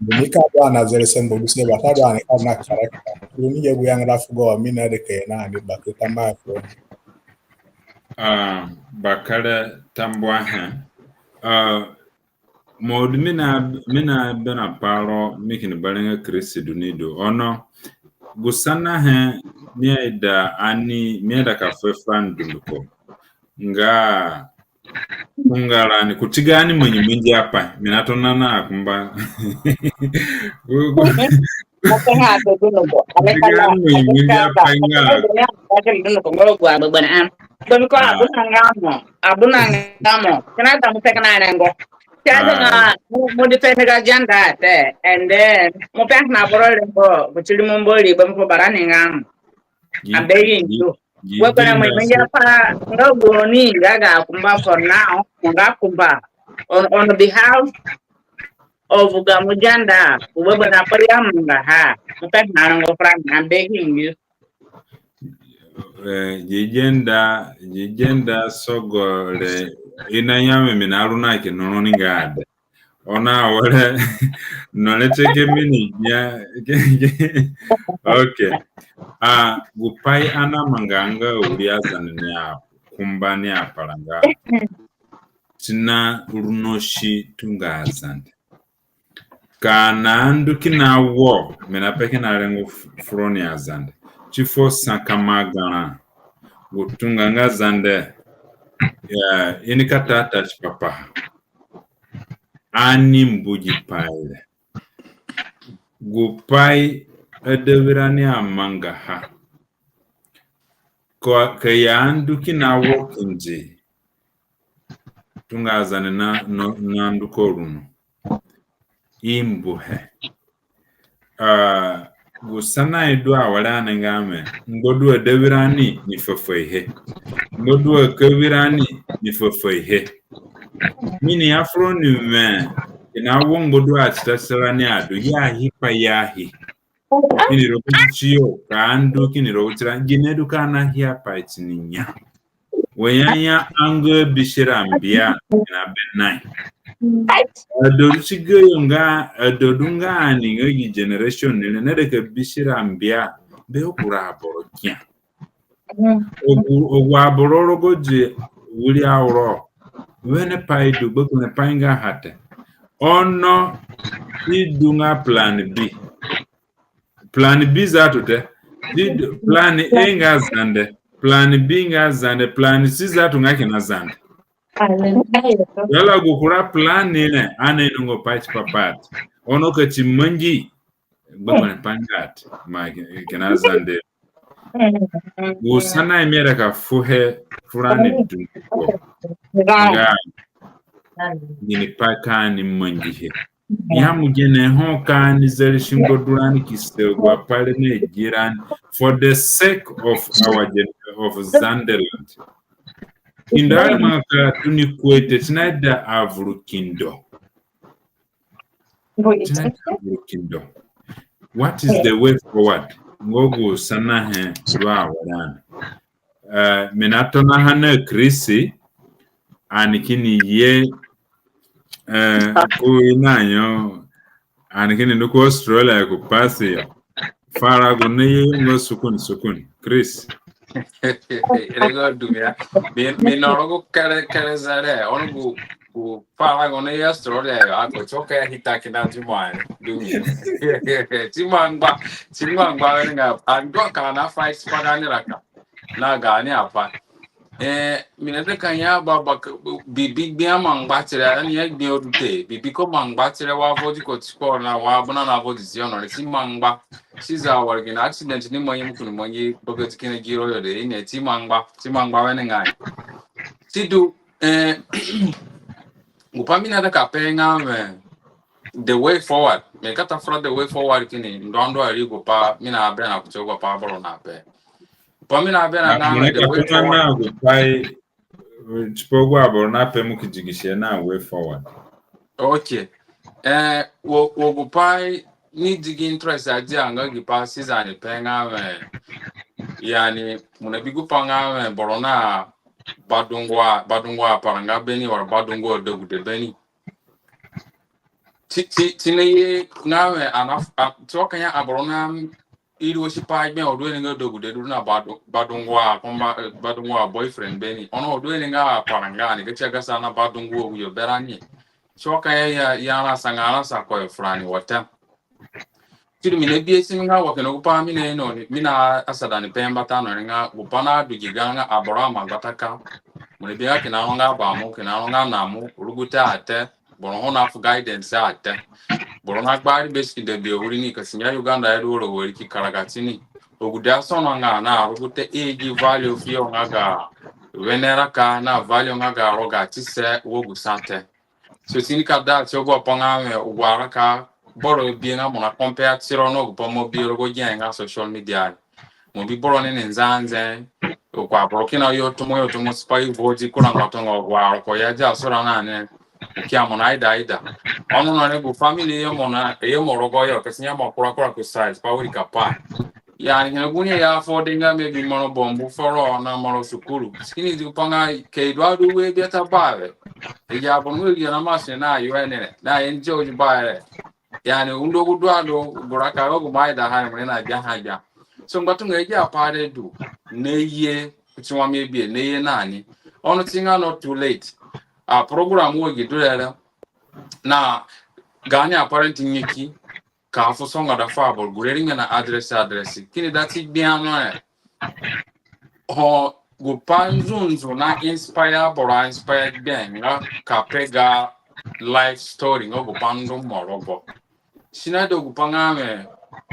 Ni ka du ani na zere sembo du se, watadu ani ka du na character. Ru ni ye gu yangada fugo, mi naida ka ye na ani bakere tambuahe. Ah, bakere tambuahe. Ah, mo du mi na, mi naberã pa ro, mi kini berẽ nga Kristi du ni du. Ono, gu sanahe mi aida ani, mi aida ka fuhe furani dunduko. Nga, tunga rani, kuti gaani mangimangi apai, mi natona na akumba. Kuti gaani mangimangi apai nga. Abuna nga mo, abuna nga mo. Kina da mo peka na rengo. Kina da nga mo, mo defend ga gender te. And then mo peka na boro rengo, kuti rimo Mbori, ba mo barani nga mo. I'm begging you. Wa kana mo menja pa nga gu ni nga ga kumba for now, nga kumba. On, on behalf of ga mo gender, wa bana pa ya manga ha. Mo peka na rengo furani, I'm begging you. Eh, gi gender, gi gender sogo re, i naya mi, mi naru na ki nuru ni nga de. Ono awere, no re teke mi ni ya, okay. Ah, gu pai ani amanga nga wiri Azande ni akumba ni aparanga. Ti na runosi tunga Azande. Ka na ndu kina wo, mi na pe kina rengo f-, furoni Azande. Ti fuo sa ka ma garã. Gu tunga nga Zande, ya, i nika tata tipa paha. Ani mbu gi pai re. Gu pai adawirani amangaha. Ka, ka ya ndu kina wo kindi. Tunga Azande na, na, na ndu ko runo. I mbuhe. Ah, gu sanahe du awere ani nga mi, ngbadu adawirani ni fafaihe. Ngbadu akawirani ni fafaihe. Mi ni ya furoni mi, kina wo ngbadu atita tirani adu, ya hi pa ya hi. Kini rogo tiyo, ka ndu kini rogo tirani, gine du ka na hia pai tini nya. Wa ya ya anga bisira mbia na benai. Adodu ti gayo nga, adodu nga ani nga gi generation ni re, na deka bisira mbia be kura aboro kia. Ogu, ogu aboro rogo di wiri auro. Wene pai du, gbegberẽ pai nga ha te. Ono i du nga plan B. Plan B zatu te. Di-, plan A nga Zande. Plan B nga Zande. Plan C zatu nga kina Zande. Yala gu kura plan ni ne, ani ainonga pai tipa pai. Ono ka ti mangi, gbegberẽ pai nga te. Ma ki-, kina Zande. Gu sanahe mi aida ka fuhe furani dunduko nga ginipai ka ani mangihe. Ya mo gene ho ka ani zerisi ngo du rani ki sa agu apai re na gi rani for the sake of our gen-, of Zandeland. Kindo areme ka du ni kuete, si naida avuru kindo. What is the way forward? Nga gu sanahe du awere ani. Eh, mi natonaha na Chris, ani kini ye, eh, ku ina yo, ani kini ndu ku Australia ku pasi yo. Fara gu ni ye ngo sukun sukun, Chris. Ere go du mi ya. Mi, mi no rogo kere, kere zare. Ono gu, gu fara gu ni ye Australia yo. Ako choka ya hita kina jumwa. Du mi. Ti mangba, ti mangba wenengai. Ani du ka na fight pa gaani raka. Na gaani apai. Eh, mi naida ka ya ba, ba, bi, bi, bi a mangba tire, ani ya bi o du te, bi, bi ko mangba tire wa vo di ko ti ko na wa buna na vo di zio no, ti mangba. Si za wari kina accident ni mangi mu kunu mangi, bogo ti kina giro yo de, i ne ti mangba, ti mangba wenengai. Ti du, eh, gu pai mi naida ka pe nga we, the way forward. Mi ka ta fura the way forward kini ndu andu ari gu pai mi naberã kuti gu pai aboro nape. Gu pai mi naberã nga we, the way forward. Gu pai, eh, tipa gu aboro nape mo ki digisihe na way forward. Okay. Eh, wo, wo gu pai ni digi interest adia nga gi pai si za ni pe nga we, yani, mo nabi gu pai nga we, boro na badungu a, badungu aparanga beni, wara badungu adegude beni. Ti, ti, ti ni ye nga we ana, a, ti wa ka ya aboro na iriwo si pai gbe, o du ni nga adegude du na badu-, badungu a, kumba, eh, badungu a boyfriend beni. Ono o du ni nga aparanga ni, ka ti agasa na badungu a uyo berani. Ti wa ka ya, ya, ya rasa nga rasa ko yo furani wata. Ti du mi nabihe si mi nga wa kina gu pai mi naino ni, mi naasada ni pe mbata no ni nga gu pai nadu gi ga nga aboro amangbataka. Mo nabi nga kina ro nga bamo, kina ro nga namo, rugute a te, boro ho nafu guidance a te. Boro nagbari basic nde bi awiri ni ka si nga Uganda ya du woro wari ki karaga ti ni. Agude asono nga na rugute i gi value fuyo nga ga wene raka na value nga ga rogatise wa gu sa te. So ti ni ka da ti agu apai nga we agu araka boro bi nga mo na compare tiro na gu pai mo bi rogo gi nga social media. Mo bi boro ni ni nzanze. Ko aboro kina yo tumo yo tumo sipai vo di kura ngbatunga agu aroko ya di asura na ni. Ki ya mo naida aida. Ono na ni gu family yo mo na, yo mo rogo yo, ka si ya mo kura kura ku size, pa wirikapai. Yani, kina gu ni ya afford nga maybe moro bambu foro na moro sukuru. Si kini di gu pai nga ke i du adu we biata bawe. I ya bambu i ya na masi na U N ne, na N G O di bawe. Yani, undo gu du adu, gu raka ro gu mo aidaha ni mo ni na biaha bia. So, ngbatunga i ya pai re du, ni ye, kuti wa mi bi, ni ye na ni. Ono ti nga not too late. A program wo gi du re re. Na gaani aparent nyaki, ka fu songoda fu aboro, gure ringara na address, address. Kini da ti gbia no e. Ho gu pai nzunzu na inspire aboro, inspire gbe nga ka pe ga life story nga gu pai ndu mo rogo. Si naida gu pai nga we,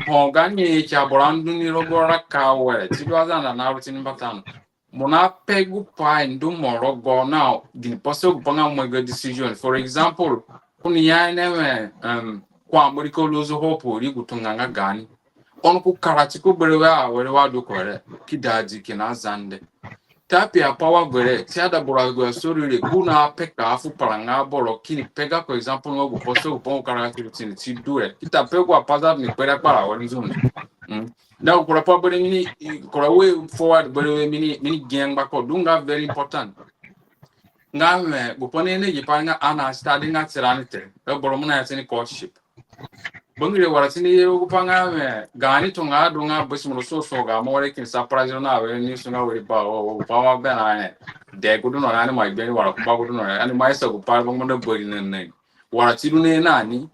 ho gaani nyaki aboro andu ni rogo raka we, ti du Azande na ru ti ni mbata no. Mo na pe gu pai ndu mo rogo na gini pai sa gu pai nga mo ga decision. For example, ko ni ya ni we, um, ko amori ko lose hope ri gu tunga nga gaani. Ono ko kara ti ko berewe awere wa du ko re, ki da di kina Zande. Tapi apai wa gere, ti ada boro agu asori re, gu na pe ka fu paranga boro kini pe ga, for example, nga gu pai sa gu pai nga kara ti ru ti ni ti du re. Ki ta pe gu apai za ni kpere kpara wa nzunzu. Mm. Na kura pai bere mi ni, kura way forward bere we mi ni, mi ni gi ngba ko du nga very important. Nga we, gu pai ni ni gi pai nga ani a study nga tirani te. E boro mo na ya ti ni courtship. Bangire wara ti ni ye gu pai nga we, gaani tunga du nga basi mo ro so so ga mo wara kini surprise na we ni sunga wari ba o, o, gu pai wa be na ni. De gu du no na ni ma gbe ni wara kumba gu du no na ni ma isa gu pai ba mo na bari na ni. Wara ti du ni na ni,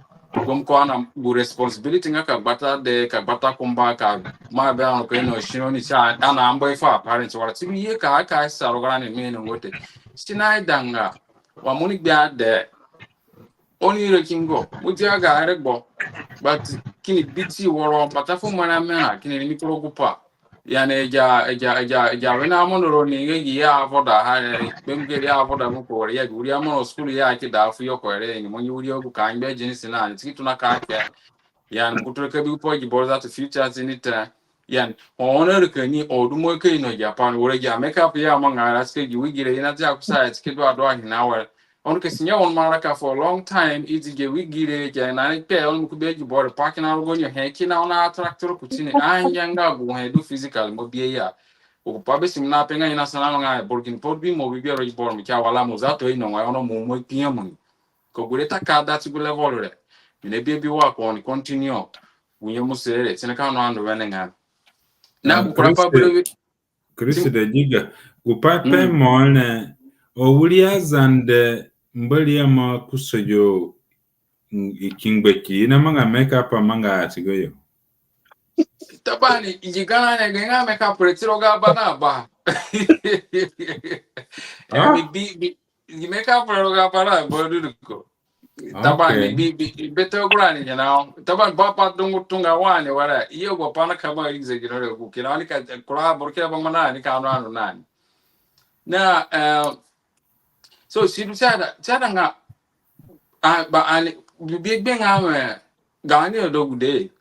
gum ko ana gu responsibility nga ka gbata de, ka gbata kumba ka ma be ano ko ino sino ni sa, ana ambo ifa parents, wara ti du ye ka, ka sa rogo rani mi ni ngote. Si naida nga, wa mo ni gbia de, oni re kingo, mo ti aga are gbo, but kini bi ti woro, mbata fu mo na mena, kini ni mi kuro gu pai. Yani, agi, agi, agi, agi wene amono roni nga gi ya avoda ha, eh, bem gere ya avoda mo ko, ya gi wiri amono school ya ki da fu yo ko re, ni mo ni wiri ogu ka ngbe jinsi na, ni tiki tuna ka ke. Yani, mo kutu re ka bi po gi boro that future si ni te. Yani, ono re ka ni, o du mo ka ino Japan, were gi makeup ya mo nga ra si ke gi wigi re, i na ti a kusa ya si ke du adu a hina were. Ono ka si nga ono mo araka for a long time, i di gi wigi re, gi na ni pe, ono mo ku be gi boro pa kina rogo nyo he, kina ono attract ro kutini, a ngia nga gu he du physical mo bi ya. Gu pa be si mo na pe nga i na sana nga, boro gini po bi mo bi bia rogo gi boro, mo kia wala mo za to ino nga, ono mo mo kpinyemu ni. Ko gure ta ka da ti gu level re. Mi na bi bi wa ko ni continue. Gu nyemu sere, ti ni ka no andu wene nga. Na gu kura pa bure Kristo de giga. Gu pa pe mo ne, o wiri aZande Mbori ama kusa yo, mm, i ki ngbe ki, i na manga makeup amanga atigo yo. Tabani, i gi gana ne, gi nga makeup re ti ro ga ba na ba. Ya, mi bi, bi, gi makeup re ro ga ba na ba du du ko. Tabani, bi, bi, bi, beto gurani, you know. Tabani, ba pa dungu tunga wani wala. Iyo go pa na kama exaggerate gu kina wani ka kura boro kina ba mana ni ka anu anu nani. Na, eh, so, si du si ada, si ada nga, ah, ba ani, bi, bi, bi nga me, gani odogude.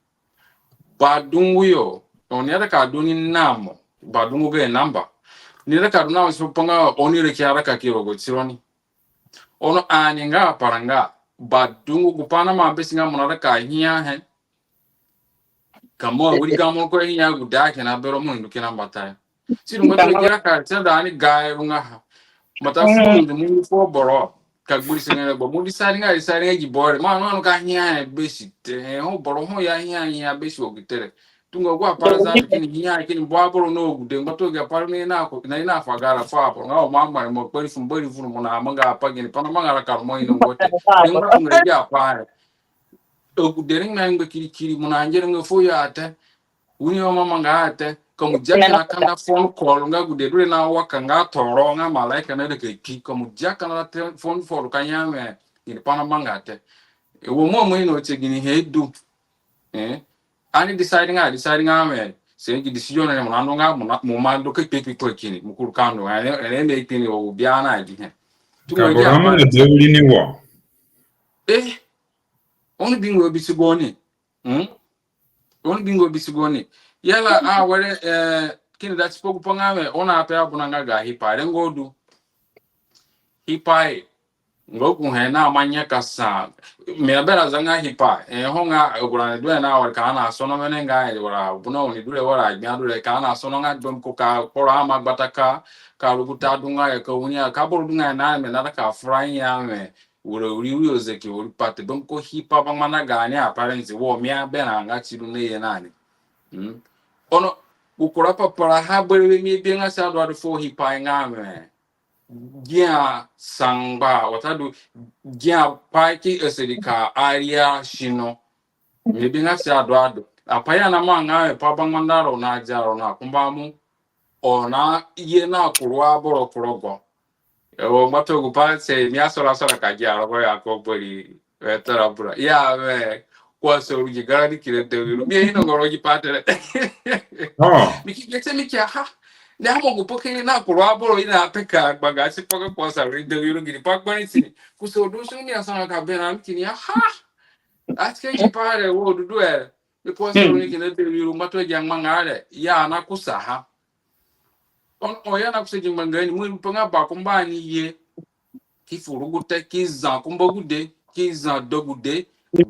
Ba dungu yo, oni ada ka du ni namo, ba dungu ga namba. Ni ada ka du namo si pa nga, oni re ki ada ka ki rogo tironi. Ono ani nga aparanga, ba dungu gu pa na ma be si nga mo na ada ka hia he. Ka mo wiri ga mo ko hia gu da kina bero mo ndu kina mbata. Si du mo to gira ka ti da ani ga ru nga ha. Mbata fu mo ndu mo fo boro. Ka gburi si nga bo mo di sa nga, di sa nga gi boro. Ma no no ka hia he be si te. He ho boro ho ya hia hia be si o gi tere. Tunga gu apara za kini hia kini bo aboro no gu de ngbato gi apara ni na ko na ina fa gara fa aboro. Nga o ma ma mo kpari fu mbari fu mo na manga apa gini pa na manga ra ka mo ino ngote. Ni ngbato nga gi apa. Agude re nga ngbe kiri kiri mo na ngere nga fo ya te. Wuni o mama nga te. Ka mo dia kina kanda phone call nga gude du re na waka nga toro nga malaika na de ka ki. Ka mo dia kina te phone call ka ya me. Gini pa na manga te. E wo mo mo ino te gini he du. Eh. Ani decide nga, decide nga me. Se gi decision re mo na no nga mo na, mo ma do ke pepi ko kini. Mo kuru kando. Ani, ani me kini o bia na di he. Tu ka mo boro dia mo na de wiri ni wo. Eh. Oni bingo bisigoni. Hmm? Oni bingo bisigoni. Yala, ah, were, eh, kini da ti pogu panga me, ona ape abuna nga ga hipa, rengo du. Hipa, e, ngo ku he na manya kasa. Mi abera zanga hipa, eh, ho nga, gura ni du na were ka na sono mene nga, eh, wara, buna oni du re wara, mi adu re ka na sono nga, dom ko ka, kora ama gbata ka, ka ruguta du nga, e, ka unia, ka boro du nga na, me na ka fura ya me. Wura wiri wiri ozeki wiri pati. Bambiko hipa ba mana gani aparensi wo mi aberã nga ti du na ye nani. Mm. Ono, gu kura papara ha berewe mi bi nga si adu adu fu hipa nga me. Gia sangba, watadu gia pai ki asadi ka aria sino. Mi bi nga si adu adu. Apai ya na manga me pa bangbanda ro na dia ro na kumba mu. Ona ye na kuru aboro ku rogo. Ewo, ngbatunga gu pa se mi asora sora ka gia rogo ya ko bori, eh, tara bura. Ya, me, kwa so rugi gara ni kire de wiru. Mi ino ngoro gi pa tere. Oh. Mi ki gete mi ki ha. Ne amo gu poke na kuru aboro ina peka gbaga si poke kwa sa rugi de wiru gini pa kwa ni si. Kuso du su mi asora ka bena mi kini ya ha. Atike gi pa re wo du du e. Because oni kina de wiru ngbatunga gi amanga re, ya na kusa ha. On, o ya na kusa gi amanga ni, mu pa nga ba kumba ni ye. Ki fu rugute, ki za kumba gude, ki za do gude,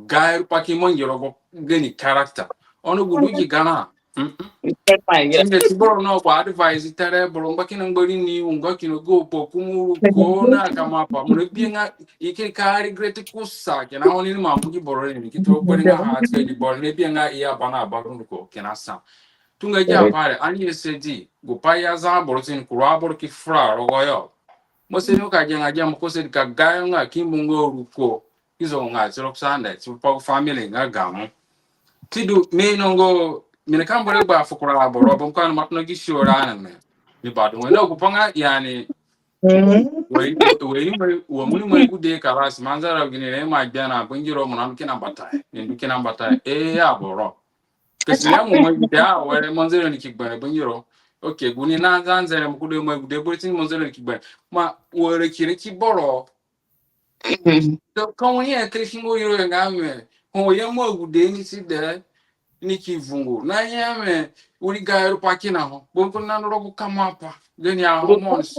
ga eru pa ki mangi rogo gani character. Ono gu du gi gana. Mm-mm. Ti nge ti boro no kwa advise tere boro ngba kina ngbari ni unga kina go po kumuru ko na kama pa. Mo na bi nga i ki ka regret kusa kina oni ni ma mu gi boro ni ki to gbari nga ha ti gi boro ni bi nga i ya bana ba ru ko kina sa. Tunga gi apare ani ye se di gu pa ya za boro tin kuru aboro ki fura rogo yo. Mo se ni ka gi nga gi mo ko se di ka ga yo nga ki mu nga ru ko. Izo nga ti ro sande ti pa family nga gamu. Ti du mi no ngo mi ne ka mbore gba fu kura aboro bo ko ani matno gi siora na me. Ni ba du wena gu pa nga yani. Wai, wai ni mai, wa muni mai gude kalas manzara gini ne ma gbia na bangiro mo na kina mbata. Ni du kina mbata. E ya boro. Kasi ya mo mo agude, ah, were mo nzere ni ki gbere bangiro. Okay, gu ni na nza nzere mo kudu mo agude boro ti ni mo nzere ni ki gbere. Ma were kire ki boro. So ka mo ya kire ki ngo iro nga me. Ho ya mo agude ni si de ni ki vungu. Na ya me, wiri gayo pa kina ho. Bon ko na rogo kama pa. Then ya hormones.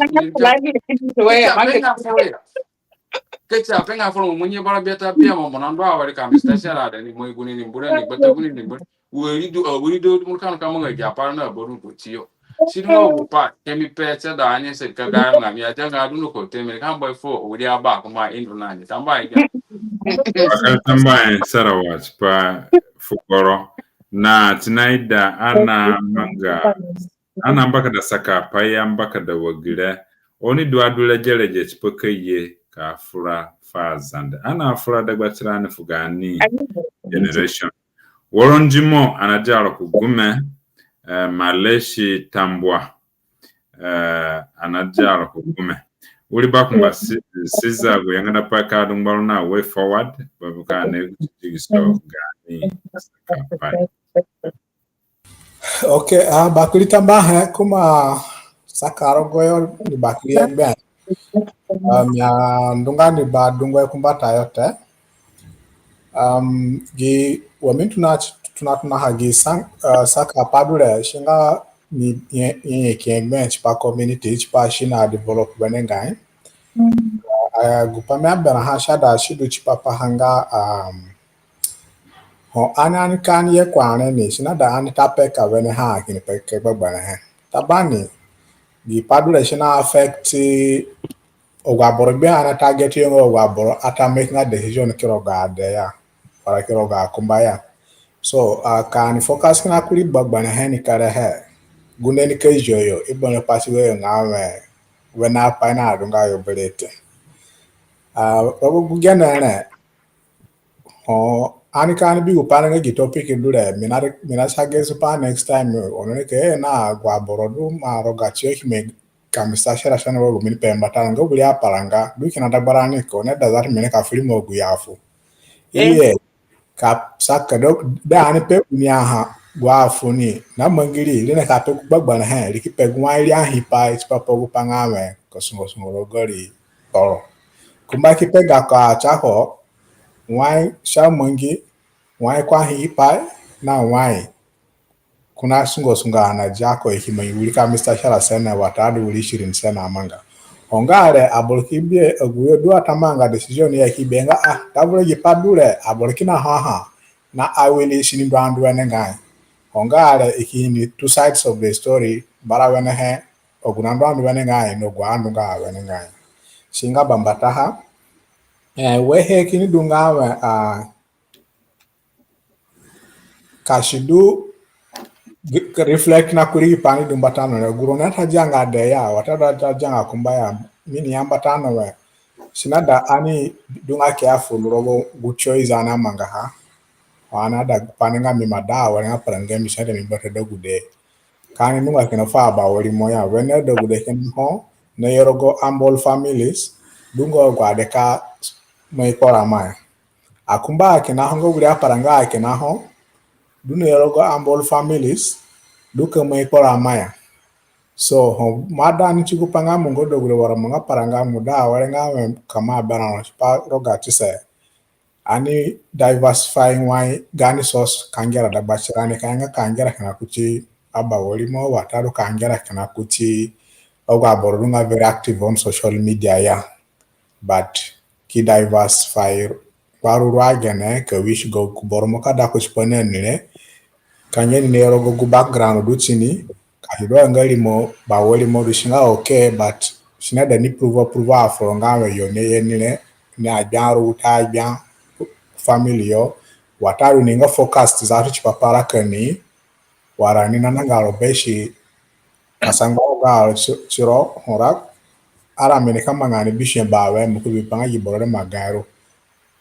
Keti ape nga foro mo nye bara biata bia mo mo na ndu awere ka Mister Sera de ni mo igu ni ni mbure ni gbata gu ni ni mbure. Wiri du, uh, wiri du mo ka no ka mo nga gi apara na boru ko tiyo. Si du mo gu pa ke mi pe te da ani se ka ga nga mi aja nga du no ko te mi ka mbo fo wiri aba ko ma indu na ni tamba iga. Aka tamba e Sera wa tipa fukoro na tinaida ana manga. Ana mbakada saka pai ya mbakada wa gire. Oni du adu regerege tipa ka ye ka fura fu Azande. Ana fura dagba tirani fu gaani generation. Woro Njimo ana dia ro ku gume, eh, Maleshi Tambua, eh, ana dia ro ku gume. Wiri bakumba si-, Siza gu yangada pai ka du ngbaru na way forward, babu ka ne gu ti digi so gaani saka pai. Okay, ah, bakere tambuahe, kuma saka rogoyo ni bakere gbe. Ah, mi andunga ni badungu kumbatayo te. Um, gi wa mi tuna, tuna, tuna ha gi sa-, ah, saka pai du re, si nga ni, ni, ni, ni ki gbe tipa community, tipa si na develop wenengai. Ah, gu pai mi aberãha si aida si du tipa paha nga, um, ho ani, ani ka ani ye ku ani ni, si naida ani ta peka weneha kini peke gbegberẽhe. Tabani, gi pai du re si na affect agu aboro gbe ani target yo nga agu aboro ata make nga decision ki rogo ade ya, wala ki rogo akumba ya. So, ah, ka ani focus kina kurii gbegberẽhe ni kerehe, gunde nika zio yo, i boro pasi we yo nga we, wene apai na adunga yo berewe te. Ah, rogo gu gene re, ho, ani ka ani bi gu pai nga gi topic du re, mi na, mi na suggest pa next time, ono ni ke na agu aboro du ma roga tiyo ki me ka Mister Sera Sera na rogo mi ni pe mbata nga gu ri aparanga, du kina dagbarani ko, ne da that mi ni ka fu rimo gu ya fu. Eh. Iye, ka saka do, da ani pe gu ni aha, gu afu ni, na mangi ri, ri ni ka pe gu gbegberẽhe, ri ki pe gu wai ri ahe pai, tipa pa gu pai nga we, ko sungo sungo rogo ri kporo. Kumba ki pe gako atiako, wai si amangi, wai ko ahe pai, na wai ko na sungo sungo ana diako i ki mangi wiri ka Mister Sera Sera watadu wiri Shirin Sera amanga. Ho nga re aboro ki bi agu yo du ata manga decision ya ki bi nga, ah, tabure gi pai du re, aboro kina ho aha, na awiri si ni ndu andu wenengai. Ho nga re i ki ini two sides of the story, bara wenehe, agu na ndu andu wenengai, na agu andunga wenengai. Si nga bambataha, eh, wehe kini du nga we, ah, ka si du g-, reflect na kurii pai ni du mbata no re, gu ro na ta dianga de ya, watadu ta dianga kumba ya, mi ni ya mbata no we, si naida ani du nga careful rogo gu choice ani amangaha. Ho ani aida gu pai ni nga mi ima da awere nga paranga mi si naida mi mbata degude. Ka ani nunga kina fu abawirimo ya, wene degude kina ho, na ye rogo humble families, du nga agu ade ka mai kporo ama ya. Akumba akina ho nga gu ri aparanga akina ho, du na ye rogo humble families, du ka mai kporo ama ya. So, ho, mo aida ani ti gu pai nga mo nga degude wara mo nga paranga mo da awere nga we ka mo aberã ro tipa rogatise. Ani diversify wai gaani source ka ngera dagba tirani, ka nga ka ngera kina kuti abawirimo, watadu ka ngera kina kuti agu aboro du nga very active on social media ya. But ki diversify ngbaruru agene ka wisigo gu boro mo ka da kuti pa na ni re. Ka ngia ni na ye rogo gu background du tini, ka si du nga rimo bawirimo du si nga okay, but si naida ni prove, prove afu ro nga we yo ni ye ni re, ni agbia ru ta agbia family yo, watadu ni nga focus zatu tipa pa raka ni, wara ni nananga ro be si ka sangba ro ga ro ti-, tiro, ho ra, ara mi ni ka manga ni bisue bawe, mo ki bi pa nga gi boro re ima ga ro.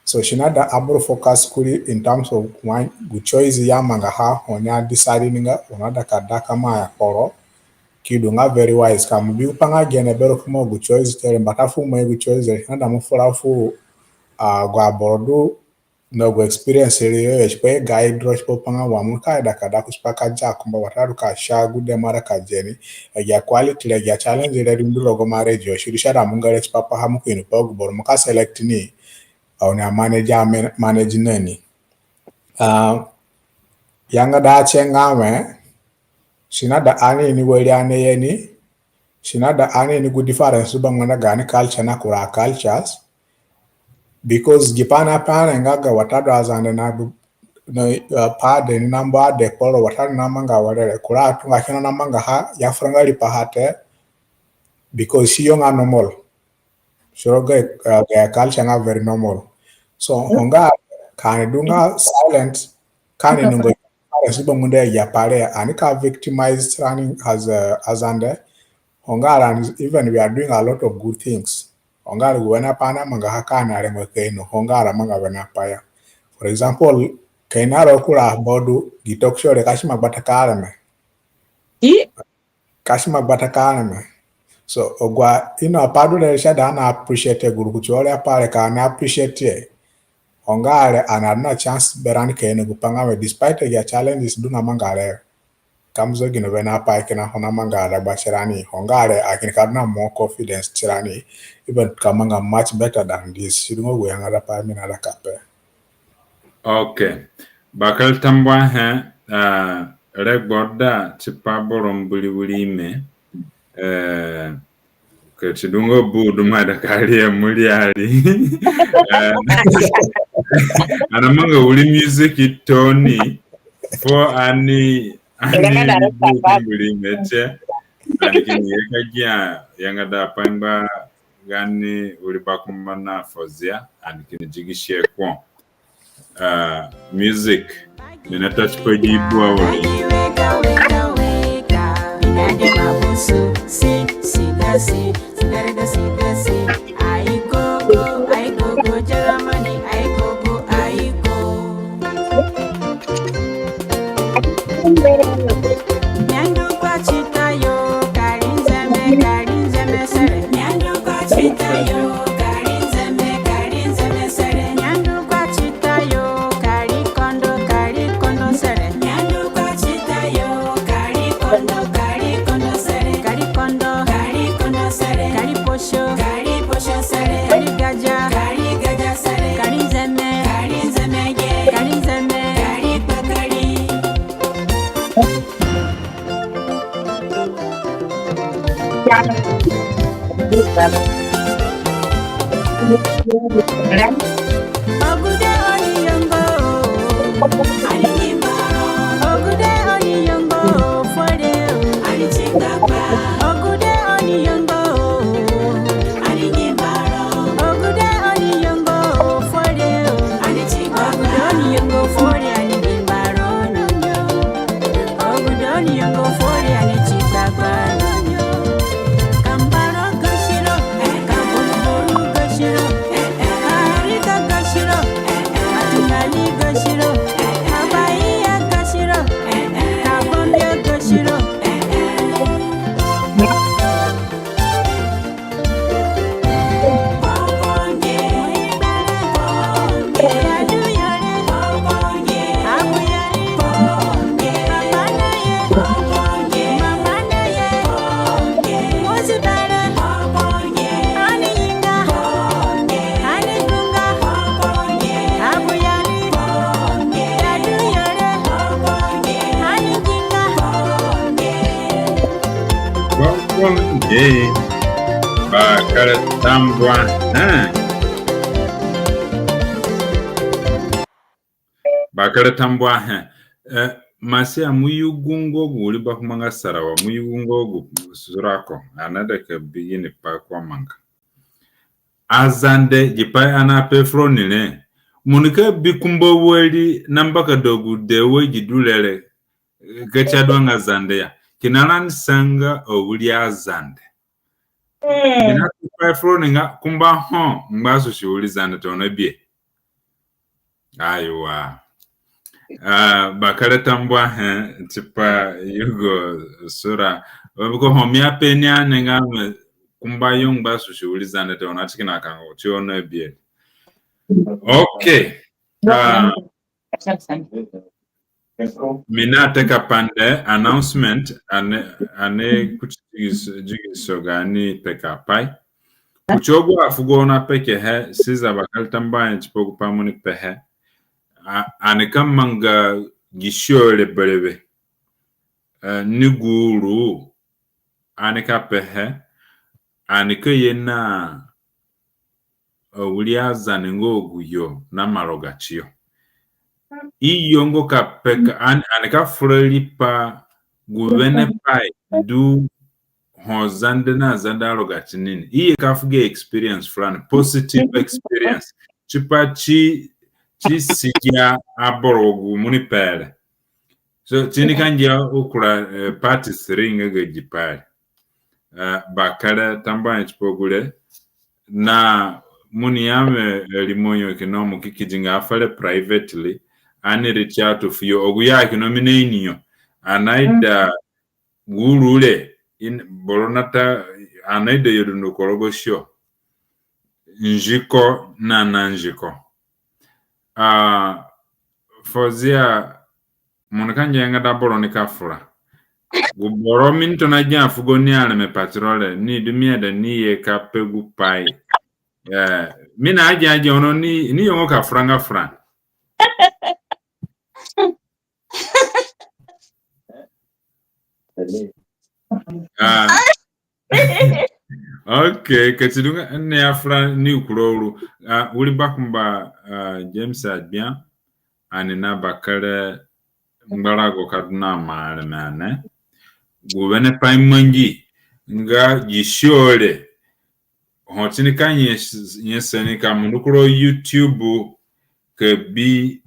So si naida aboro focus kurii in terms of wai gu choice i amangaha, ho ni a decide ni nga, ho naida ka da ka mai kporo, ki du nga very wise, ka mo bi pa nga gene bero ka mo gu choice te re, mbata fu mo gu choice re, si naida mo fura fu, ah, agu aboro du na gu experience re yo, si pe guide ro, si pe pa nga wa mo ka ida ka da ku si pa ka ja kumba watadu ka sha gu de mara ka jeni, agi a quality re, agi a challenge re du rogo marriage yo, si du si ada mo nga re si pa pa ha mo kini pa gu boro mo ka select ni, oni a manage, a man-, manage na ni. Ah, yanga da che nga we, si na da ani ni wari ani ye ni, si na da ani ni gu difference du ba nga na gani culture na kura cultures. Because gi pa na pa re nga ga watadu Azande na du, na, uh, pa de ni na mbu ade kporo watadu na manga ware re, kura atunga kina na manga ha, ya fura nga ripa ha te, because si yo nga normal. Si rogo ga, uh, ga culture nga very normal. So, ho nga ka ani du nga silent, ka ani nungo, si ba ngunde ya pare, ani ka victimize running as a, Azande. Ho nga ra, even we are doing a lot of good things. Ho nga ra gu wene apai ani amanga ha ka ani arengbe ka ino, ho nga ra manga wene apai ya. For example, ka ino ro kura bodu, gi talk show re ka si ima gbata ka areme. Ka si ima gbata ka areme. So, agu ino apai du re si ada ani appreciate gu rukutu re apai re ka ani appreciate. Ho nga re ani ada na chance berani ka ino gu pa nga we despite agi a challenges du na manga re, ka mo zo gino wene apai kina ho na manga dagba tirani. Ho nga re ani kini ka du na more confidence tirani, even ka manga much better than this. Si du nga gu yangada pai mi naida ka pe. Okay. Bakere tambuahe, uh, regbo da tipa boro mburi wiri ime. Uh, ka si du nga bu du mo aida ka ri a mo ri ari. Uh, ani amanga wiri music tooni fu ani, ani bu du mburi ime tie. Ani kini ye ka gia yangada pai ngba gaani wiri bakumba na Fozia, ani kini digisihe kuo. Uh, music. Mi na touch pa gi bua wari. Bonge. Bakere tambuahe. Bakere tambuahe. Eh, Masia, mo yugu nga gu wiri bakumba nga Sarawa, mo yugu nga gu sura ko, ani naida ka bi gini pai ko amanga. Azande, gi pai ani ape fu roni re, mo nika bi kumba wari na mbakada gu dee wa gi du re re, ka si adunga nga Zande ya. Kina rani sa nga awiri Azande. Mm. Kina tipa fu roni nga kumba ho ngba susi wiri Zande te, oni abihe. Aiwa. Ah, bakere tambuahe tipa yugo sura. Mbiko ho mi ape ni ani nga mi kumba yo ngba susi wiri Zande te, oni ati kina kango ti oni abihe. Okay. Ah, mi na teka pande announcement, ani, ani kuti digiso, digiso gaani pekapai. Kuti agu afugo na pekehe, Siza, bakere tambuahe tipa gu pai mo ni pehe. A, ani ka manga gi show re berewe. Eh, ni gu uru ani ka pehe, ani ka ye na, eh, awiri Azande nga aguyo na marogatiyo. I yongo ka peka, ani, ani ka fura riipa gu wene pai du ho Zande na Zande arogati nini. I ye ka fu ga experience furani, positive experience. Tipa ti, ti sigia aboro gu mo ni pe re. So, tini ka ngia ukura, eh, part three nga ga gi pai re. Eh, bakere tambuahe tipa gure. Na mo ni ya mi, eh, rimo yo kina mo ki kedi nga fere privately. Ani reach out fuyo. Agu ya kina mi na ini yo. Ani naida gu uru re, in, boro nata, ani naida yo dunduko rogo show. Nziko na na nziko. Ah, Fozia, mo nika ngia nga da boro nika fura. Gu boro mi ni tona gia fugo ni areme pati ro re, ni du mi ida ni ye ka pe gu pai. Eh, mi na gia gia ono ni, ni yongo ka fura nga fura. Ah. Okay, ka ti du nga ni afura ni kura uru. Ah, wiri bakumba, ah, James Agbia, ani na bakere ngbarago ka du na mareme ane. Gu wene pai mangi nga gi show re. Ho tini ka nye, nyasa ni ka mo ndu kuro YouTube ka bi,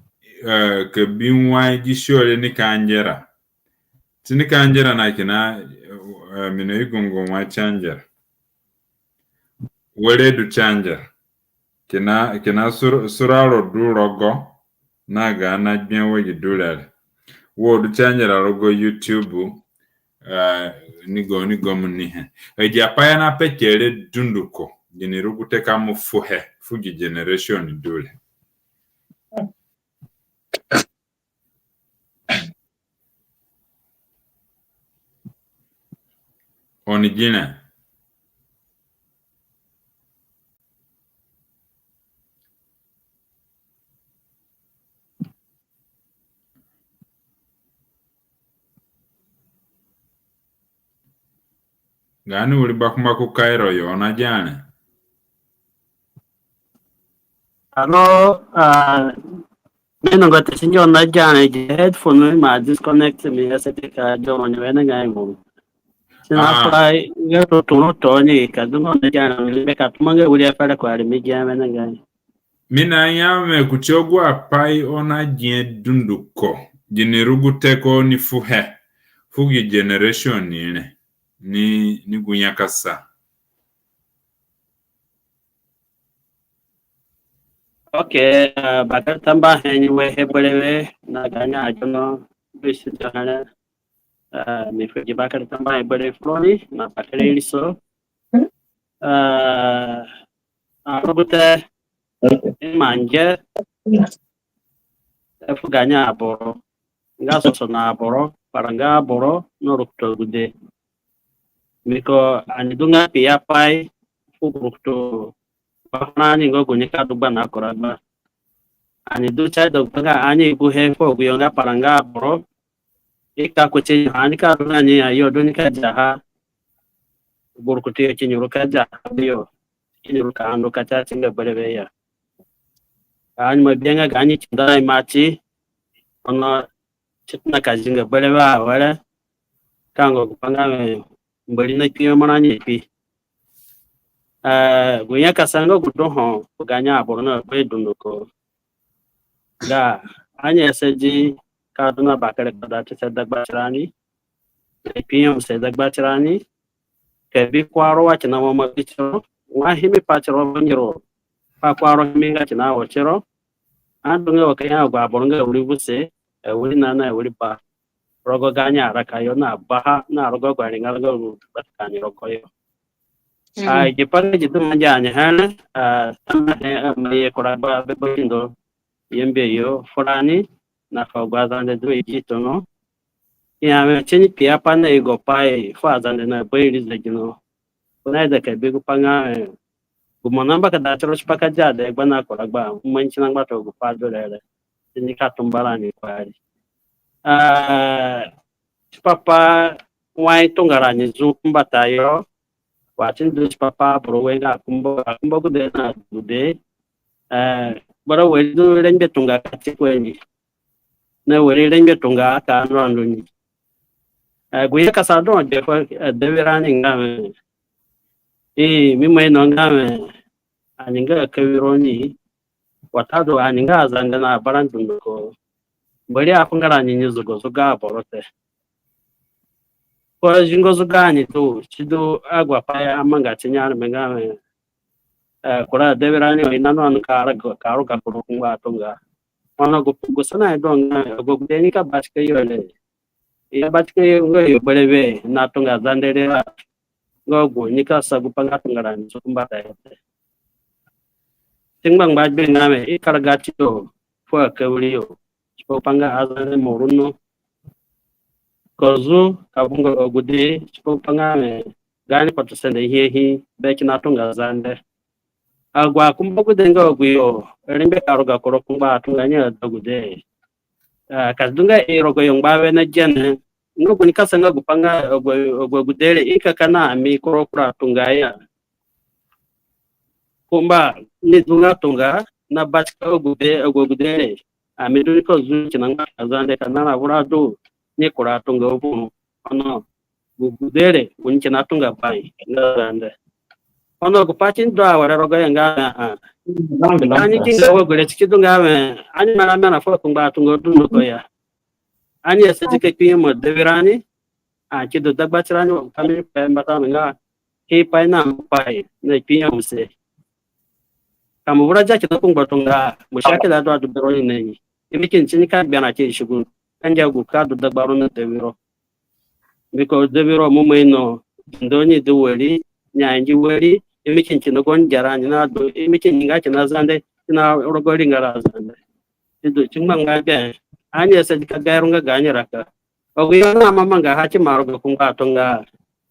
eh, ka bi wai gi show re ni ka ngera. Tini ka ngera na kina, eh, mi na yugo nga wai ti angera. Were du ti angera. Kina, kina sur-, sura ro du rogo, na ga na gbia wa gi du re re. Wo du ti angera rogo YouTube, eh, ni go, ni go mo ni he. Agi apai ani na peke re dunduko, gini rugute ka mo fuhe, fu gi generation du re. Oni gine. Gaani wiri bakumba ku Cairo yo, oni agia re? Ano, ah, mi inonga ti si ngia oni agia re, gi headphone mi ima disconnect, mi asadi ka adi oni wenengai mo. Si na fura nga tuturu tooni ka du nga oni agia re, mi ka tuma nga wiri afere ku ari mi gia wenengai. Mi na ya mi kuti agu apai oni agia dunduko, gini rugute ka oni fuhe fu gi generation ni re, ni, ni gu nyakasa. Okay, ah, bakere tambuahe ni we he berewe na gaani ajono bisi jahare. Ah, mi fu gi bakere tambuahe berewe fu roni na bakere iriso. Ah, arugute, i mangi e fu gaani aboro nga sosono aboro, paranga aboro na rukutu agude. Mbiko ani du nga kpiapai fu rukutu bahara ni nga gu nika du gba na kura gba. Ani du tie du gba nga ani guhe fu aguyo nga paranga aboro. I ka kuti ni ho ani ka du na ni ya yo du nika diaha. Gu rukutu yo ki nyuru ka diaha yo. Ki nyuru ka ndu ka ti ati nga berewe ya. Ani ima bi nga gaani kindi aima ti. Ono ti tona ka zinga berewe awere. Ka ngo gu pa nga mi Mbori na kpi yo marã ni kpi. Eh, gu nyakasa nga gu du ho fu gaani aboro na gbe dunduko. Ga ani asadi ka du na bakere kpadatatise dagba tirani. Na kpinyemuse dagba tirani. Ka bi kuaro wa kina mo ma bi tiro. Wa himi pa tiro bangiro. Pa kuaro himi nga kina wo tiro. Ani du nga wa ka ya agu aboro nga wiri vuse, eh, wiri nana, eh, wiri ba. Rogo gaani araka yo na baha, na rogo agu aringara nga gu bata ka ani rogo yo. Mm. Ah, gi pa nga gi du mangi ani here, ah, tama he, ah, ma ye kura gba be bakindo. Yambio yo furani, na fu agu aZande du Egito no. Ya wẽ, tini kpiapai na yugopai fu aZande na bairi zegino. Ko naida ka bi gupai nga wẽ, gu mo namba ka da tiro tipa ka dia dee gba na kura gba, mo mangi kina ngbatunga gupai du re re. Tini ka tumba rani kuari. Ah, tipa pa wai tunga rani zu ku mbatayo, wa tini du tipa pa aboro wenga akumba, akumba gude na gude. Eh, bara wari du rengbe tunga ka ti ku ani, na wari rengbe tunga ka andu andu ni. Eh, gu nyakasa du ade fu, eh, adawirani nga wẽ, eh, mi ima ino nga wẽ, ani nga akawironi, watadu ani nga aZande na abarani dunduko, Mbori afunga rani ni zugozugo aboro te. Ko zingo zugo ani tu, sidu agu apai amanga tini areme nga wẽ, eh, kura adawirani o i nanu anu ka ruga, ka ruga kuru ku ngbatunga. Ono gu, gu sanahe du nga wẽ, agu agude nika batika yo re, i ya batika yo nga yo berewe na tunga Zande re ra, nga gu nika sa gupai nga tunga rani zu ku mbatayo te. Ti ngbangba gbe nga wẽ, i karaga tiyo fu akawiri yo tipa gupai nga aZande mo ru no. Ko zu ka vungu agude tipa gupai nga wẽ, gaani kpotosende hihe be kina tunga Zande. Agu akumba gude nga agu yo rengbe ka ruga kuru ku ngbatunga ni adegude. Ah, ka si du nga i rogo yo ngba wene gene, nga gu nika sa nga gupai nga agu, agu agude re i ka ka na ami kuru kura tunga ya. Kumba ni du nga tunga na batika agude, agu agude re, ami du nika zu kina ngbatunga Zande ka na ra vura du ni kura tunga vuru. Ono gu gude re, gu ni kina tunga pai nga Zande. Ono gupai tini du awere rogoyo nga wẽ, ah, ani gi nga wa gure ti ki du nga wẽ, ani mera mera fu ku ngbatunga dunduko ya. Ani asadi ka kpinyemu adawirani, ani ki du dagbatirani wa gu pai mi pe mbata nga, ki pai na pai na kpinyemuse. Ka mo vura dia kina ku ngbatunga, mo si akeda du adu beroni na ni. Imi kini tini ka gberã ki sugu, ka ngia gu ka du dagbaru na dawiro. Mbiko dawiro mo ima ino, ndo ni du wari, ni aingi wari, imi kini kina gu ngera ni na du, imi kini nga kina Zande, kina rogo ringara Zande. Sidu ti ngbangba gbe, ani asadi ka gairunga gaani raka. Agu yo na mama nga ha ti ma rogo ku ngbatunga.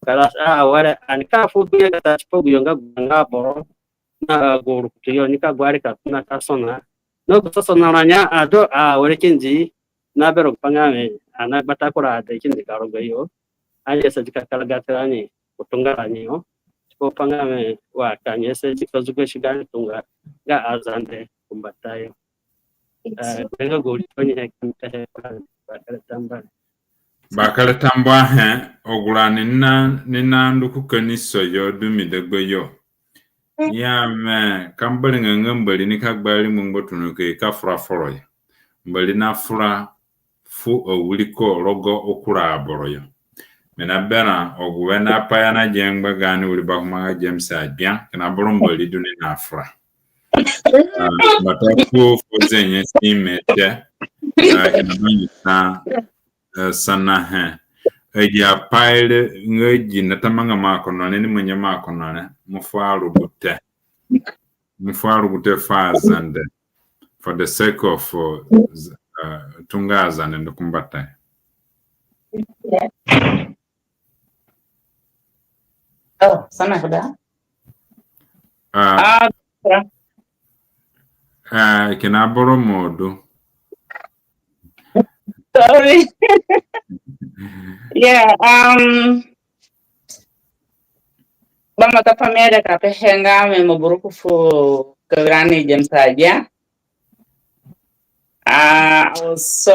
Kala sa awere, ani ka fu bihe kata tipa gu yo nga gu nga boro na gu rukutu yo nika guari ka tona ka sona. Na gu sosona rani adu awere kindi na bero gupai nga wẽ, ani na gbata kura ade kindi ka rogo yo. Ani asadi ka karaga tirani ku tunga rani yo tipa gupai nga wẽ, wa ka ani asadi ka zugosi gaani tunga nga aZande ku mbatayo. Eh, gbe nga gu ri toni he ka mi ta he kura ni. Bakere tambuahe. Bakere tambuahe, agu rani ni na, ni na ndu ku kanisa yo du mi dagbayo. Ya wẽ, ka Mbori nga nga Mbori nika gbari ngbangbaturũ ka i ka fura foro ya. Mbori na fura fu awiriko rogo akura aboro yo. Mi na berã agu wene apai ani na ye ngba gaani wiri bakumba nga James Agbia, kina boro Mbori du ni na fura. Ah, mbata fu, fu zenye si mi te. Ah, kina bangisa, eh, sanahe. Agi apai re nga gi na ta manga ma kono re, ni manya ma kono re, mo fu arugute. Mo fu arugute fu aZande. For the sake of, uh, z-, uh, tunga aZande ndu ku mbatayo. Oh, sana kuda. Ah, ah, ah, kina boro mo du. Sorry. Yeah, um, bambata pamere ka pehe nga mi mo buruku fu kawirani James Agbia. Ah, also,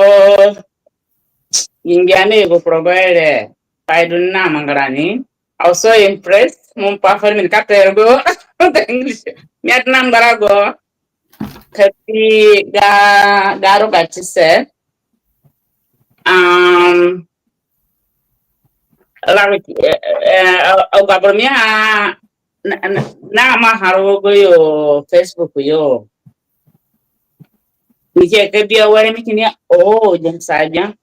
ingia mi gu progo ere, pai du na manga rani. I was so impressed. Mo pa fari mi ka pergo. English. Mi ati na ngbarago. Ka bi ga, ga rugatise. Um, la, eh, eh, agu aboro mi a na, na, na ma haro go yo Facebook yo. Mi ki ka bi awere mi kini, oh, James Agbia.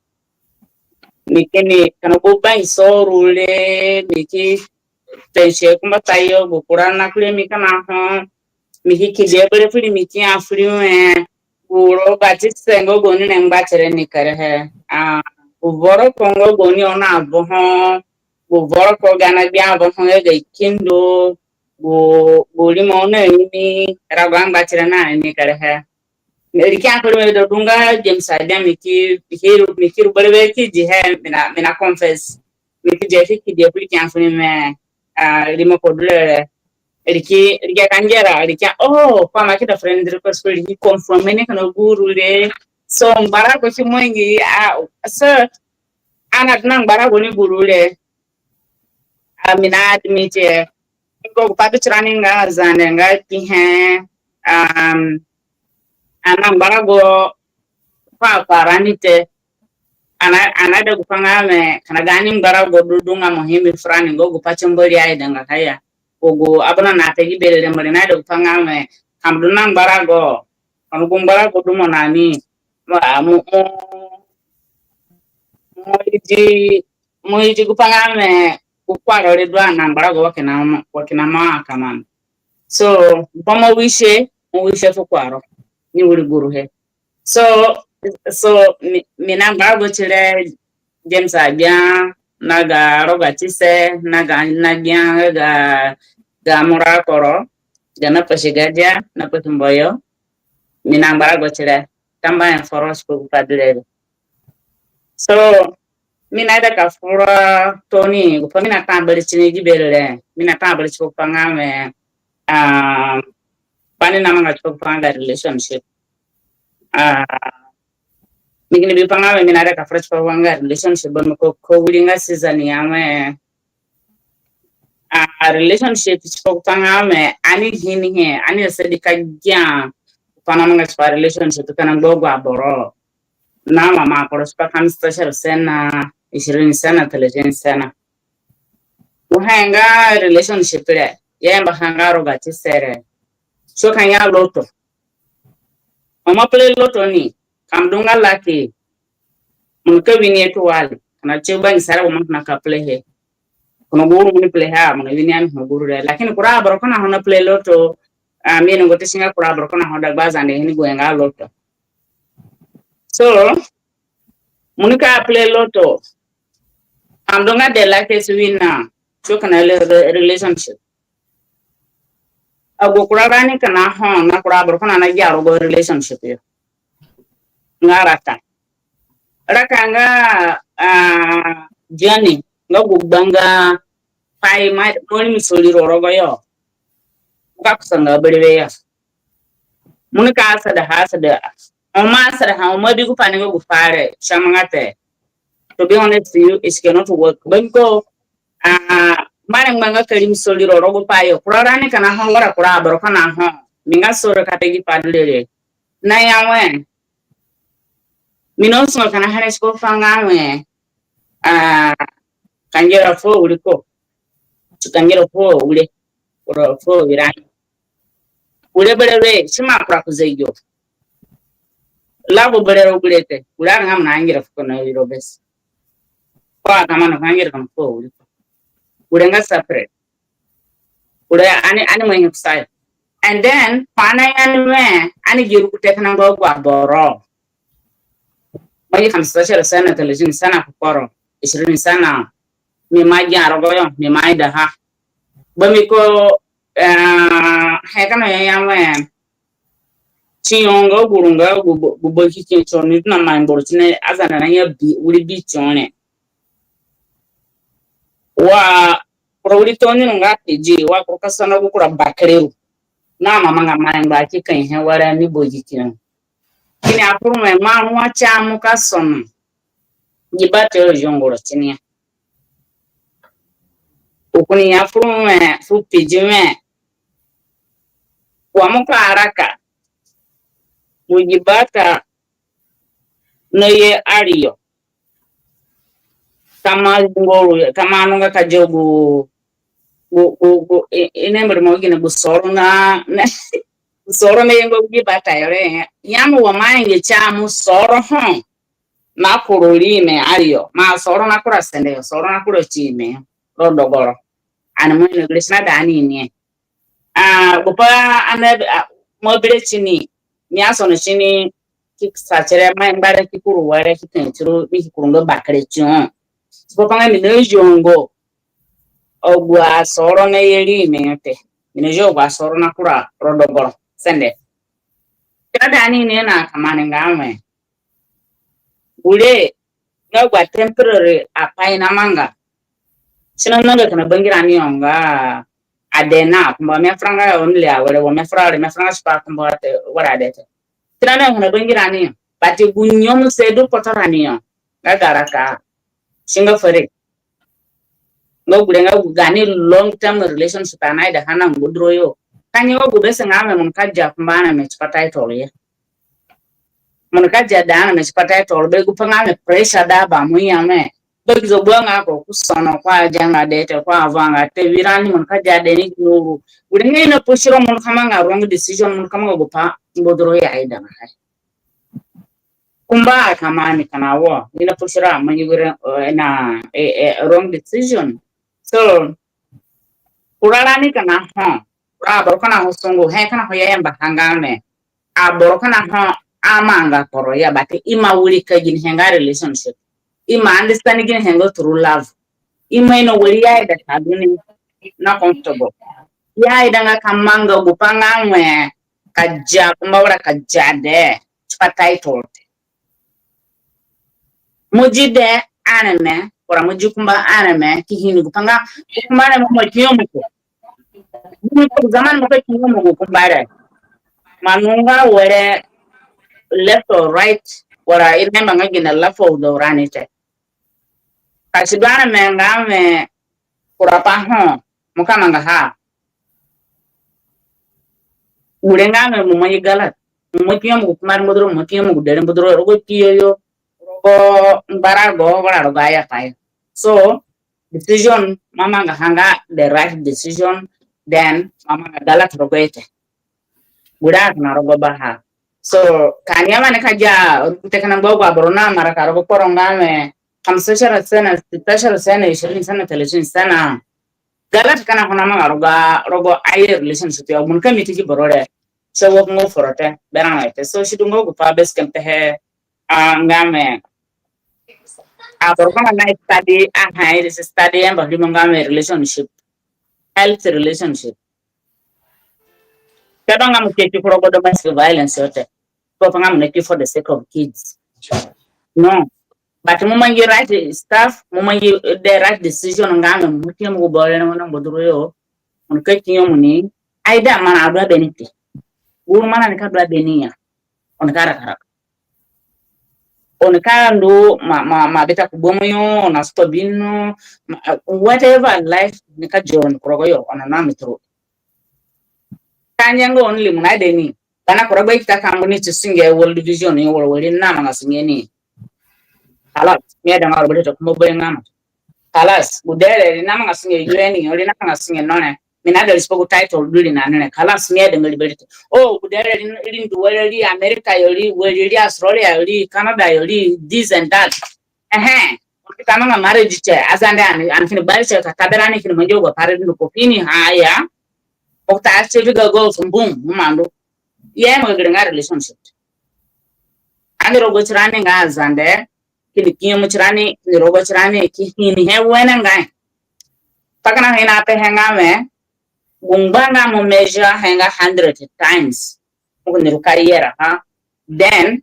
Mi kini kina gu ba iso rure, mi ki tense ku mbatayo, gu kura na kure mi kina ho. Mi ki ki bi awere firi mi ki a firi we. Gu rogatise nga gaoni re ngbatire ni kerehe. Ah, gu voro ko nga gaoni oni avoho. Gu voro ko ga na gbia avoho nga ga kindo. Gu, gu rimo na ni rago angbatire na ni kerehe. Riki ampere mi du nga James Abia mi ki, mi ki ru, mi ki ru berewe ki dihe, mi na, mi na confess. Mi ki dihe ki dihe fu riki ampere mi, ah, rimo ko du re. Riki, riki ka ngera, riki, oh, pa ma ki da friend request fu riki confirm ni kina gu ru re. So, ngbarago ki mangi, ah, so, ani adu na ngbarago ni gu ru re. Ah, mi na admit e. Ngo gu pa du tirani nga Zande nga kpihe, um, ani na ngbarago pa, pa rani te. Ani, ani aida gupai nga wẽ, kina gaani ngbarago du du nga muhimi furani, ngo gu pa ti Mbori aidanga ka ya. Gu, gu abuna na pe gi bere re Mbori naida gupai nga wẽ, ka mo du na ngbarago, ka mo gu ngbarago du mo na ni, mo, mo, mo, mo idi mo idi gupai nga wẽ, gu kporo re du ani na ngbarago wa kina mo, wa kina mo a command. So, gupai mo wisihe, mo wisihe fu kporo ni wiri guruhe. So, so, mi, mi na ngbarago tire James Abia, na ga rogatise, na ga, na gbia, ga, ga mura kporo, ga na pasi gadia, na pasi mboyo, mi na ngbarago tire, tamba en foros ko gupai du re. So, mi naida ka fura tooni, gupai mi na ta bari tini gi bere re, mi na ta bari ti gupai nga wẽ, ah, bani na manga ti gupai nga relationship. Ah, mi kini bi gupai nga wẽ, mi naida ka fura ti gupai nga relationship, bambiko, ko wiri nga season ya wẽ, ah, relationship ti gupai nga wẽ, ani ini he, ani asadi ka gia, gupai na manga ti relationship, ka na ngba agu aboro. Na mama kporo tipa khamsatashar sana, ishirini sana, talatin sana. Wa he nga relationship re, ya yamba ha nga rogatise re. So ka ya lotto. Mo ma play lotto ni, ka mo du nga lucky, mo nika win e tuwali. Kina ti bangisa re wa mo na ka play he. Kina gu uru mo ni play ha, mo na win e, ani ho gu uru re. Lakini kura aboro kina ho na play lotto, ah, mi ni ngo ti singia kura aboro kina ho dagba Zande ini gu nga lotto. So, mo nika play lotto. Ka mo du nga the luckiest winner. So kina re-, re-, relationship. Agu kura rani kina ho, na kura aboro kina na gia rogo relationship yo. Nga raka. Raka nga, ah, journey, nga gu gbanga pai ma, mo ni mi sori ro rogo yo. Ka kusa nga berewe ya. Mo nika asada ha asada. Mo ma asada ha, mo ma bi gupai ni nga gupai re, si amanga te. To be honest to you, it cannot work. Bambiko, ah, mo arengbanga ka ri mi sori ro rogo pai yo. Kura rani kina ho, wara kura aboro kina ho. Mi nga sori ka pe gi pai du re re. Na ya wẽ, mi na sungo kina here ti gupai nga wẽ, ah, ka ngera fuo wiri ko. Si ka ngera fuo wiri. Kura fuo wiri. Wiri berewe, si ima kura ku zegiyo. Love berewe gure te. Wiri ani nga mo na ngera fuo ko na wiri bes. Ko a ka mo na ngera ko na fuo wiri ko. Wiri nga separate. Wiri ani, ani mo inyo kusayo. And then, pa na ya ni wẽ, ani gi rugute kina ngba agu aboro. Mo gi khamsatashar sana, talatin sana ku kporo, ishirini sana. Mi ma gia rogo yo, mi ma ida ha. Bambiko, eh, he kina ya ya wẽ, ti yo nga gu ru nga gu bo-, gu bangisa ti yo ni du na mai mboro tini Azande na ya bi, wiri bi ti yo ni. Wa kura wiri tooni nga ti di, wa kura ka sono gu kura bakere ru. Na mo amanga mai ngba ki ka he wara ni bangisa ti yo. Kini afuru wẽ mo a ru wa ti mo ka sono. Gi bata yo zunguro tini ya. U kini ya furu wẽ, fu pidi wẽ, wa mo ka raka, mo gi bata na ye ariyo. Ka mo zunguro, ka mo nunga ka jogu, gu, gu, gu, i, i ne mbiri mo gine gu soro na, na, gu soro na ye ngba gi bata yo re. Ya mo wa mo a nge ti mo soro ho. Na kuru ri ime ariyo. Ma soro na kura sende yo, soro na kura ti ime yo. Ro dogoro. Ani mo ino gere si na da ani ini e. Ah, gupai ani, ah, mo bi re tini, mi a sono tini, ki sa tire, ma ngbare ki kuru were ki kini turu, mi ki kuru nga bakere tio. Tipa pa nga mi na ziongo agu asoro na ye ri mi te. Mi na zio agu asoro na kura rodogoro sende. Ka da ni ni na kamani nga we, gure nga agu atemporary apai namanga. Si na nanga kina bangirani yo nga ade na kumba mi afuranga ya only awere wo mi afura re mi afuranga tipa kumba te wara ade te. Si na nanga kina bangirani yo. But gu nyemuse du kpotorani yo nga ga raka. Si nga fere. Nga gure nga gu gaani long term relationship ani aidaha na ngbaduro yo. Ka nye nga gu bese nga we mo nika dia kumba areme tipa title ya. Mo nika dia da areme tipa title be gu pa nga we pressure da ba mo ya we. Be gi zo gbua nga ko ku sono ko adia nga de te ko avanga te wirani mo nika dia de ni ki uru. Gure nga i na push ro mo nika manga wrong decision mo nika manga gu pa ngbaduro ya aida nga hai. Kumba akamani kina wo i na push ro amangi gure, eh, na, eh, eh, wrong decision. So kura rani kina ho kura aboro kina ho sungu he kina ho ya yamba ha nga me. Aboro kina ho amanga kporo ya but i ma wirika ginihe nga relationship. I ma understand ginihe nga true love. I ma ino wari ya ida ka du ni na comfortable. Ya ida nga ka manga gu pa nga we ka dia kumba wara ka dia de tipa title te. Mo di de areme, wara mo di kumba areme, ki ini gu pa nga, gu kumba areme mo ki yo mo ko. Gu zaman mo ki yo mo gu kumba re. Ma nunga were left or right, wara i na manga gina left or the rani te. Ka si du areme nga we kura pa ho, mo ka manga ha. Gure nga we mo mangi galat. Mo ki yo mo gu kumba re mo duro, mo ki yo mo gu dere mo duro, rogo ki yo yo, rogo ngbarago, wara rogo aya pai. So, decision, mo amanga ha nga the right decision, then mo amanga galat rogo ete. Gure akina rogo baha. So, ka ani amani ka dia, te kina ngba agu aboro na mara ka rogo kporo nga we, khamsashara sana, sitashara sana, ishirini sana, talatin sana. Galat kina ho na manga rogo, rogo aye relationship ya, mo nika meet gi boro re. So, wo ngo foro te, berã na te. So, si du nga gu pa bes kempe he, ah, nga we. Aboro kina na study, ah, ha, iri study, yamba rimo nga we relationship. Health relationship. Ka du nga mo ki ki ku rogo domestic violence yo te. Ko pa nga mo na ki for the sake of kids. No. But mo mangi right stuff, mo mangi the right decision nga mo ki yo mo gu boro re na ngbaduro yo. Mo nika ki yo mo ni. Aida mana adu a beni te. Uru mana nika du a beni ya. Oni ka raka raka. Oni ka ndu ma, ma, ma bita ku gbomo yo, oni na suto bino, ma, whatever life nika dia oni ku rogo yo, oni na mi turu. Ka nyengo oni limu na de ni. Kana ku rogo i kita ka ngu ni ti sunge World Vision yo, wala wari na manga sunge ni. Kalas, mi aida nga ro bari to kumba bari nga ma. Kalas, gu dee re ri na manga sunge U N yo, ri na manga sunge no re. Mi na da respect gu title du ri na ni re. Kalas, mi aida nga ri bari te. Oh, gu dee re ri, ri ndu were ri America yo ri, were ri Australia yo ri, Canada yo ri, this and that. Ehe. Ka manga marriage te, Azande ani, ani kini bari te, ka ta berani kini mangi agu pa re du ko kini ha ya. Ko ta se vi ga go fumbum, mo mandu. Ye mo gere nga relationship. Ani rogo tirani nga Azande, kini ki nyemu tirani, kini rogo tirani, ki ini he wene nga. Pa kina hina pe he nga we, gu ngba nga mo measure he nga hundred times. Mo kini ru ka yera ha. Then,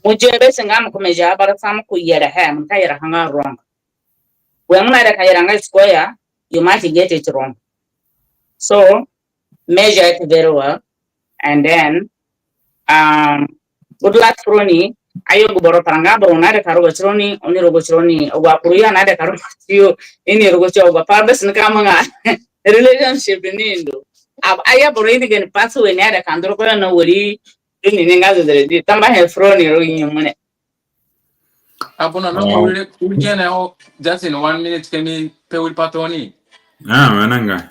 mo je be si nga mo ku measure bara sa mo ku yera he, mo ka yera ha nga wrong. When mo na ida ka yera nga square, you might get it wrong. So, measure it very well. And then, um, good luck furoni. Ayo gu boro paranga boro na ida ka rogo tironi, oni rogo tironi, agu akuru yo na ida ka rogo tiyo, ini rogo tiyo, agu pa bes ni ka manga relationship ni ndu. Ab-, aya boro ini gani pathway ni ida ka ndu rogo yo na wari, ini ni nga zedere di, tamba he furoni ro nyemune. Abuna, no, oh. Wiri, wiri gene o, just in one minute, kemi pe wiri pa tooni. Ah, mananga.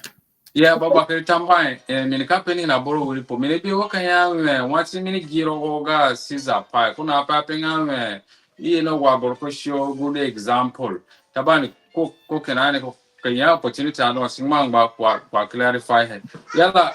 Yeah, baba, kiri tamba, eh, mi nika pe ni na boro wiri pai. Mi ni bi wo ka ya we, wansi mi ni gi rogo ga siza pai. Ko na pe ape nga we, i ye no wa boro ko show good example. Tabani, ko, ko kina ni ko, ka ya opportunity ano, si ngba ngba kwa, kwa clarify he. Yala,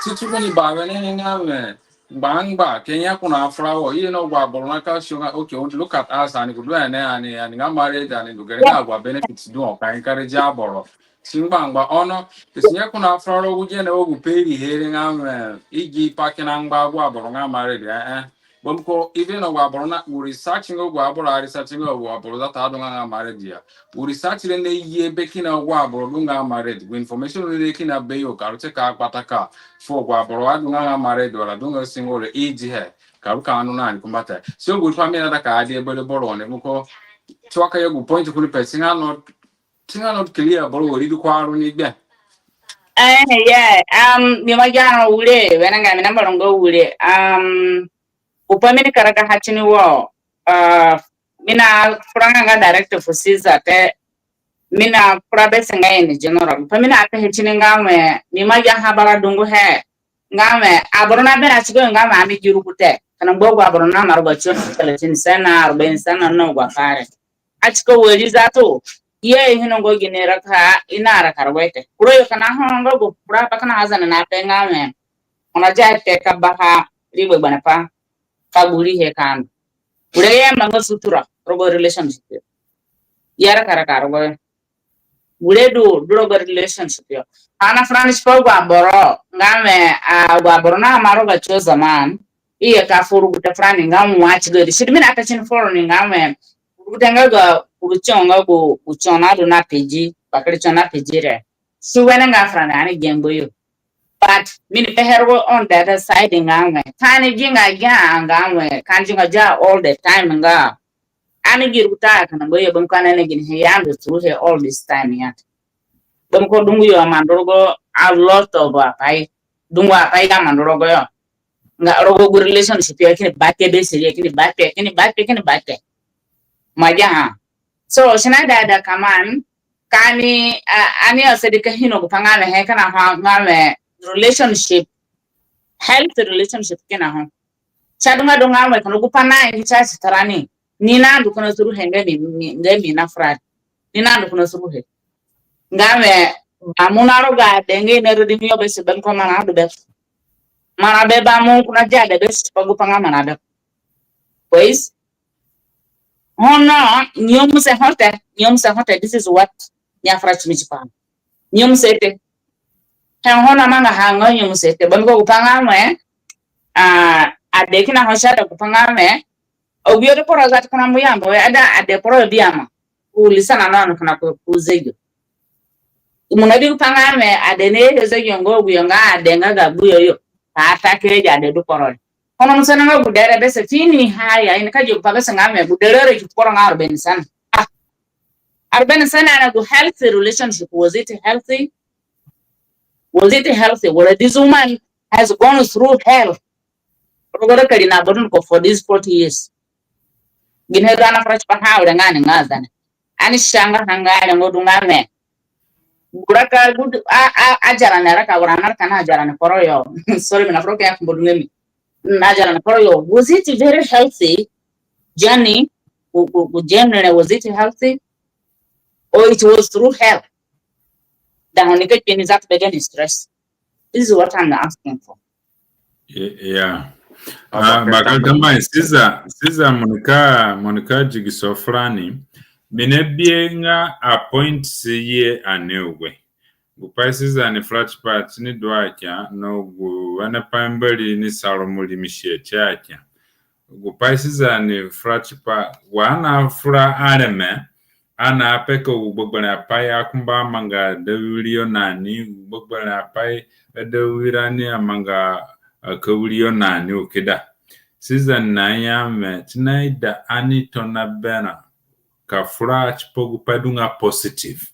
ti ti ko ni ba we ne nga we, ngbangba ke nye ko na fura wo, i ye na agu aboro na ka sio nga, okay, look at us, ani ku du ene, ani, ani nga married, ani du gere nga agu abenefits du ho ka encourage aboro. Si ngbangba ono, si nye ko na fura ro gu gene wo gu pe irihe re nga wẽ, i gi pa kina ngba agu aboro nga married, eh, eh. Bambiko even agu aboro na gu research nga agu aboro a research nga agu aboro that adunga nga married ya. Gu research re naye be kina agu aboro du nga married, gu information re kina be yo ka ru tie ka kpataka fu agu aboro adunga nga married wala du nga single re i dihe ka ru ka anu na ni kumbata. So gu pa mi naida ka adi ebere boro ni, bambiko si wa ka ye gu point ku ni pe si nga not, si nga not clear boro wari du ku aru ni gbe. Eh, yeah. Um, mi ima gia no ure, wene nga mi na mbarongo ure. Um, gu pa mi ni karaga ha tini wo, uh, mi na fura nga direct fu Caesar te, mi na fura be si nga in general. Gu pa mi na pe he tini nga wẽ, mi ima gia ha bara dungu he, nga wẽ, aboro na berã tigo nga wẽ, ami gi rugute. Kina ngba agu aboro na maruga tio na talatin sana, arbain sana na agu apai re. A tigo wari zatu, i ainonga gini raka, i na raka rogo te. Kura yo kina ho nga gu kura pa kina ha Zande na pe nga wẽ, ono ja te ka baha ri gbegberẽ pa ka gu rihe ka ndu. Gure i amanga sutura rogo relationship yo. I araka raka rogo yo. Gure du, du rogo relationship yo. Ana fura ni tipa agu aboro nga wẽ, ah, agu aboro na maruga tio zaman, i ye ka fu rugute fura ni nga wẽ wa tigo di. Si du mi na pe tini foro ni nga wẽ, rugute nga ga gu tio nga gu, gu tio na du na pigi, bakere tio na pigi re. Si wene nga fura ni ani gi ngba yo. But mi ni pe he rogo on the other side nga wẽ, ka ani gi nga gia nga wẽ, ka ani gi nga gia all the time nga ani gi rugute kina ngba yo, bambiko ani na gini he ya ndu through he all this time ya. Bambiko dungu yo ima ndu rogo a lot of apai. Dungu apai ga ima ndu rogo yo. Nga rogo gu relationship yo kini bate be seri, kini bate, kini bate, kini bate. Ima gia ha. So, si naida da kaman, ka ani, ah, ani asadi ka ino gu pa nga wẽ he kina ho nga wẽ relationship, health relationship kina ho. Si adunga du nga wẽ kina gu pa na ingi si ati tirani. Ni na ndu kina through he nga mi, mi, nga mi na fura. Ni na ndu kina through he. Nga wẽ, ba mo na roga ade nga i na rodi mi yo be si bambiko marã du be. Marã be ba mo kina dia de be si pa gu pa nga marã be. Pois, ono, nyemuse ho te, nyemuse ho te, this is what mi afura timi tipaha. Nyemuse te. He ho na manga ha nga nyemuse te. Bambiko gu pa nga wẽ, ah, ade kina ho si aida gu pa nga wẽ, agu yo du kporo zatu kina mbu yamba wẽ, ada ade kporo yo biama. Ku lisa na no kina ku, ku zegino. Mo na bi gu pa nga wẽ, ade na ye zegino nga agu yo nga ade nga ga gbu yo yo. Ka ata kere gi ade du kporo re. Ono mo sana nga gu dere be si tini ha ya, i nika gi gu pa be si nga wẽ, gu dere re gi kporo nga arbain sana. Ah. Arbain sana na gu healthy relationship. Was it healthy? Was it healthy? Well, this woman has gone through hell. Rogo raka ri na badun ko for these forty years. Gini he du ana fura tipaha were nga ni nga Zande. Ani sanga hanga rengo du nga wẽ. Gu raka gu du, a, a, a jarani raka wara na raka na jarani kporo yo. Sorry, mi na fura ka ya kumbo du nga mi. Na jarani kporo yo. Was it very healthy journey? Gu, gu, gu journey, was it healthy? Or it was through hell? Da ho ni ka kini zatu be gani stress. This is what I'm asking for. Ye-, yeah. Ah, bakere tambuahe Caesar, Caesar mo nika, mo nika digiso furani. Mi na bihe nga a point si ye ani ugwe. Gu pai Caesar ni fura tipaha tini du akia, na gu wene pai Mbori ni sa ro mo rimisi he ti akia. Gu pai Caesar ni fura tipaha, wa ani afura areme, ani apeka gu gbegberẽ apai akumba amanga da wiri yo na ni, gu gbegberẽ apai da wiri ani amanga, eh, ka wiri yo na ni ukida. Caesar na ya wẽ, si naida ani tona berã ka fura tipa gu pai du nga positive.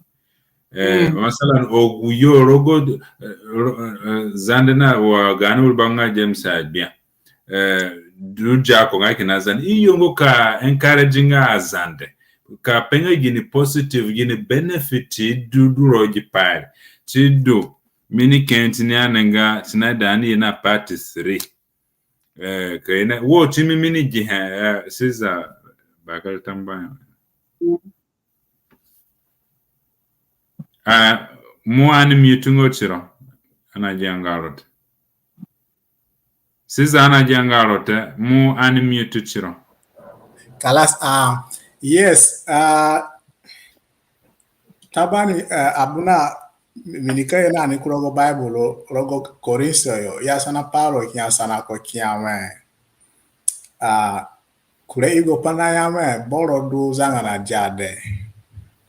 Eh, masalan, agu yo rogo, eh, ro-, eh, Zande na wa gaani wiri ba nga James Agbia. Eh, du diako nga kina Zande. I yongo ka encourage nga Azande. Ka pe nga gini positive, gini benefit du, du rogo gi pai re. Si du, mi ni ke tini ani nga, si naida ani ye na part three. Eh, ka i na, wo timi mi ni gihe, eh, Caesar, bakere tambuahe. Ah, mo ani mute nga tiro. Ani agianga ro te. Si za na gianga ro te, mo unmute tiro. Kalas, ah, yes, ah, Tabani, eh, abuna, mi nika ye na ni ku rogo Bible, rogo Korinto yo, ya sana Paulo ki ya sana ko ki ya we, ah, kure igo pa nga ya we, boro du zanga na dia de.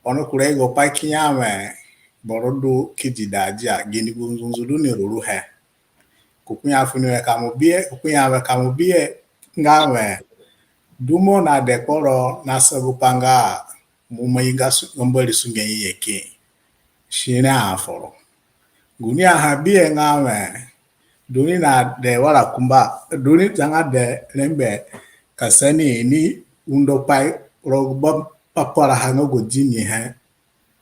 Ono kure igo pa ki ya we, boro du ki di da dia, gini gu nzunzu du ni ruruhe. Ko ki ya fu ni we ka mo bihe, ko ki ya we ka mo bihe nga we, du mo na de kporo na sa gu pa nga mo ima ye nga su-, nga Mbori sunge nyanyaki. Si ni a foro. Gu ni a ha bihe nga we, du ni na de wala kumba, du ni zanga de rengbe ka sa ni ni undo pai rogo ba papara ha nga gu di ni he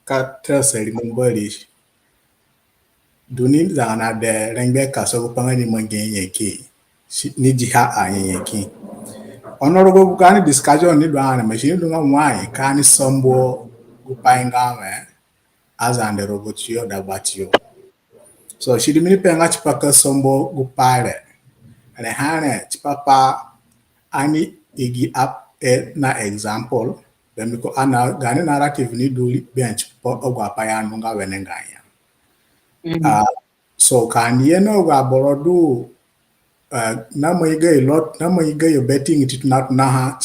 ka tasa rimo Mbori. Du ni zanga na de rengbe ka sa gu pa nga ni mangi nyanyaki. Si-, ni di ha a nyanyaki. Ono rogo gu gaani discussion ni du ani, ma si ni du nga wai ka ani sambuo gu pai nga we, Azande rogo tiyo dagbatiyo. So, si du mi ni pe nga tipa ka sambuo gu pai re. Re ha re tipa pa ani igi ap-, e, na example, bambiko ani na gaani narrative ni du ri gbe tipa agu apai ya ndu nga wenengai ya. Mm. Ah, so ka ani ye na agu aboro du, ah, na mangi gayo lot, na mangi gayo betting ti tona tona ha,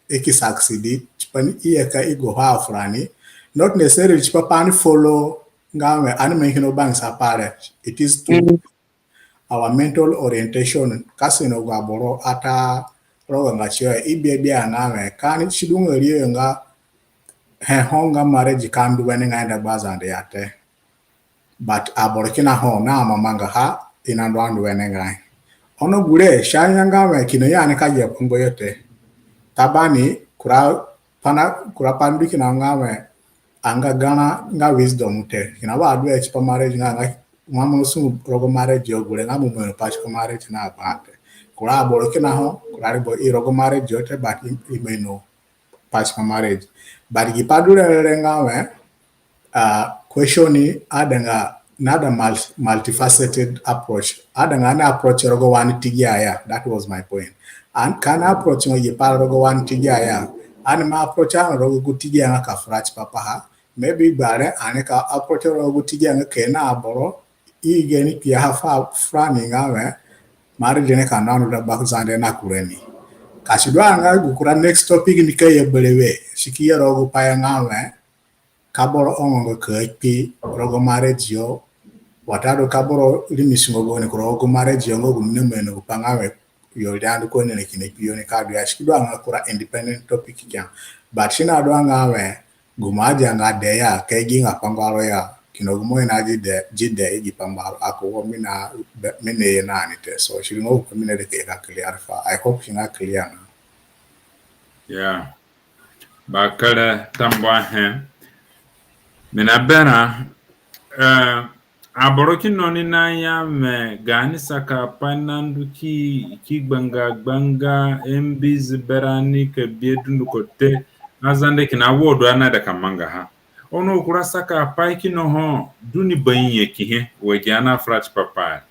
i ki succeed, tipa ni i ye ka igo ha furani. Not necessarily tipa pa ani follow nga we, ani mangi kina bangisa pai re. It is to, mm, our mental orientation, ka si na agu aboro ata rogo nga tiyo, i bi a bi a nga we, ka ani si du nga ri yo nga, he ho nga marriage ka ndu wenengai dagba Azande ya te. But aboro kina ho na mama nga ha, i na ndu andu wenengai. Ono gure, si aya nga we, kina ya ani ka ye kungbo yo te. Tabani, kura pa na, kura pa ndu kina nga we, anga garã nga wisdom te. Kina wa du e tipa marriage nga, nga, nga mo sungu rogo marriage yo gure, nga mo mo ino pa tipa marriage na ba te. Kura aboro kina ho, kura ri bo i rogo marriage yo te, but i, i mo ino pa tipa marriage. But gi pa du re re nga we, ah, question ni adanga na da mul-, multifaceted approach. Adanga ani approach rogo wani tigia ya. That was my point. And ka ani approach nga gi pa rogo wani tigia ya, ani ima approach a rogo gu tigia nga ka fura tipa paha. Maybe gbare ani ka approach rogo gu tigia nga kina aboro i gani kpiaha fu furani nga we, marriage re ka ndu andu dagba Zande na kure ni. Ka si du a nga gu kura next topic ni ka ye berewe, si ki ye rogo gu pai ya nga we, ka boro ongo nga ka kpi rogo marriage yo, watadu ka boro rimisi nga gaoni ku rogo gu marriage yo nga gu ni na mo ino gu pa nga we, yo ri andu ko ni na kina kpi yo ni ka du ya, si ki du a nga kura independent topic kia. But si na du a nga we, gu mo adia nga de ya, ka i gi nga pa ngbaro ya, kina gu mo ina di de, di de i gi pa ngbaro, ako wo mi na, mi na ye na ni te. So, si nga gu ko mi na de ka clarify. I hope si nga clear na. Yeah. Bakere tambuahe. Mi na berã, eh, aboro kina oni na ya mi gaani sakapai nandu ki, ki gbanga gbanga, mbizi berani ka bi dunduko te, Azande kina wo du ani aida ka mangaha. Ono kura sakapai kina ho du ni banyanyaki he, wa gi ani afura tipa pai.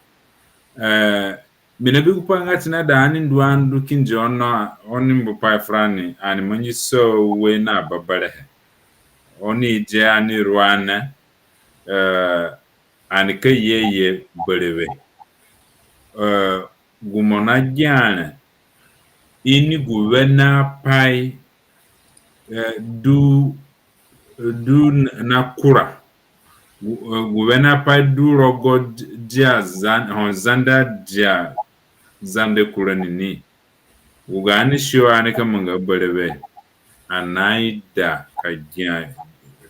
Eh, mi na bi gu pa nga si naida ani ndu andu kindi ono, oni mbu pai furani, ani mangi sa ue na beberehe. Oni di ani ruane, eh, ani ka ye ye berewe. Eh, gu mo nagia re, ini gu wene apai, eh, du, du na kura. Gu, eh, gu wene apai du rogo di-, dia Zan-, ho Zande dia Zande kura nini. Gu gaani show ani ka manga berewe, ani naida ka gia,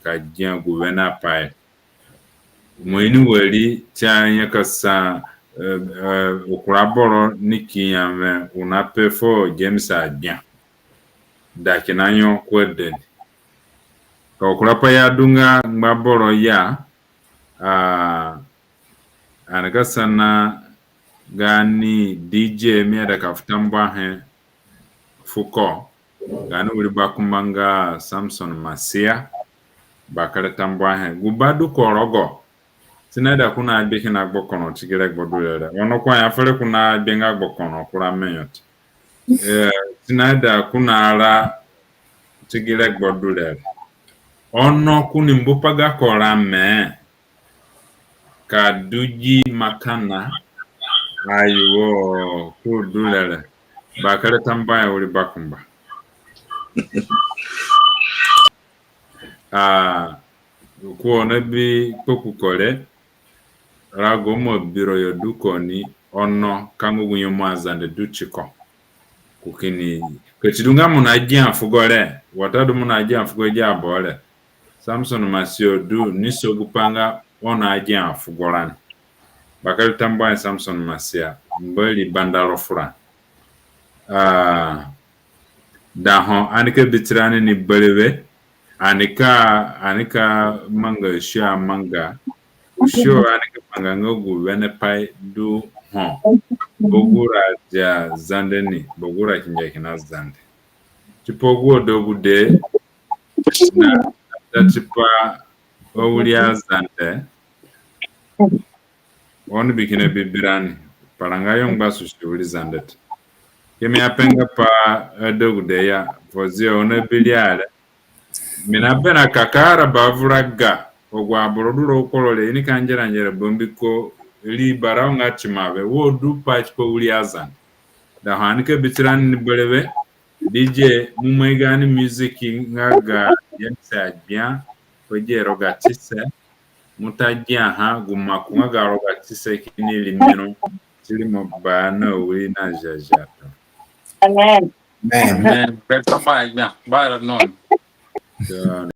ka gia gu wene apai. Mo ini wari ti a nyakasa, eh, eh, kura boro ni ki ya mi, u na pe fuo James agbia. Da kina nyo ku adani. Ka kura pai ya du nga ngba boro ya, ah, ani ka sana gaani D J mi aida ka fu tambuahe fuko. Gaani wiri bakumba nga Samson Masia, bakere tambuahe. Gu ba du ku rogo, Sinaida ko na gbe kina gbokoro ti gi regbo du re re. Ono ko aya fere ko na gbe nga gbokoro kura meyo ti. Eh, sinaida ko na ra ti gi regbo du re re. Ono ko ni mbu pa gako rame ka du gi makana ayo ko du re re. Bakere tambuahe wiri bakumba. Ah, ko na bi kpoku kore, rago mo biro yo du ko ni ono ka ngu gu nyemu Azande du tiko. Ko kini, ka ti du nga mo na gia fugo re, watadu mo na gia fugo gi aboro re. Samson Masia du ni so gu pa nga ono agia fugo rani. Bakere tambuahe Samson Masia, Mbori banda ro furani. Ah, da ho ani ka bi tirani ni berewe, ani ka, ani ka manga sio amanga. Sio ani ka manga nga gu wene pai du ho. Bogura dia Zande ni, bogura kingia kina Zande. Tipa gu adegude, na, na tipa awiri Azande. Oni bi kina bi birani. Paranga yo ngba susi wiri Zande te. Ki mi apenga pa adegude ya, Fozia, oni bi ri are. Mi na berã ka kara bavura ga, agu aboro du rogo kporo re, i ni ka ngera ngera bambiko ri bara nga ti ma be, wo du pa tipa wiri Azande. Da ho ani ka bi tirani ni berewe, D J, mo mai gaani music nga ga James Agbia, ko gi rogatise, mo ta giaha, gu maku nga ga rogatise kini rimiro, ti rimo ba na wiri na ziazia to. Amen. Amen. Amen. Beto ma Agbia, bara non. So,